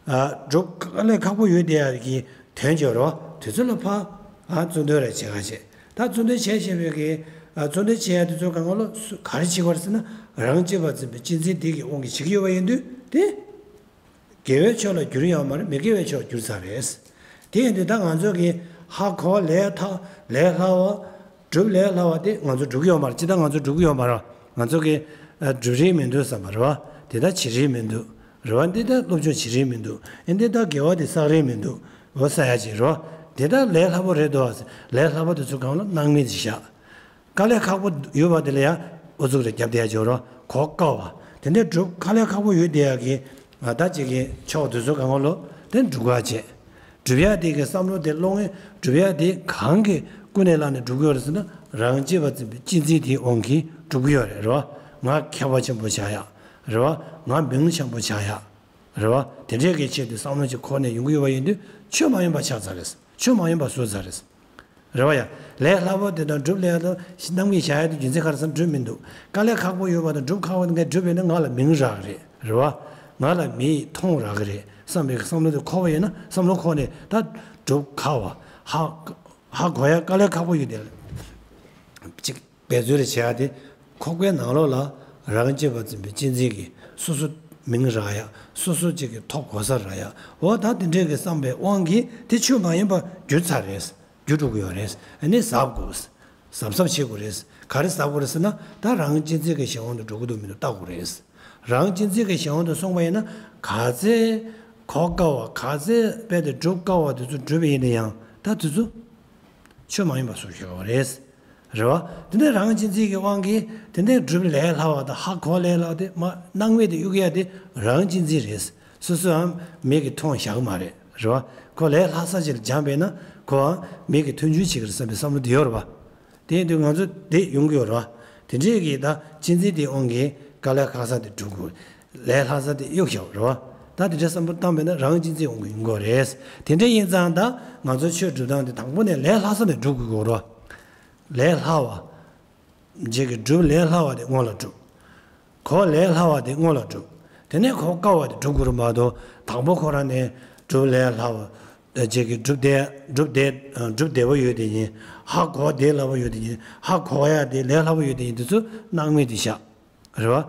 ཨ་སྒྲུབ་དཀའ་ལས་ཁག་པོ་ཡོད་དེ་ཡ་གི་དོན་བྱེད་རོགས་དུས་ཚོད་ལ་ཕ། ཨ་གཙོ་འདོན་རེ་བྱེད་ག་བྱེད། ད་གཙོ་འདོན་བྱས་བྱས་པའི་གི་ཨ་གཙོ་འདོན་བྱེད་ཡ་དུས་ཚོད་གང་ག་ལོ་སུ་ག་རེ་བྱེད་དགོས་རེད་ཟེར་ན་རང་གཅེས་པར་འཛིན་པའི་གཅན་གཟན་དེ་གི་དབང་གིས་བྱེད་ཀྱི་ཡོད་པ་ཡིན་དུས་དེ། དགེ་བའི་ཕྱོགས་ལ་བསྒྱུར་ཡོད་མ་རེད། མི་དགེ་བའི་ཕྱོགས་བསྒྱུར་ཚར་རེད། དེ་ཡིན་དུས་ད་ང་ཚོ་གི་ཧ་གོ་ལས་ཐ་ལས་སླ་བ། སྒྲུབ་ལས་སླ་བ་དེ་ང་ཚོ་སྒྲུབ་ཀྱི་ཡོད་མ་རེད། ཅི་ད་ང་ཚོ་སྒྲུབ་ཀྱི་ཡོད་མ་རེད། ང་ཚོ་གི་ཨ་སྒྲུབ་རིན་མི་འདུག་བསམ་པ་རེད་བ། དེ་ད་བྱེད་རིན་མི་འདུག་རེད་བ། འདི་ད་སློབ་སྦྱོང་བྱེད་རིན་མི་འདུག་ཨེ་འདི་ད་དགེ་བ་དེ་བསགས་རིན་མི་འདུག་འོ་ས་ཡ་ཅིག་རེད་བ། དེ་ད་ལས་སླ་པོ་རེད་འདུག་བ། ལས་སླ་པོ་དེ་ཚོ་གང་ལ་སྣང་མེད་ཅིག་བཞག་དཀའ་ལས་ཁག་པོ་ཡོད་པ་དེ་ལ་ཡང་ཨུ་ཚུགས་རེ་རྒྱབ་བསྡད་ཡ་ཅིག་རོ། གོ་དཀའ་བ། དེ་འདྲའི་སྒྲུབ་དཀའ་ལས་ཁག་པོ་ཡོད་བསྡད་ཡ་གི་ང་ད་ཅིག་གི་ཕྱོགས་དེ་ཚོ་གང་ག་ལོ་དེ་སྒྲུབ་ག་བྱེད། སྒྲུབ་ཡ་དེ་གི་བསམ་བློ་དེ་བློ་ངན་སྒྲུབ་ཡ་དེ་གང་གི་ཀུན་ནས་བསླངས་ནས་སྒྲུབ་གི་ཡོད་རེད་ཟེར་ན་རང་གཅེས་པར་འཛིན་པའི་གཅེས་འཛིན་དེའི་དབང་གིས་སྒྲུབ་གི་ཡོད་རེད་རོ། ང་མཁས་པ་ཆེན་པོ་བྱ་ཡ་རེད་བ། ང་མིང་ཆེན་པོ་བྱ་ཡ། རེད་བ། དེ་འདྲའི་གི་ཆེད་དུ་བསམ་བློ་ཅིག་འཁོར་ནས་ཡོང་གི་ཡོད་པ་ཡིན་དུས་ཆོས་མ་ཡིན་པ་ཆགས་ཚར་རེད། ཆོས་མ་ཡིན་པ་བཟོས་ཚར་རེད། རེད་བ་ཡ། ལས་སླ་པོ་དེ་དང་སྒྲུབ་ལས་དང་སྣང་མེད་བྱ་ཡ་དེ་རྒྱུ་མཚན་ག་རེ་ཟེར་ན་སྒྲུབ་མི་འདུག་དཀའ་ལས་ཁག་པོ་ཡོད་པ་དང་སྒྲུབ་ཁག་པོ་དེ་འགའ་སྒྲུབ་པས་ན་ང་ལ་མིང་རག་གི་རེད། རེད་བ། ང་ལ་མིས་མཐོང་རག་གི་རེད་བསམ་པའི་བསམ་བློ་དེ་འཁོར་བ་ཡོད་ན་བསམ་བློ་འཁོར་ནས་ད་སྒྲུབ་ཁག་པ། ཧ་ཧ་གོ་ཡ་དཀའ་ལས་ཁག་པོ་ཡོད་དེ། ཅིག་འབད་རྩོལ་རེ་བྱེད་ཡ་དེ། ཁོག་པའི་ནང་ལོགས་ལ་རང་གཅེས་པར་འཛིན་པའི་གཅེས་འཛིན་གྱིས་སོ་སོ་མིང་རག་ཡ། སོ་སོ་གཅིག་གི་ཐོབ་གོ་ས་རག་ཡ། འོ་ད་དེ་འདྲའི་གི་བསམ་པའི་དབང་གིས་དེ་ཆོས་མ་ཡིན་པ་གྱུར་ཚར་རེད། གྱུར་འགྲོ་གི་ཡོད་རེད། ཨ་ནི་གཟབ་དགོས། གཟབ་གཟབ་བྱེད་དགོས་རེད། ག་རེ་གཟབ་དགོས་རེད་ཟེར་ན་ད་རང་གཅེས་འཛིན་གྱི་གཞན་དབང་དུ་འགྲོ་གི་འདུག་མི་འདུག་བལྟ་དགོས་རེད། རང་གཅེས་འཛིན་གྱི་གཞན་དབང་དུ་སོང་བ་ཡིན་ན་ག་ཚད་གོ་དཀའ་བ། ག་ཚད་དཔེ་དེ་སྒྲུབ་དཀའ་བ་དེ་ཚོ་སྒྲུབ་པ་ཡིན་ན་ཡང་ད་དེ་ཚོ། ཆོས་མ་ཡིན་པ་སོགས་ཞུ་བ་རེད། རེད་བ། དེ་ནས་རང་གཅེས་འཛིན་གྱི་དབང་གིས་དེ་ནས་སྒྲུབ་ལས་སླ་བ་དང་ཧ་གོ་ལས་སླ་བ་དེ་མ་སྣང་མེད་དུ་གཡུག་ཡ་དེ་རང་གཅེས་འཛིན་རེད། སོ་སོའང་མིག་གིས་མཐོང་བཞག་གི་མ་རེད། རེད་བ། ཁོ་ལས་སླ་ས་ཅིག་ལ་སྦྱངས་པས་ན་ཁོའང་མིག་གིས་མཐོང་ཆུང་བྱེད་ཀྱི་རེད་བསམ་པའི་བསམ་བློ་དེ་ཡོད་རེད་བ། དེ་ཡིན་དུས་ང་ཚོ་དེ་ཡོང་གི་ཡོད་རེད་བ། དེ་འདྲས་ཀྱི་ད་གཅེས་འཛིན་དེའི་དབང་གིས་དཀའ་ལས་ཁག་ས་དེ་སྒྲུབ་དགོས། ལས་སླ་ས་དེ་གཡུག་བཞག་རེད་བ། ད་དེ་འདྲའི་བསམ་བློ་བཏང་བས་ན་རང་གཅེས་འཛིན་འོང་གི་ཡོང་གི་རེད། དེ་འདྲ་ཡིན་ཙང་ད་ང་ཚོ་ཆོས་སྒྲུབ་སྟངས་དེ་དང་པོ་ནས་ལས་སླ་ས་ནས་སྒྲུབ་དགོས་ཀྱི་ཡོད་རེད་བ། ལས་སླ་བ། རྗེས་ཀྱི་སྒྲུབ་ལས་སླ་བ་དེ་སྔོན་ལ་སྒྲུབ། གོ་ལས་སླ་བ་དེ་སྔོན་ལ་སྒྲུབ། དེ་ནས་གོ་དཀའ་བ་དེ་སྒྲུབ་དགོས་རེད་མ་གཏོགས་དང་པོ་ཁོ་རང་ནས་སྒྲུབ་ལས་སླ་བ། རྗེས་ཀྱི་སྒྲུབ་བདེ་སྒྲུབ་བདེ་སྒྲུབ་བདེ་བ་ཡོད་དེ་ཡིན། ཧ་གོ་བདེ་སླ་བ་ཡོད་དེ་ཡིན། ཧ་གོ་ཡ་དེ་ལས་སླ་བ་ཡོད་དེ་ཡིན། དེ་ཚོ་སྣང་མེད་དུ་བཞག་རེད་བ།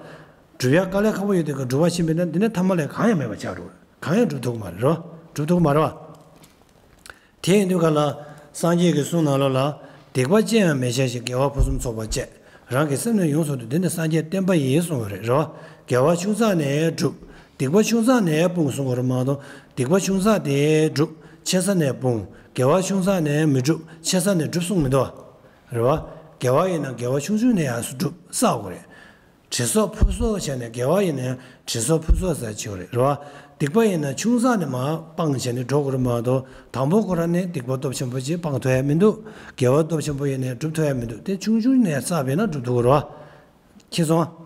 སྒྲུབ་ཡ་དཀའ་ལས་ཁག་པོ་ཡོད་དེ་ག་སྒྲུབ་པ་ཕྱིན་པས་ན་འདི་ནས་ཐ་མ་ལས་གང་ཡང་མེད་པ་ཆགས་འགྲོ། གང་ཡང་སྒྲུབ་ཐུབ་ཀྱི་མ་རེད་རོ། སྒྲུབ་ཐུབ་ཀྱི་མ་རེད་བ། དེ་ཡིན་དུས་ག་ལ། སངས་རྒྱས་ཀྱི་གསུང་ནང་ལོགས་ལ། སྡིག་པ་ཅི་ཡང་མི་བྱ་ཞིང་དགེ་བ་ཕུན་སུམ་ཚོགས་པར་སྤྱད། རང་གི་སེམས་ནི་ཡོངས་སུ་འདུལ། འདི་ནི་སངས་རྒྱས་བསྟན་པ་ཡིན་གསུངས་པ་རེད་རོ། དགེ་བ་ཆུང་ཙག་ནས་སྒྲུབ། སྡིག་པ་ཆུང་ཙག་ནས་སྤོང་གསུང་བ་རེད་མ་གཏོགས། སྡིག་པ་ཆུང་ཙག་དེ་སྒྲུབ། ཆེ་ས་ནས་སྤོང་། དགེ་བ་ཆུང་ཙག་ནས་མི་སྒྲུབ། ཆེ་ས་ནས་སྒྲུབ་གསུངས་མི་འདུག་རེད་བ། དགེ་བ་ཡིན་ན་དགེ་བ་ཆུང་ཆུང་ནས་ཡར་སོ་སྒྲུབ་བསགས་དགོས་རེད། དྲི་སོགས་ཕུ་སོགས་བྱས་ནས་དགེ་བ་ཡིན་ན་ཡང་དྲི་སོགས་ཕུ་སོགས་ཟེར་བྱེད་རེད་རོ། སྡིག་པ་ཡིན་ན་ཆུང་ཙག་ནས་མར་སྤང་བྱས་ནས་འགྲོ་དགོས་རེད་མ་གཏོགས། དང་པོ་ཁོ་རང་ནས་སྡིག་པ་སྟོབས་ཆེན་པོ་ཅིག་སྤང་ཐུབ་ཡ་མི་འདུག་དགེ་བ་སྟོབས་ཆེན་པོ་ཡིན་ནའི་སྒྲུབ་ཐུབ་ཡ་མི་འདུག་དེ་ཆུང་ཆུང་ནས་བསགས་པས་ན་སྒྲུབ་ཐུབ་ཀྱི་རེད་བ། ཁྱེད་སོང་།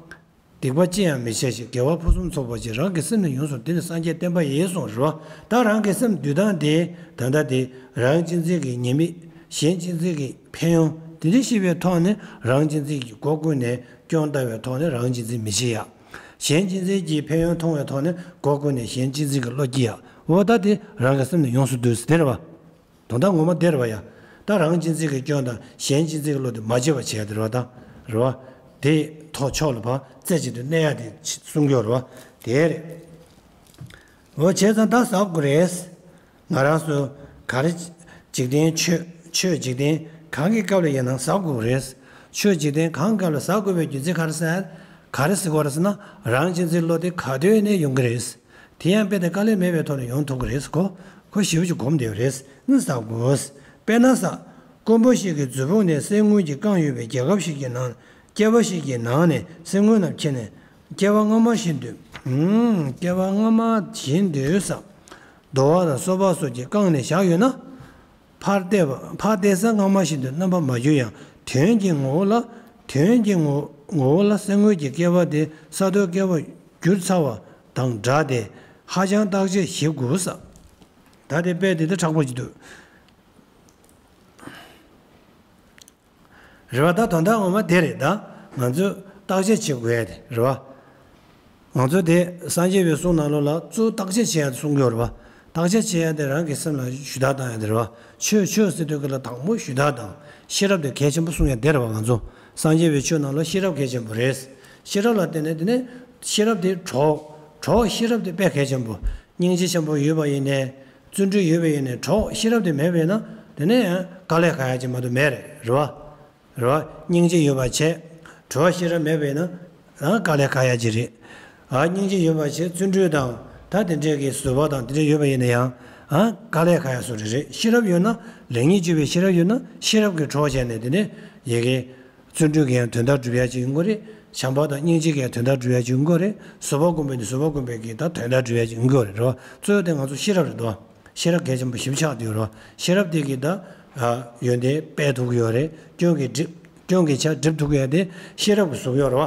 སྡིག་པ་ཅི་ཡང་མི་བྱ་ཞིང་། དགེ་བ་ཕུན་སུམ་ཚོགས་པར་སྤྱད། རང་གི་སེམས་ནི་ཡོངས་སུ་འདུལ། སངས་རྒྱས་བསྟན་པ་ཡིན་གསུངས་རེད་བ། ད་རང་གི་སེམས་འདུལ་སྟངས་དེ་ད་ལྟ་དེ་རང་གཅེས་འཛིན་གྱི་ཉེས་དམིགས། གཞན་གཅེས་འཛིན་གྱི་ཕན་ཡོན་དེ་འདྲ་ཤེས་པའི་ཐོག་ནས་རང་གཅེས་འཛིན་གྱི་སྒོ་ཀུན་ནས་སྐྱོན་བལྟ་བའི་ཐོག་ནས་རང་གཅེས་འཛིན་མི་བྱེད་ཡ། གཞན་གཅེས་འཛིན་གྱི་ཕན་ཡོན་མཐོང་བའི་ཐོག་ནས་སྒོ་ཀུན་ནས་གཞན་གཅེས་འཛིན་གྱི་བློ་སྐྱེ་ཡ། འོ་ད་དེ་རང་གི་སེམས་ནི་ཡོངས་སུ་འདུལ་ཟེར་དེ་རེད་བ། དོན་དག་ངོ་མ་དེ་རེད་བ་ཡ། ད་རང་གཅེས་འཛིན་གྱི་སྐྱོན་དང་གཞན་གཅེས་འཛིན་གྱི་བློ་དེ་མ་བརྗེད་པ་བྱས་དེ་རེད་བ་ད། རེད་བ། དེ་ཐོག་ཕྱོགས་ལ་ཕར་རྩེ་གཅིག་ཏུ་གནས་ཡ་དེ་གསུང་རྒྱུ་རེད་བ། དེ་རེད། འོ་བྱས་ཙང་ད་ཟབ་དགོས་རེད། ང་རང་ཚོ་ག་རེ། འཇིག་རྟེན་ཆོས་ཆོས་འཇིག་རྟེན་གང་གི་སྐབས་ལ་ཡིན་ནའང་ཟབ་དགོས་རེད། ཆོས་འཇིག་རྟེན་གང་སྐབས་ལ་ཟབ་དགོས་པའི་རྒྱུ་མཚན་ག་རེ་ཟེར། ག་རེ་ཟེར་དགོས་རེད་ཟེར་ན་རང་གཅེས་འཛིན་བློ་དེ་ག་དུས་ནས་ཡོང་གི་རེད། དེ་ཡང་རྦད་དེ་དཀའ་ལས་མེད་པའི་ཐོག་ནས་ཡོང་ཐུབ་ཀྱི་རེད། གོ་གོ་ཞེ་པོ་ཅིག་གོམས་བསྡད་ཡོད་རེད། ནི་ཟབ་དགོས། དཔེར་ན་ཟ། དཀོན་པོ་ཞིག་གི་མཛོད་ཕུག་ནས་གསེར་དངུལ་གྱིས་བཀང་ཡོད་པའི་རྒྱལ་ཁབ་ཞིག་གི་ནང་སྐྱེས་པ་ཞིག་གི་ནང་ནས་གསེར་དངུལ་རྣམས་ཁྱེར་ནས་སྐྱེ་བ་སྔ་མ་བཞིན་དུ། ཧུམ། སྐྱེ་བ་སྔ་མ་བཞིན་དུ་ཟ། དོ་བ་དང་སོ་པ་སོགས་ཀྱིས་བཀང་ནས་བཞག་ཡོད་ན། ཕར་བལྟས་པ་ཕར་བལྟས་ས་སྔ་མ་བཞིན་དུ་རྣམ་པ་མ་གྱུར་ཡང་དོན་གྱི་ངོ་བོ་ལ། དོན་གྱི་ངོ་ངོ་བོ་ལ་གསེར་དངུལ་གྱི་སྐྱེས་པ་དེ་ས་རྡོའི་སྐྱེས་པ་གྱུར་ཚར་བ་དང་འདྲ་སྟེ་ཧ་ཅང་བརྟག་དཔྱད་ཞིབ་དགོས་ས། ད་དེ་དཔེ་དེ་ད་དྲག་པོ་ཅིག་འདུག་རེད་བ། ད་དོན་དག་ངོ་མ་དེ་རེད། ད་ང་ཚོས་བརྟག་དཔྱད་བྱེད་དགོས་ཡ་དེ་རེད་བ། ང་ཚོ་དེ་སངས་རྒྱས་པའི་གསུང་ནང་ལོགས་ལ་གཙོ་བོ་བརྟག་དཔྱད་བྱེད་ཡ་དེ་གསུང་གི་ཡོད་རེད་བ། བརྟག་དཔྱད་བྱེད་ཡ་དེ་རང་གི་སེམས་ལ་ཞུ་དག་བཏང་ཡ་དེ་རེད་བ། ཆོས་ཆོས་ཟེར་དུས་ག་ལ་དང་པོ་ཞུ་དག་དང་ཤེས་རབ་དེ་གལ་ཆེན་པོ་གསུང་ཡ་དེ་རེད་བ། ང་ཚོ་སངས་རྒྱས་པའི་ཆོས་ནང་ལ་ཤེས་རབ་གལ་ཆེན་པོ་རེད། ཤེས་རབ་ལ་བརྟེན་ནས་དེ་ནས་ཤེས་རབ་དེ་གྲོགས་གྲོགས་ཤེས་རབ་དེ་དཔེ་གལ་ཆེན་པོ། སྙིང་རྗེ་ཆེན་པོ་ཡོད་པ་ཡིན་ནའི། བརྩོན་འགྲུས་ཡོད་པ་ཡིན་ནའི་གྲོགས་ཤེས་རབ་དེ་མེད་པས་ན་དེ་ནས་ཡང་དཀའ་ལས་ཁག་ཡ་ཅིག་མ་གཏོགས་མེད་རེད། རེད་བ། རེད་བ། སྙིང་རྗེ་ཡོད་པ་བྱས། གྲོགས་ཤེས་རབ་མེད་པས་ན་ཡང་དཀའ་ལས་ཁག་ཡ་ཅིག་རེད། ཨ་སྙིང་རྗེ་ཡོད་པ་བྱས་བརྩོན་འགྲུས་དང་ད་དེ་འདྲས་ཀྱི་བཟོད་པ་དང་དེ་འདྲས་ཡོད་པ་ཡིན་ན་ཡང་ཨ་དཀའ་ལས་ཁག་ཡ་བཟོ་འདྲ་རེད། ཤེས་རབ་ཡོད་ན་ལེགས་ཉེས་དཔྱོད་པའི་ཤེས་རབ་ཡོད་ན་ཤེས་རབ་ཀྱི་གྲོགས་བྱས་ནས་དེ་ནས་ཡི་གེ་བརྩོན་འགྲུས་ཀྱིས་ཡང་དོན་དག་སྒྲུབ་ཡ་ཅིག་ཡོང་གི་རེད། བྱམས་པ་དང་སྙིང་རྗེ་གིས་ཡང་དོན་དག་སྒྲུབ་ཡ་ཅིག་ཡོང་གི་རེད། བཟོད་པ་སྒོམ་པས་ནི་བཟོད་པ་སྒོམ་པའི་གིས་ད་དོན་དག་སྒྲུབ་ཡ་ཅིག་ཡོང་གི་རེད་རོ། གཙོ་བོ་དེ་ང་ཚོ་ཤེས་རབ་རེད་དོ། ཤེས་རབ་གལ་ཆེན་པོ་ཞིབ་ཆགས་བསྡད་ཡོད་རོ། ཤེས་རབ་དེ་གིས་ད་ཡོན་ཏན་སྤེལ་ཐུབ་ཀྱི་ཡོད་རེད། སྐྱོན་གྱི་སྒྲིབ་སྐྱོན་གྱི་ཆ་སྒྲིབ་ཐུབ་ཀྱི་ཡོད་དེ་ཤེས་རབ་ཀྱིས་བཟོ་གི་ཡོད་རོ།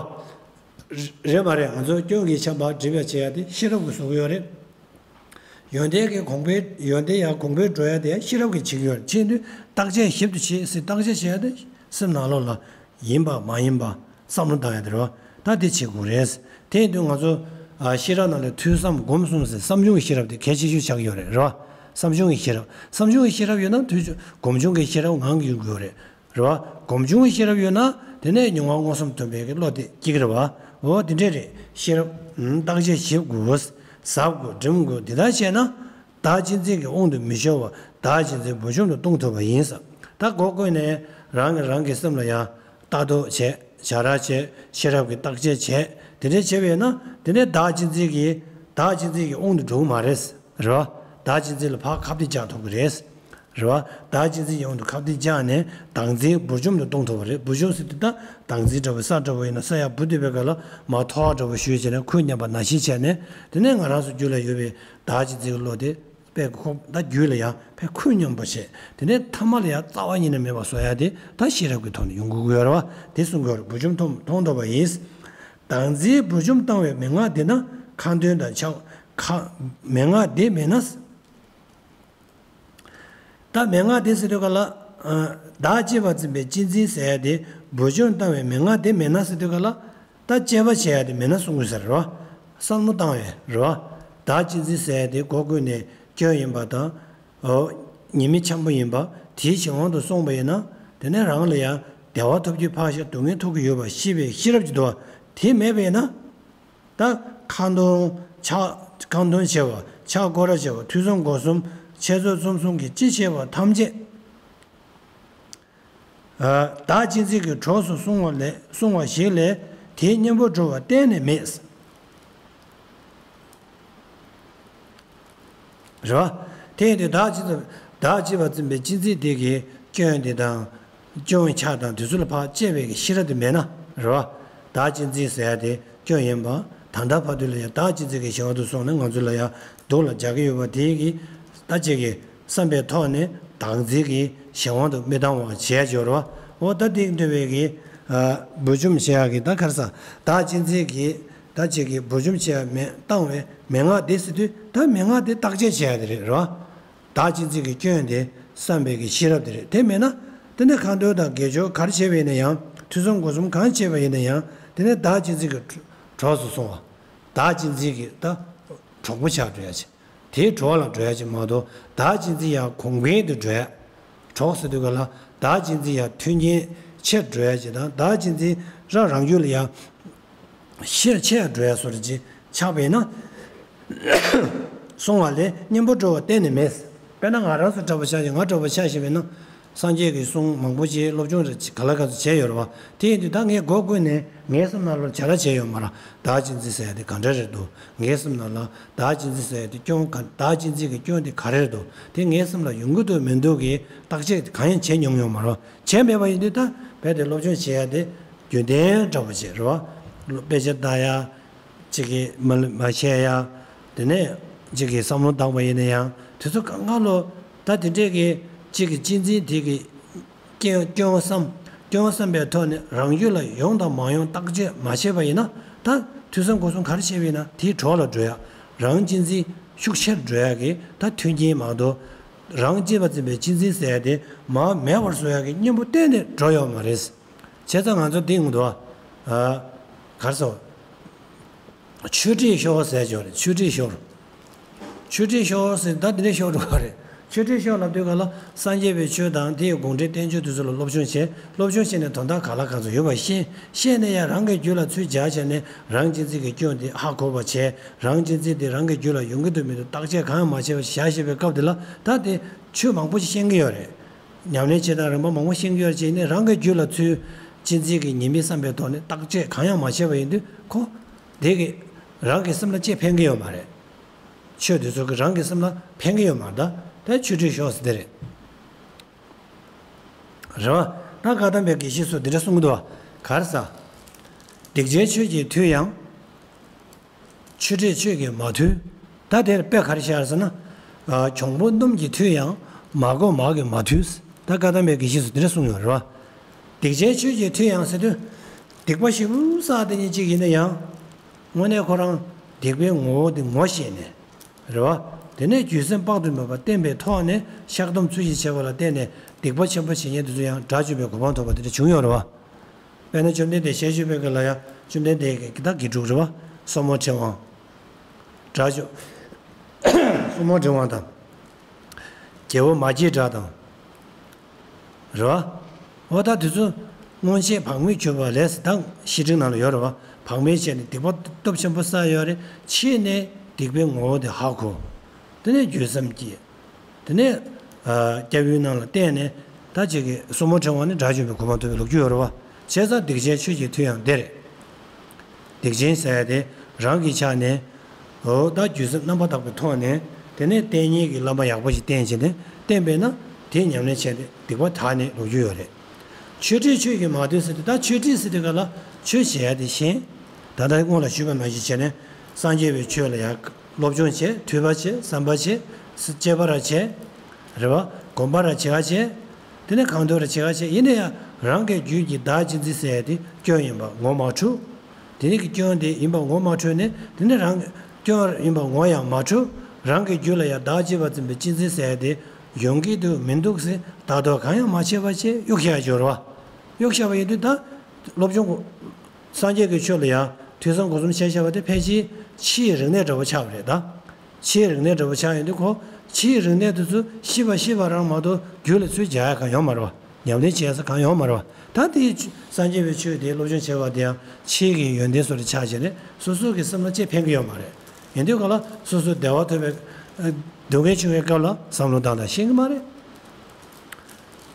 རེད་མ་རེད། ང་ཚོ་སྐྱོན་གྱི་ཆ་བག་སྒྲིབ་ཡ་བྱེད་ཡ་དེ་ཤེས་རབ་ཀྱིས་བཟོ་གི་ཡོད་རེད། ཡོན་ཏན་གྱི་གོང་འཕེལ་ཡོན་ཏན་ཡར་གོང་འཕེལ་འགྲོ་ཡ་དེ་ཤེས་རབ་ཀྱིས་བྱེད་ཀྱི་ཡོད་རེད། བྱེད་དུས་བརྟག་དཔྱད་ཞིབ་ཏུ་བྱེད་ཟེར་བརྟག་དཔྱད་བྱེད་ཡ་དེ་སེམས་ནང་ལོགས་ལ་ཡིན་པ་མ་ཡིན་པ་བསམ་བློ་བཏང་ཡ་དེ་རེད་བ། ད་དེ་བྱེད་དགོས་རེད། དེ་ཡིན་དུས་ང་ཚོ་ཨ་ཤེས་རབ་ནང་ལ་ཐོས་བསམ་སྒོམ་གསུམ་ཟེར་བསམ་བྱུང་གི་ཤེས་རབ་དེ་གལ་ཆེ་ཤོས་ཆགས་ཀྱི་ཡོད་རེད། རེད་བ། བསམ་བྱུང་གི་ཤེས་རབ་བསམ་བྱུང་གི་ཤེས་རབ་ཡོད་ན་ཐོས་བྱུང་སྒོམ་བྱུང་གི་ཤེས་རབ་ངང་གིས་ཡོང་གི་ཡོད་རེད། རེད་བ། སྒོམ་བྱུང་གི་ཤེས་རབ་ཡོད་ན་དེ་ནས་མྱོང་བ་མངོན་སུམ་དུ་མཐོང་བའི་བློ་དེ་སྐྱེ་གི་རེད་བ། འོ་དེ་འདྲས་རེད། ཤེས་རབ་ཨུམ་བརྟག་དཔྱད་ཞིབ་དགོས། ཟབ་དགོས། འགྲིམ་དགོས། དེ་ལྟར་བྱས་ན་བདག་གཅེས་འཛིན་གྱི་དབང་དུ་མི་ཤོར་བར་བདག་གཅེས་འཛིན་བུ་ཆུང་དུ་གཏོང་ཐུབ་པ་ཡིན་ཟེར། ད་སྒོ་ཀུན་ནས་རང་གིས་རང་གི་སེམས་ལ་ཡང་ལྟ་རྟོག་བྱས། བྱ་ར་བྱས། ཤེས་རབ་ཀྱིས་བརྟག་དཔྱད་བྱས། དེ་འདྲས་བྱས་པས་ན་དེ་ནས་བདག་གཅེས་འཛིན་གྱི་བདག་གཅེས་འཛིན་གྱི་དབང་དུ་འགྲོ་གི་མ་རེད། རེད་བ། བདག་གཅེས་འཛིན་ལ་ཕར་ཁ་གཏད་བཅག་ཐུབ་ཀྱི་རེད། རེད་བ། བདག་གཅེས་འཛིན་གྱི་དབང་དུ་ཁ་གཏད་བཅག་ནས་བདག་འཛིན་བུ་ཆུང་དུ་གཏོང་ཐུབ་པ་རེད། བུ་ཆུང་ཟེར་དུས་ད་བདག་འཛིན་འདྲ་བོ་ས་འདྲ་བོ་ཡིན་ན་ས་ཡར་འབུ་འདེབས་པའི་སྐབས་ལ་མར་མཐོ་བ་འདྲ་བོ་ཞུས་བྱས་ནས་ཁུར་སྙམ་པ་ནང་བཞིན་བྱས་ནས་དེ་ནས་ང་རང་ཚོ་རྒྱུད་ལ་ཡོད་པའི་བདག་གཅེས་འཛིན་གྱི་བློ་དེ་དཔེ་ཁོ་ད་རྒྱུད་ལ་ཡང་ཕར་ཁུར་སྙམ་པ་བྱས། དེ་ནས་ཐ་མ་ལ་ཡང་རྩ་བ་ཉིད་ནས་མེད་པ་བཟོ་ཡ་དེ་ད་ཤེས་རབ་ཀྱི་ཐོག་ནས་ཡོང་དགོས་ཀྱི་ཡོད་རེད་བ། དེ་གསུང་གི་ཡོད་རེད། བུ་ཆུང་མཐོང་མཐོང་ཐུབ་པ་ཡིན། བདག་འཛིན་བུ་ཆུང་བཏང་བའི་མན་ངག་འདི་ན་ཁ་འདོན་དང་ཆགས་ཁ་མན་ངག་འདི་མེད་ན། ད་མན་ངག་དེ་ཟེར་དུས་ག་ལ། བདག་གཅེས་པར་འཛིན་པའི་གཅེས་འཛིན་ཟེར་ཡ་དེ་བུ་ཆུང་བཏང་བའི་མན་ངག་དེ་མེད་ན་ཟེར་དུས་ག་ལ། ད་དཔྱད་པ་བྱེད་ཡ་དེ་མེད་ན་གསུང་དགོས་ས་རེད་བ། བསམ་བློ་བཏང་བའི་རེད་བ། བདག་གཅེས་འཛིན་ཟེར་ཡ་དེ་སྒོ་ཀུན་ནས་སྐྱོན་ཡིན་པ་དང་། ཨོ། ཉེས་དམིགས་འཆང་པོ་ཡིན་པ་དེའི་གཞན་དབང་དུ་སོང་བ་ཡིན་ན། དེ་ནས་རང་ལ་ཡང་བདེ་བ་ཐོབ་རྒྱུ་ཕར་བཞག་སྡུག་བསྔལ་ཐོབ་ཀྱི་ཡོད་པ་ཤེས་པའི་ཤེས་རབ་ཀྱི་འདུ་བ་དེ་མེད་པ་ཡིན་ན། ད་ཁ་འདོན་ཕྱག་ཁ་འདོན་བྱས་པ། ཕྱག་སྐོར་ར་བྱས་པ། ཐོས་བསམ་སྒོམ་གསུམ་འཆད་རྩོད་རྩོམ་གསུམ་གྱི་ཅི་བྱས་པ་ཐམས་ཅད། བདག་གཅེས་འཛིན་གྱི་གྲོགས་སུ་སོང་བ་ལས་སོང་བ་ཞིག་ལས་དེའི་གཉེན་པོར་འགྲོ་བ་གཏན་ནས་མེད། རེད་བ། དེ་ཡིན་དུས་བདག་གཅེས་བདག་གཅེས་པར་འཛིན་པའི་གཅེས་འཛིན་དེ་གི་སྐྱོན་དེ་དང་། སྐྱོན་ཆ་དང་དེ་ཚོ་ལ་ཕར་དཔྱད་པའི་གི་ཤེས་རབ་དེ་མེད་ན་རེད་བ། བདག་གཅེས་འཛིན་ཟེར་ཡ་དེ་སྐྱོན་ཡིན་པ། ད་ལྟ་བར་དུ་ལ་ཡང་བདག་གཅེས་འཛིན་གྱི་གཞན་དབང་དུ་སོང་ནས་ང་ཚོ་ལ་ཡང་སྡུག་ལ་རྒྱག་གི་ཡོད་པ་དེ་གི་ད་ཅིག་གི་བསམ་པའི་ཐོག་ནས་བདག་འཛིན་གྱི་གཞན་དབང་དུ་མི་བཏང་བ་བྱས་སྦྱོར་བ། འོ་ད་དེ་འདོད་པའི་གི་ཨ་བུ་འཇོམས་བྱེད་ཡག་གི་ད་ག་རེ་ཟ། བདག་གཅེས་འཛིན་གྱི་ད་ཅིག་གི་བུ་འཇོམས་བྱེད་ཡག་མེད་བཏང་བའི་མན་ངག་དེ་ཟེར་དུས་ད་མན་ངག་དེ་བརྟག་དཔྱད་བྱེད་ཡག་དེ་རེད་རེད་བ། བདག་གཅེས་འཛིན་གྱི་སྐྱོན་དེ་བསམ་པའི་གི་ཤེས་རབ་དེ་རེད། དེ་མེད་ན་དེ་ནས་ཁ་འདོན་དང་དགེ་སྦྱོར་ག་རེ་བྱས་པ་ཡིན་ན་ཡང་། ཐོས་བསམ་སྒོམ་གསུམ་གང་བྱས་པ་ཡིན་ན་ཡང་། དེ་ནས་བདག་གཅེས་འཛིན་གྱི་གྲོགས་སུ་སོང་བ། བདག་གཅེས་འཛིན་གྱི་ད་གྲོགས་པོ་ཆགས་འགྲོ་ཡ་ཅིག་དེའི་གྲོགས་ལ་འགྲོ་ཡ་ཅིག་མ་གཏོགས་བདག་གཅེས་འཛིན་ཡང་གོང་འཕེལ་དུ་འགྲོ་ཡ། གྲོགས་ཟེར་དུས་ག་ལ་བདག་གཅེས་འཛིན་ཡང་མཐུན་རྐྱེན་ཆེར་འགྲོ་ཡ་ཅིག་དང་། བདག་གཅེས་འཛིན་རང་རང་རྒྱུད་ལ་ཡང་ཤེར་ཆེར་འགྲོ་ཡ་སོར་ཅིག་ཆགས་པས་ན། སོང་བ་ལས་གཉེན་པོ་འགྲོ་བ་གཏན་ནས་མེད། དཔེར་ན་ང་རང་ཚོ་འདྲ་པོ་ཆགས་ཤིང་ང་འདྲ་པོ་ཆགས་ཤིང་བས་ན། སངས་རྒྱས་ཀྱི་གསུང་མང་པོ་ཅིག་སློབ་སྦྱོང་རེ་ག་ལ་ག་ཚོད་བྱས་ཡོད་རེད་བ། དེ་ཡིན་དུས་ད་ངས་མགོ་བཀུག་ནས་ངའི་སེམས་ནང་ལ་བྱ་ར་བྱས་ཡོད་མ་རེད། བདག་གཅེས་འཛིན་ཟེར་ཡ་དེ་ག་འདྲ་རེད་འདུག་ངའི་སེམས་ནང་ལ་བདག་གཅེས་འཛིན་ཟེར་ཡ་དེ་སྐྱོན་ག་བདག་གཅེས་འཛིན་གྱི་སྐྱོན་དེ་ག་རེ་རེད་འདུག་དེ་ངའི་སེམས་ལ་ཡོང་གི་འདུག་མི་འདུག་གི་བརྟག་དཔྱད་གང་ཡང་བྱས་མྱོང་ཡོད་མ་རེད། བྱས་མེད་པ་ཡིན་དུས་ད་རྦད་དེ་སློབ་སྦྱོང་བྱེད་ཡ་དེ་རྒྱུན་ལྡན་འདྲ་པོ་ཅིག་རེད་བ། དཔེ་ཆ་ལྟ་ཡ། གཅིག་གིས་མ་མ་བཤད་ཡ། དེ་ནས་གཅིག་གིས་བསམ་བློ་བཏང་བ་ཡིན་ན་ཡང་དེ་ཚོ་གང་ག་ལོ། ད་དེ་འདྲས་ཀྱི་གཅིག་གི་གཅེས་འཛིན་དེ་གི་སྐྱོན་སྐྱོན་བསམ་སྐྱོན་བསམ་པའི་ཐོག་ནས་རང་རྒྱུད་ལ་ཡོང་དང་མ་ཡོང་བརྟག་དཔྱད་མ་བྱས་པ་ཡིན་ན། ད་ཐོས་བསམ་སྒོམ་གསུམ་ག་རེ་བྱས་པ་ཡིན་ན་དེའི་གྲོགས་ལ་འགྲོ་ཡ། རང་གཅེས་འཛིན་ཤུགས་ཆེར་འགྲོ་ཡ་གི་ད་མཐུན་རྐྱེན་མ་གཏོགས། རང་གཅེས་པར་འཛིན་པའི་གཅེས་འཛིན་ཟེར་ཡ་དེ་མར་མེད་པར་བཟོ་ཡ་གི་གཉེན་པོ་གཏན་ནས་འགྲོ་ཡོད་མ་རེད། བྱས་ཙང་ང་ཚོ་འདི་ཡོང་འདུག་ཨ། ག་རེ་ཟེར། ཆོས་ཁྲིད་ཤོར་ཟེར་ཅོག་རེད། ཆོས་ཁྲིད་ཤོར། ཆོས་ཁྲིད་ཤོར་ཟེར་ད་འདི་འདྲ་ཤོར་འགྲོ་བ་རེད། ཆོས་ཁྲིད་ཤོར་ལབ་དུས་ག་ལ་སངས་རྒྱས་པའི་ཆོས་དང་དེའི་དགོངས་འགྲེལ་བསྟན་བཅོས་དེ་ཚོ་ལ་སློབ་སྦྱོང་བྱས། སློབ་སྦྱོང་བྱས་ནས་དོན་དག་ག་ལ་ག་ཚོད་ཡོད་པ་ཤེས། ཤེས་ནས་ཡང་རང་གི་རྒྱུད་ལ་ཚུར་སྦྱར་བྱས་ནས་རང་གཅེས་འཛིན་གྱི་སྐྱོན་དེ་ཧ་གོ་བ་བྱས། རང་གཅེས་འཛིན་དེ་རང་གི་རྒྱུད་ལ་ཡོང་གི་འདུག་མི་འདུག་བརྟག་དཔྱད་གང་ཡང་མ་བྱས་པ་བཞག་བཞག་པའི་སྐབས་དེ་ལ་ད་དེ་ཆོས་མང་པོ་ཞིག་ཤེས་ཀྱི་ཡོད་རེད། ཉམས་ལེན་བྱེད་སྟངས་རིམ་པ་མང་པོ་ཤེས་ཀྱི་ཡོད་རེད། བྱས་ནས་རང་གི་རྒྱུད་ལ་ཚུར་གཅེས་འཛིན་གྱི་ཉེས་དམིགས་བསམ་པའི་ཐོག་ནས་བརྟག་དཔྱད་གང་ཡང་མ་བྱས་པ་ཡིན་དུས་ཁོ། དེ་གིས་རང་གི་སེམས་ལ་ཅི་ཕན་གྱི་ཡོད་མ་རེད། ཆོས་དེ་ཚོ་གིས་རང་གི་སེམས་ལ་ཕན་གྱི་ཡོད་མ་རེད། ད་ད་ཆོས་ཁྲིད་ཤོར་ཟེར་དེ་རེད། རེད་བ། ད་བཀའ་གདམས་པའི་དགེ་བཤེས་ཚོས་འདི་འདྲ་གསུང་གི་འདུག་བ། ག་རེ་ཟ། སྡིག་ཅན་ཆོས་ཀྱིས་ཐུལ་ཡང་། ཆོས་ཁྲིད་ཆོས་ཀྱིས་མ་ཐུལ། ད་དེར་དཔེ་ག་རེ་བཞག་ཟེར་ན། ཨ། གྱོང་པོ་སྣུམ་གྱིས་ཐུལ་ཡང་མ་གོ་མ་གིས་མ་ཐུལ། ད་བཀའ་གདམས་པའི་དགེ་བཤེས་ཚོས་འདི་འདྲ་གསུངས་ཡོད་རེད་བ། སྡིག་ཅན་ཆོས་ཀྱིས་ཐུལ་ཡང་ཟེར་དུས། སྡིག་པ་ཞེ་པོ་བསགས་དེ་ཉིད་ཅིག་ཡིན་ན་ཡང་། དངོས་གནས་ཁོ་རང་སྡིག་པའི་ངོ་བོ་དེ་ངོ་ཤེས་ནས། རེད་བ། དེ་ནས་རྒྱུ་སེམས་དཔག་ཏུ་མེད་པ་བསྟེན་པའི་ཐོག་ནས་བཤགས་སྡོམ་ཚུལ་བཞིན་བྱས་པ་ལ་བརྟེན་ནས་སྡིག་པ་ཆེན་པོ་བྱེད་མཁན་དེ་ཚོ་ཡང་དགྲ་བཅོམ་པའི་གོ་འཕང་ཐོབ་པ་དེ་འདྲ་བྱུང་ཡོད་རེད་བ། དཔེར་ན་བཅོམ་ལྡན་འདས་ཞལ་བཞུགས་པའི་སྐབས་ལ་ཡང་བཅོམ་ལྡན་འདས་ཀྱིས་ད་དགེ་ཕྲུག་རེད་བ། སོར་མོ་ཕྲེང་བ། དགྲ་བཅོམ། སོར་མོ་ཕྲེང་བ་དང་། རྒྱལ་པོ་མ་སྐྱེས་དགྲ་དང་། རེད་བ། འོ་ད་དེ་ཚོ་སྔོན་ཆད་བག་མེད་གྱུར་པ་ལས་ད་བཤེས་སྤྲིང་ནང་ལ་ཡོད་རེད་བ། བག་མེད་བྱས་ནས་སྡིག་པ་སྟོབས་ཆེན་པོ་བསགས་ཡོད་རེད། ཕྱིས་ནས་སྡིག་པའི་ངོ་བོ་དེ་ཧ་གོ། དེ་ནས་རྒྱུ་སེམས་སྐྱེས། དེ་ནས། ཨ། སྐྱབས་ཡུལ་རྣམས་ལ་བརྟེན་ནས་ད་ཅིག་གི་སོར་མོ་ཕྲེང་བ་ནི་དགྲ་བཅོམ་པའི་གོ་འཕང་ཐོབ་པའི་ལོ་རྒྱུས་ཡོད་རེད་བ། བྱས་ཙང་སྡིག་ཅན་ཆོས་ཀྱིས་ཐུལ་ཡང་དེ་རེད། སྡིག་ཅན་ཟེར་ཡ་དེ་རང་གི་ཆ་ནས། འོ་ད་རྒྱུ་སེམས་རྣམ་པར་དག་པའི་ཐོག་ནས་དེ་ནས་བསྟེན་ཉེས་ཀྱི་བསླབ་པ་ཡག་པོ་ཞིག་བསྟེན་བྱས་ནས་བསྟེན་པས་ན་དེ་ཉམས་ལེན་བྱས་ཏེ་སྡིག་པ་དག་ནས་ལོ་རྒྱུས་ཡོད་རེད། ཆོས་ཁྲིད་ཆོས་ཀྱིས་མ་ཐུལ་ཟེར་དུས་ད་ཆོས་ཁྲིད་ཟེར་དུས་ག་ལ་ཆོས་བྱེད་ཡ་དེ་གཞན། ད་ལྟ་སྔོན་ལ་ཞུས་པ་ནང་བཞིན་བྱས་ནས་སངས་རྒྱས་པའི་ཆོས་ལ་ཡང་སློབ་སྦྱོང་བྱས། ཐོས་པ་བྱས། བསམ་པ་བྱས། དཔྱད་པ་ར་བྱས། རེད་བ། སྒོམ་པ་ར་བྱེད་ག་བྱས། དེ་ནས་གང་འདོད་ར་བྱེད་ག་བྱས། ཡིན་ན་ཡང་རང་གི་རྒྱུད་ཀྱི་བདག་གཅེས་འཛིན་ཟེར་ཡ་དེ་སྐྱོན་ཡིན་པ་ངོ་མ་འཕྲོད། དེ་ནས་ཀྱི་སྐྱོན་དེ་ཡིན་པ་ངོ་མ་འཕྲོད་ནས་དེ་ནས་རང་གི་སྐྱོན་ཡིན་པ་ངོ་ཡང་མ་འཕྲོད། རང་གི་རྒྱུད་ལ་ཡང་བདག་གཅེས་པར་འཛིན་པའི་གཅེས་འཛིན་ཟེར་ཡ་དེ་ཡོང་གི་འདུག་མི་འདུག་ཟེར་ལྟ་རྟོག་གང་ཡང་མ་བྱས་པ་བྱས་གཡུག་བཞག་སྦྱོར་བ། གཡུག་བཞག་པ་ཡིན་དུས་ད་སློབ་སྦྱོང་གོ། སངས་རྒྱས་ཀྱི་ཆོས་ལ་ཡང་ཐོས་བསམ་སྒོམ་གསུམ་བྱས་བཞག་པ་དེ་ཕལ་ཆེར་ཕྱིའི་རིག་གནས་འདྲ་བོ་ཆགས་པ་རེད་ད། ཕྱིའི་རིག་གནས་འདྲ་བོ་ཆགས་ཡོང་དུས་ཁོ་ ཕྱིའི་རིག་གནས་དེ་ཚོ་ཤེས་པ་ཤེས་པ་རང་མ་གཏོགས་རྒྱུད་ལ་ཚུར་འཇགས་ཡ་གང་ཡོད་མ་རེད་བ། ཉམས་ལེན་བྱེད་ས་གང་ཡོད་མ་རེད་བ། ད་དེ་སངས་རྒྱས་པའི་ཆོས་དེ་སློབ་སྦྱོང་བྱེད་པ་དེ་ཡང་ཕྱིའི་གི་ཡོན་ཏན་སོགས་ལ་ཆགས་བྱས་ནས་སོ་སོ་གི་སེམས་ལ་ཅི་ཕན་གི་ཡོད་མ་རེད། ཡིན་དུས་ག་ལ་སོ་སོ་བདེ་བ་ཐོབ་པའི་སྡུག་བསྔལ་བྱུང་བའི་སྐབས་ལ་བསམ་བློ་བཏང་དང་ཤེས་གི་མ་རེད།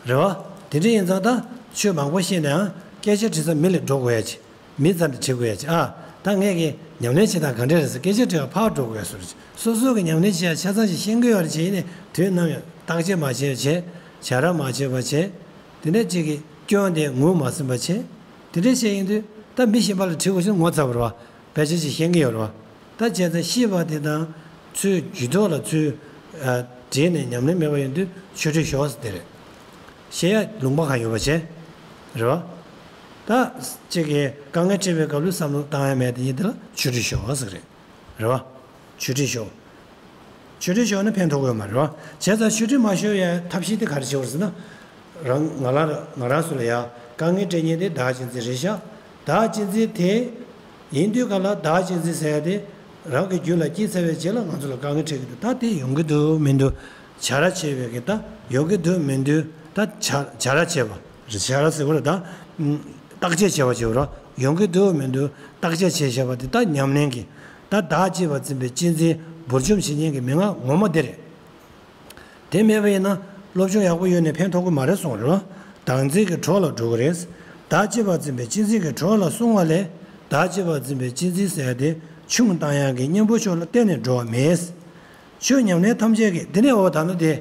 རེད་བ། དེ་འདྲ་ཡིན་ཙང་ད་ཆོས་མང་པོ་ཤེས་ནའང་སྐད་ཆ་དྲི་ས་མི་ལ་འགྲོ་དགོས་ཡ་ཅིག་མི་ཙམ་དུ་བྲིས་དགོས་ཡ་ཅིག་ཨ། ད་ངས་ཀྱི་ཉམས་ལེན་བྱེད་སྟངས་ག་འདྲས་རེད་ཟེར་སྐད་ཆ་དྲི་བ་ཕར་འགྲོ་དགོས་ཡ་སོ་རེད། སོ་སོ་གི་ཉམས་ལེན་བྱེད་ཡ་ཆ་ཚང་ཞིག་ཤེས་ཀྱི་ཡོད་རེད་བྱས་ཡིན་ནའི་དུས་ནམ་ཡང་བརྟག་དཔྱད་མ་བྱས་བྱས། བྱ་ར་མ་བྱས་པ་བྱས། དེ་ནས་གཅིག་གི་སྐྱོན་དེ་ངོས་མ་ཟིན་པ་བྱས། དེ་འདྲས་བྱས་ཡིན་དུས་ད་མི་གཞན་པ་ལ་དྲི་དགོས་ཞེས་ངོ་ཚ་བ་རེད་བ། ཕལ་ཆེར་ཞིག་ཤེས་ཀྱི་ཡོད་རེད་བ། ད་བྱས་ཙང་ཤེས་པ་དེ་དང་ཚུར་རྒྱུད་ཐོག་ལ་ཚུར་ཨ་དྲིལ་ནས་ཉམས་ལེན་མེད་པ་ཡིན་དུས་ཆོས་ཁྲིད་ཞོག་ཟེར་དེ་རེད། བཤད་ཡ་ལུང་པ་གང་ཡོད་པ་བྱས། རེད་བ། ད་གཅིག་གིས་དཀའ་ངལ་འཕྲད་པའི་སྐབས་ལ་བསམ་བློ་བཏང་ཡ་མེད་དེ་ཡིན་དེ་ལ་ཆོས་ཁྲིད་ཞོག་ཟེར་གི་རེད། རེད་བ། ཆོས་ཁྲིད་ཞོག་ཆོས་ཁྲིད་ཞོག་ན་ཕན་ཐོགས་ཡོད་མ་རེད་བ། བྱས་ཙང་ཆོས་ཁྲིད་མ་ཞུ་ཡ་ཐབས་ཤེས་དེ་ག་རེ་བྱེད་དགོས་ཟེར་ན། རང་ང་རང་ང་རང་ཚོ་ལ་ཡ་དཀའ་ངལ་འཕྲད་མཁན་དེ་བདག་གཅེས་འཛིན་རེད་ཤག་བདག་གཅེས་འཛིན་དེ་ཡིན་དུས་ག་ལ་བདག་གཅེས་འཛིན་ཟེར་ཡ་དེ་རང་གི་རྒྱུད་ལ་སྐྱེས་ཚར་བའི་རྗེས་ལ་ང་ཚོ་ལ་དཀའ་ངལ་འཕྲད་ཀྱི་འདུག་ད་དེ་ཡོང་གི་འདུག་མི་འདུག་བྱ་ར་བྱས་པའི་གི་ད་ཡོང་གི་འདུག་མི་འདུག་ད་བྱ་བྱ་ར་བྱས་པ་རེད། བྱ་ར་ཟེར་བ་རེད་ད། བརྟག་དཔྱད་བྱས་པ་བྱས་པ་རེད། ཡོང་གི་འདུག་མི་འདུག་བརྟག་དཔྱད་བྱས་བྱས་པ་དེ་ད་ཉམས་ལེན་གྱི་ད་བདག་གཅེས་པ་འཛིན་པའི་གཅེས་འཛིན་འབུར་འཇོམས་བྱེད་མཁན་གྱི་མན་ངག་ངོ་མ་དེ་རེད། དེ་མེད་པ་ཡིན་ན་སློབ་སྦྱོང་ཡག་པོ་ཡོད་ནས་ཕན་ཐོགས་ཀྱི་མ་རེད་གསུངས་རེད། བདག་འཛིན་གྱི་གྲོགས་ལ་འགྲོ་གི་རེད། བདག་གཅེས་པར་འཛིན་པའི་གཅེས་འཛིན་གྱི་གྲོགས་ལ་སོང་བ་ལས་བདག་གཅེས་པར་འཛིན་པའི་གཅེས་འཛིན་ཟེར་ཡ་དེ་ཆུང་བཏང་ཡག་གི་གཉེན་པོ་ཕྱོགས་ལ་གཏན་ནས་འགྲོ་བ་མེད། ཆོས་ཉམས་ལེན་ཐམས་ཅད་ཀྱི་དེ་ནས་འོ་ད་ནི་དེ་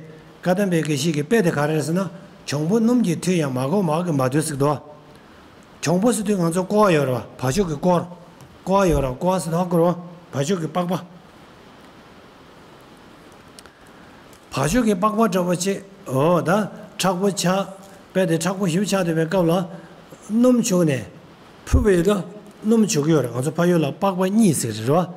བཀའ་གདམས་པའི་དགེ་བཤེས་ཀྱི་དཔེ་དེ་ག་རེ་རེད་ཟེར་ན། གྱོང་པོ་སྣུམ་གྱིས་འཐུས་ཡང་མ་བཀོག་མར་གྱིས་མ་འཐུས་ཟེར་དོ། གྱོང་པོ་ཟེར་དུས་ང་ཚོ་ཀོ་བ་ཡོད་རེད་བ། བ་ཕྱུགས་ཀྱི་ཀོ། ཀོ་བ་ཡོད་རེད་བ། ཀོ་བ་ཟེར་དུས་ཧ་གོ་རེད་བ། བ་ཕྱུགས་ཀྱི་པགས་པ། བ་ཕྱུགས་ཀྱི་པགས་པ་འདྲ་པོ་ཅིག་འོ་ད་མཁྲེགས་པོ་ཆགས། དཔེ་དེ་མཁྲེགས་པོ་ཞིབ་ཆགས་བསྡད་པའི་སྐབས་ལ་སྣུམ་བྱུགས་ནས་ཕུབ་པ་ཡོད་དོ། སྣུམ་བྱུགས་ཀྱི་ཡོད་རེད། ང་ཚོ་ཕ་ཡུལ་ལ་པགས་པ་གཉིས་ཟེར་རེད་བ།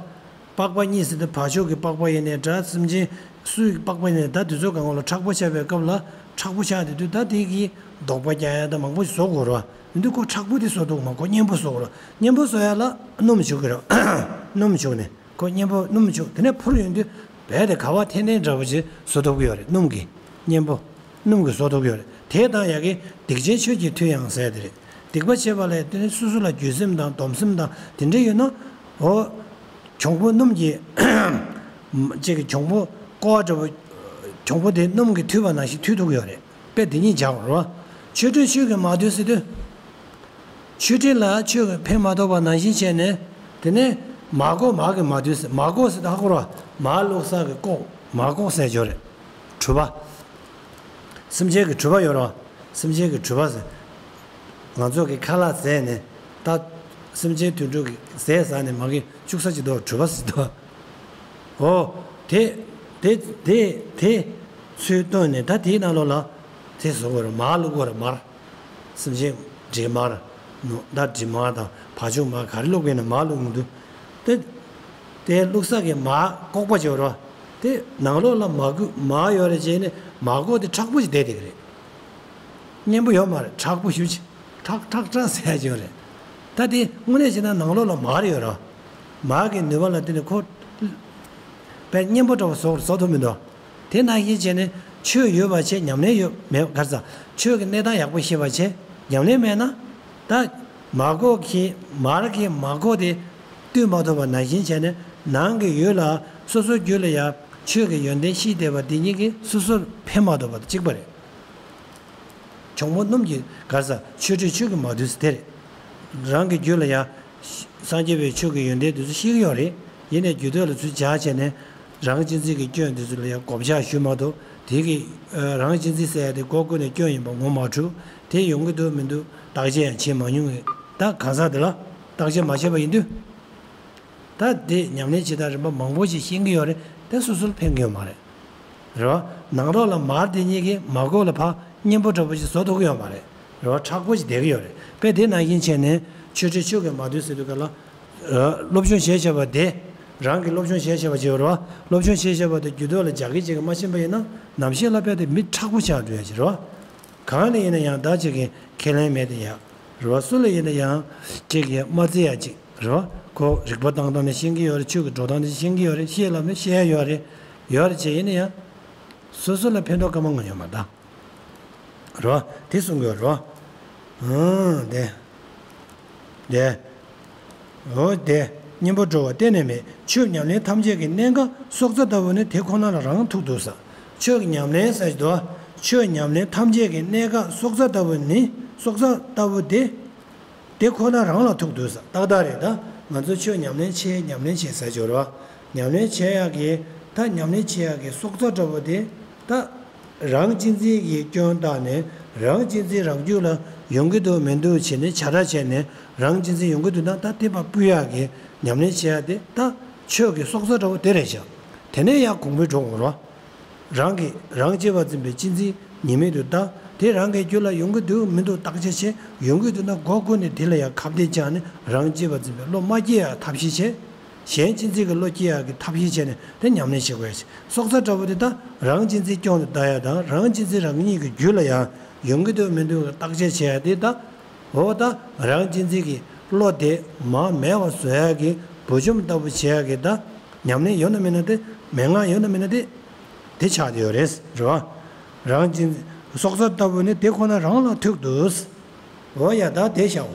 པགས་པ་གཉིས་ཟེར་དུས་བ་ཕྱུགས་ཀྱི་པགས་པ་ཡིན་ནའི་འདྲ། སེམས་ཅན་སུའི་པགས་པ་ཡིན་ནའི་ད་དེ་ཚོ་གང་ག་ལ་མཁྲེགས་པོ་ཆགས་པའི་སྐབས་ལ་མཁྲེགས་པོ་ཆགས་བསྡད་དུས་ད་དེ་གི་རྡོག་པ་རྒྱག་ཡ་ད་མང་པོ་ཞིག་བཟོ་དགོས་རེད་བ། ཡིན་དུས་ཁོ་མཁྲེགས་པོ་དེ་བཟོ་ཐུབ་མ། ཁོ་གཉེན་པོ་བཟོ་དགོས་རེད། གཉེན་པོ་བཟོ་ཡ་ལ་སྣུམ་བྱུགས་ཀྱི་རེད། སྣུམ་བྱུགས་ནས། ཁོ་གཉེན་པོ་སྣུམ་བྱུགས་དེ་ནས་འཕུར་ཡོང་དུས་རྦད་དེ་ག་བ་འཐེན་འཐེན་འདྲ་པོ་ཅིག་བཟོ་ཐུབ་ཀྱི་ཡོད་རེད། སྣུམ་གྱིས། གཉེན་པོ་སྣུམ་གྱིས་བཟོ་ཐུབ་ཀྱི་ཡོད་རེད། དེ་དང་ཡ་གི་སྡིག་ཅན་ཆོས་ཀྱིས་འཐུས་ཡང་ཟེར་དེ་རེད། སྡིག་པ་བྱེད་པ་ལས་དེ་ནི་སོ་སོ་ལ་འགྱོད་སེམས་དང་སྡོམ་སེམས་དང་དེ་འདྲ་ཡོད་ན། འོ། གྱོང་པོ་སྣུམ་གྱིས། ཅིག་གི་གྱོང་པོ་ཀོ་བ་འདྲ་པོ། གྱོང་པོ་དེ་སྣུམ་གྱིས་འཐུས་པ་ནང་བཞིན་འཐུས་ཐུབ་ཀྱི་ཡོད་རེད། དཔེ་དེ་གཉིས་སྦྱར་དགོས་རེད་བ། ཆོས་ཁྲིད་ཆོས་ཀྱིས་མ་འཐུས་ཟེར་དུས། ཆོས་ཁྲིད་ལ་ཆོས་ཀྱིས་ཕན་མ་ཐོགས་པ་ནང་བཞིན་བྱས་ནས། དེ་ནས་མ་བཀོག་མར་གྱིས་མ་འཐུས་ཟེར། མ་བཀོག་ཟེར་དུས་ཧ་གོ་ར། མར་བླུགས་ས་གི་བཀོག་མར་བཀོག་ཟེར་གྱི་ཡོད་རེད། གྲུབ་པ། སེམས་ཅན་གྱི་གྲུབ་པ་ཡོད་ར། སེམས་ཅན་གྱི་གྲུབ་པ་ཟེར། ང་ཚོ་གི་ཁ་ལག་བཟས་ནས་ད། སེམས་ཅན་དུད་འགྲོ་གི་ཟས་ཟ་ནས་མར་གྱིས་བཅུག་ས་ཅིག་འདུག་གྲུབ་པ་ཟེར་འདུག་འོ། དེ། དེ་དེ་དེ་ཚུར་བཏོན་ནས་ད་དེའི་ནང་ལོགས་ལ། དེ་བཟོ་དགོས་རེད། མར་བླུགས་དགོས་རེད། མར། སེམས་ཅན་འདྲེ་མར་ནོ། ད་འདྲེ་མར་དང་བ་ཕྱུགས་མར་ག་རེ་བླུགས་པ་ཡིན་ན་མར་བླུགས་ཡོང་དུས། དེ། དེ་བླུགས་ས་གི་མར་བཀོག་པ་ཅིག་ཡོད་རེད་བ། དེ་ནང་ལོགས་ལ་མར་ཁུ་མར་ཡོད་རེད་བྱས་ནས་མར་ཁུ་དེ་མཁྲེགས་པོ་ཞིག་བསྡད་བསྡད་ཀྱི་རེད། གཉེན་པོ་ཡོད་མ་རེད། མཁྲེགས་པོ་ཞེ་པོ་ཅིག་ཁྲག་ཁྲག་ཁྲག་ཟེར་ཡ་ཅིག་ཡོད་རེད། ད་དེ་དངོས་གནས་བྱས་ན་ནང་ལོགས་ལ་མར་ཡོད་རེད་བ། མར་གི་ནུས་པ་ལ་བརྟེན་ནས་ཁོ། དཔེ་གཉེན་པོ་འདྲ་བོ་བཟོ་བཟོ་ཐུབ་མི་འདུག་དེ་ནང་བཞིན་བྱས་ནས་ཆོས་ཡོད་པ་བྱས། ཉམས་ལེན་ཡོད་མེད་ག་རེ་ཟ། ཆོས་ཀྱི་གནས་སྟངས་ཡག་པོ་ཤེས་པ་བྱས། ཉམས་ལེན་མེད་ན། ད་མར་ཁུ་གིས་མར་གྱིས་མར་ཁུ་དེ་བཏུལ་མ་ཐུབ་པ་ནང་བཞིན་བྱས་ནས་ནང་གི་ཡུལ་ལ་སོ་སོའི་རྒྱུད་ལ་ཡང་ཆོས་ཀྱི་ཡོན་ཏན་ཤེས་བསྡད་པ་དེ་ཉིད་ཀྱིས་སོ་སོར་ཕན་མ་ཐོགས་པ་དང་གཅིག་པ་རེད། གྱོང་པོ་སྣུམ་གྱིས་ག་རེ་ཟ། ཆོས་ཁྲིད་ཆོས་ཀྱིས་མ་འཐུས་ཟེར་དེ་རེད། རང་གི་རྒྱུད་ལ་ཡང་། སངས་རྒྱས་པའི་ཆོས་ཀྱི་ཡོན་ཏན་དེ་ཚོ་ཤེས་ཀྱི་ཡོད་རེད། ཡིན་ནའི་རྒྱུད་སྟོད་ལ་ཚུར་སྦྱར་བྱས་ནས། རང་གཅེས་འཛིན་གྱི་སྐྱོན་དེ་ཚོ་ལ་ཡང་བགོ་བཤའ་ཞུས་མ་ཐུབ། དེ་གི། རང་གཅེས་འཛིན་ཟེར་ཡ་དེ་སྒོ་ཀུན་ནས་སྐྱོན་ཡིན་པ་ངོ་མ་འཕྲོད། དེ་ཡོང་གི་འདུག་མི་འདུག་བརྟག་དཔྱད་ཡང་བྱེད་མ་མྱོང་བས། ད་གང་ཟག་དེ་ལ་བརྟག་དཔྱད་མ་བྱས་པ་ཡིན་དུས། ད་དེ་ཉམས་ལེན་བྱེད་སྟངས་རིམ་པ་མང་པོ་ཞིག་ཤེས་ཀྱི་ཡོད་རེད། དེ་སོ་སོར་ཕན་གྱི་ཡོད་མ་རེད། རེད་བ། ནང་ལོགས་ལ་མར་དེ་ཉིད་ཀྱིས་མར་ཁུ་ལ་ཕར་གཉེན་པོ་འདྲ་པོ་ཞིག་བཟོ་ཐུབ་ཀྱི་ཡོད་མ་རེད། རེད་བ། མཁྲེགས་པོ་ཞིག་བསྡད་ཀྱི་ཡོད་རེད། དཔེ་དེ་ནང་བཞིན་བྱས་ནས་ཆོས་ཁྲིད་ཆོས་ཀྱིས་མ་འཐུས་ཟེར་དུས་ག་ལ། སློབ་སྦྱོང་བྱས་བྱས་པ་དེ། རང་གིས་སློབ་སྦྱོང་བྱས་བྱས་པ་ཅིག་ཡོད་རེད་བ། སློབ་སྦྱོང་བྱས་བྱས་པ་དེ་རྒྱུད་སྟོད་ལ་རྒྱ་སྐད་ཅིག་གིས་མ་ཕྱིན་པ་ཡིན་ན་ནམ་ཞིག་ལ་དཔེ་དེ་མི་མཁྲེགས་པོ་ཆགས་འགྲོ་ཡ་ཅིག་རེད་བ། གང་ལ་ཡིན་ན་ཡང་བདག་ཅིག་གིས་ཁས་ལེན་མེད་དེ་ཡ། རེད་བ། སུ་ལ་ཡིན་ན་ཡང་ཅིག་གིས་མ་བརྩི་ཡ་ཅིག་རེད་བ། ཁོ་རིག་པ་བཏང་སྟངས་ནས་ཤེས་ཀྱི་ཡོད་རེད། ཆོས་ཀྱི་འགྲོ་སྟངས་ནས་ཤེས་ཀྱི་ཡོད་རེད། བཤད་ལམ་ནས་བཤད་ཡ་ཡོད་རེད། ཡོད་རེད་བྱས་ཡིན་ན་ཡང་། སོ་སོ་ལ་ཕན་ཐོགས་གང་མང་ཡོད་མ་རེད། རོ། དེ་གསུང་གི་ཡོད་རོ། ཨང་། དེ། དེ། འོ་དེ། གཉེན་པོ་འགྲོ་བ་གཏན་ནས་མེད། ཆོས་ཉམས་ལེན་ཐམས་ཅད་ཀྱི་གནད་འགག་སྲོག་རྩ་ལྟ་བུ་ནི་དེ་ཁོ་ན་ལ་རང་ཐུག་འདུག་ཟེར། ཆོས་ཉམས་ལེན་ཟེར་གྱི་འདུག་ཆོས་ཉམས་ལེན་ཐམས་ཅད་ཀྱི་གནད་འགག་སྲོག་རྩ་ལྟ་བུ་ནི། སྲོག་རྩ་ལྟ་བུ་དེ། དེ་ཁོ་ན་རང་ལ་ཐུག་འདུག་ཟེར། ཏག་ཏག་རེད་ད། ང་ཚོ་ཆོས་ཉམས་ལེན་བྱེད་ཉམས་ལེན་བྱེད་ཟེར་གྱི་ཡོད་རེད་བ། ཉམས་ལེན་བྱེད་ཡག་གི། ད་ཉམས་ལེན་བྱེད་ཡག་གི་སྲོག་རྩ་འདྲ་པོ་དེ། ད། རང་གཅེས་འཛིན་གྱི་སྐྱོན་བཏགས་ནས་རང་གཅེས་འཛིན་རང་རྒྱུད་ལ་ཡོང་གི་འདུག་མི་འདུག་བྱས་ནས་ཆ་ར་བྱས་ནས་རང་གཅེས་འཛིན་ཡོང་གི་འདུག་ན། ད་དེ་ཕར་སྤུད་ཡག་གི་ཉམས་ལེན་བྱེད་ཡག་དེ་ད་ཆོས་ཀྱི་སྲོག་རྩ་འདྲ་པོ་དེ་རེད་ཤག་དེ་ནས་ཡང་གོང་འཕེལ་འགྲོ་དགོས་རེད་བ། རང་གིས་རང་གཅེས་པར་འཛིན་པའི་གཅེས་འཛིན་ཉེས་དམིགས་དུ་བལྟ། དེ་རང་གི་རྒྱུད་ལ་ཡོང་གི་འདུག་མི་འདུག་བརྟག་དཔྱད་བྱས། ཡོང་གི་འདུག་ན་མགོ་སྒུར་ནས་དེ་ལ་ཡང་ཁ་གཏད་བཅག་ནས་རང་གཅེས་པར་འཛིན་པའི་བློ་མ་སྐྱེ་ཡག་ཐབས་ཤེས་བྱས། གཞན་གཅེས་འཛིན་གྱི་བློ་སྐྱེ་ཡག་གི་ཐབས་ཤེས་བྱས་ནས་དེ་ཉམས་ལེན་བྱེད་དགོས་ཡག་ཅིག་སྲོག་རྩ་འདྲ་པོ་དེ་ད་རང་གཅེས་འཛིན་སྐྱོན་དུ་བལྟ་ཡག་དང་རང་གཅེས་འཛིན་རང་ཉིད་ཀྱི་རྒྱུད་ལ་ཡང་ཡོང་གི་འདུག་མི་འདུག་བརྟག་དཔྱད་བྱེད་ཡག་དེ་ད། འོ་ད་རང་གཅེས་འཛིན་གྱི་བློ་དེ་མར་མེད་པར་བཟོ་ཡག་གི་བུ་ཆུང་ལྟ་བུ་བྱེད་ཡག་གི་ད་ཉམས་ལེན་ཡོད་ན་མེད་ན་དེ། མན་ངག་ཡོད་ན་མེད་ན་དེ། དེ་ཆགས་བསྡད་ཡོད་རེད། རེད་བ། རང་གཅེས་སྲོག་རྩ་ལྟ་བུ་ནི་དེ་ཁོ་ན་རང་ལ་ཐུག་འདུག་འོ་ཡ་ད་དེ་བྱའོ།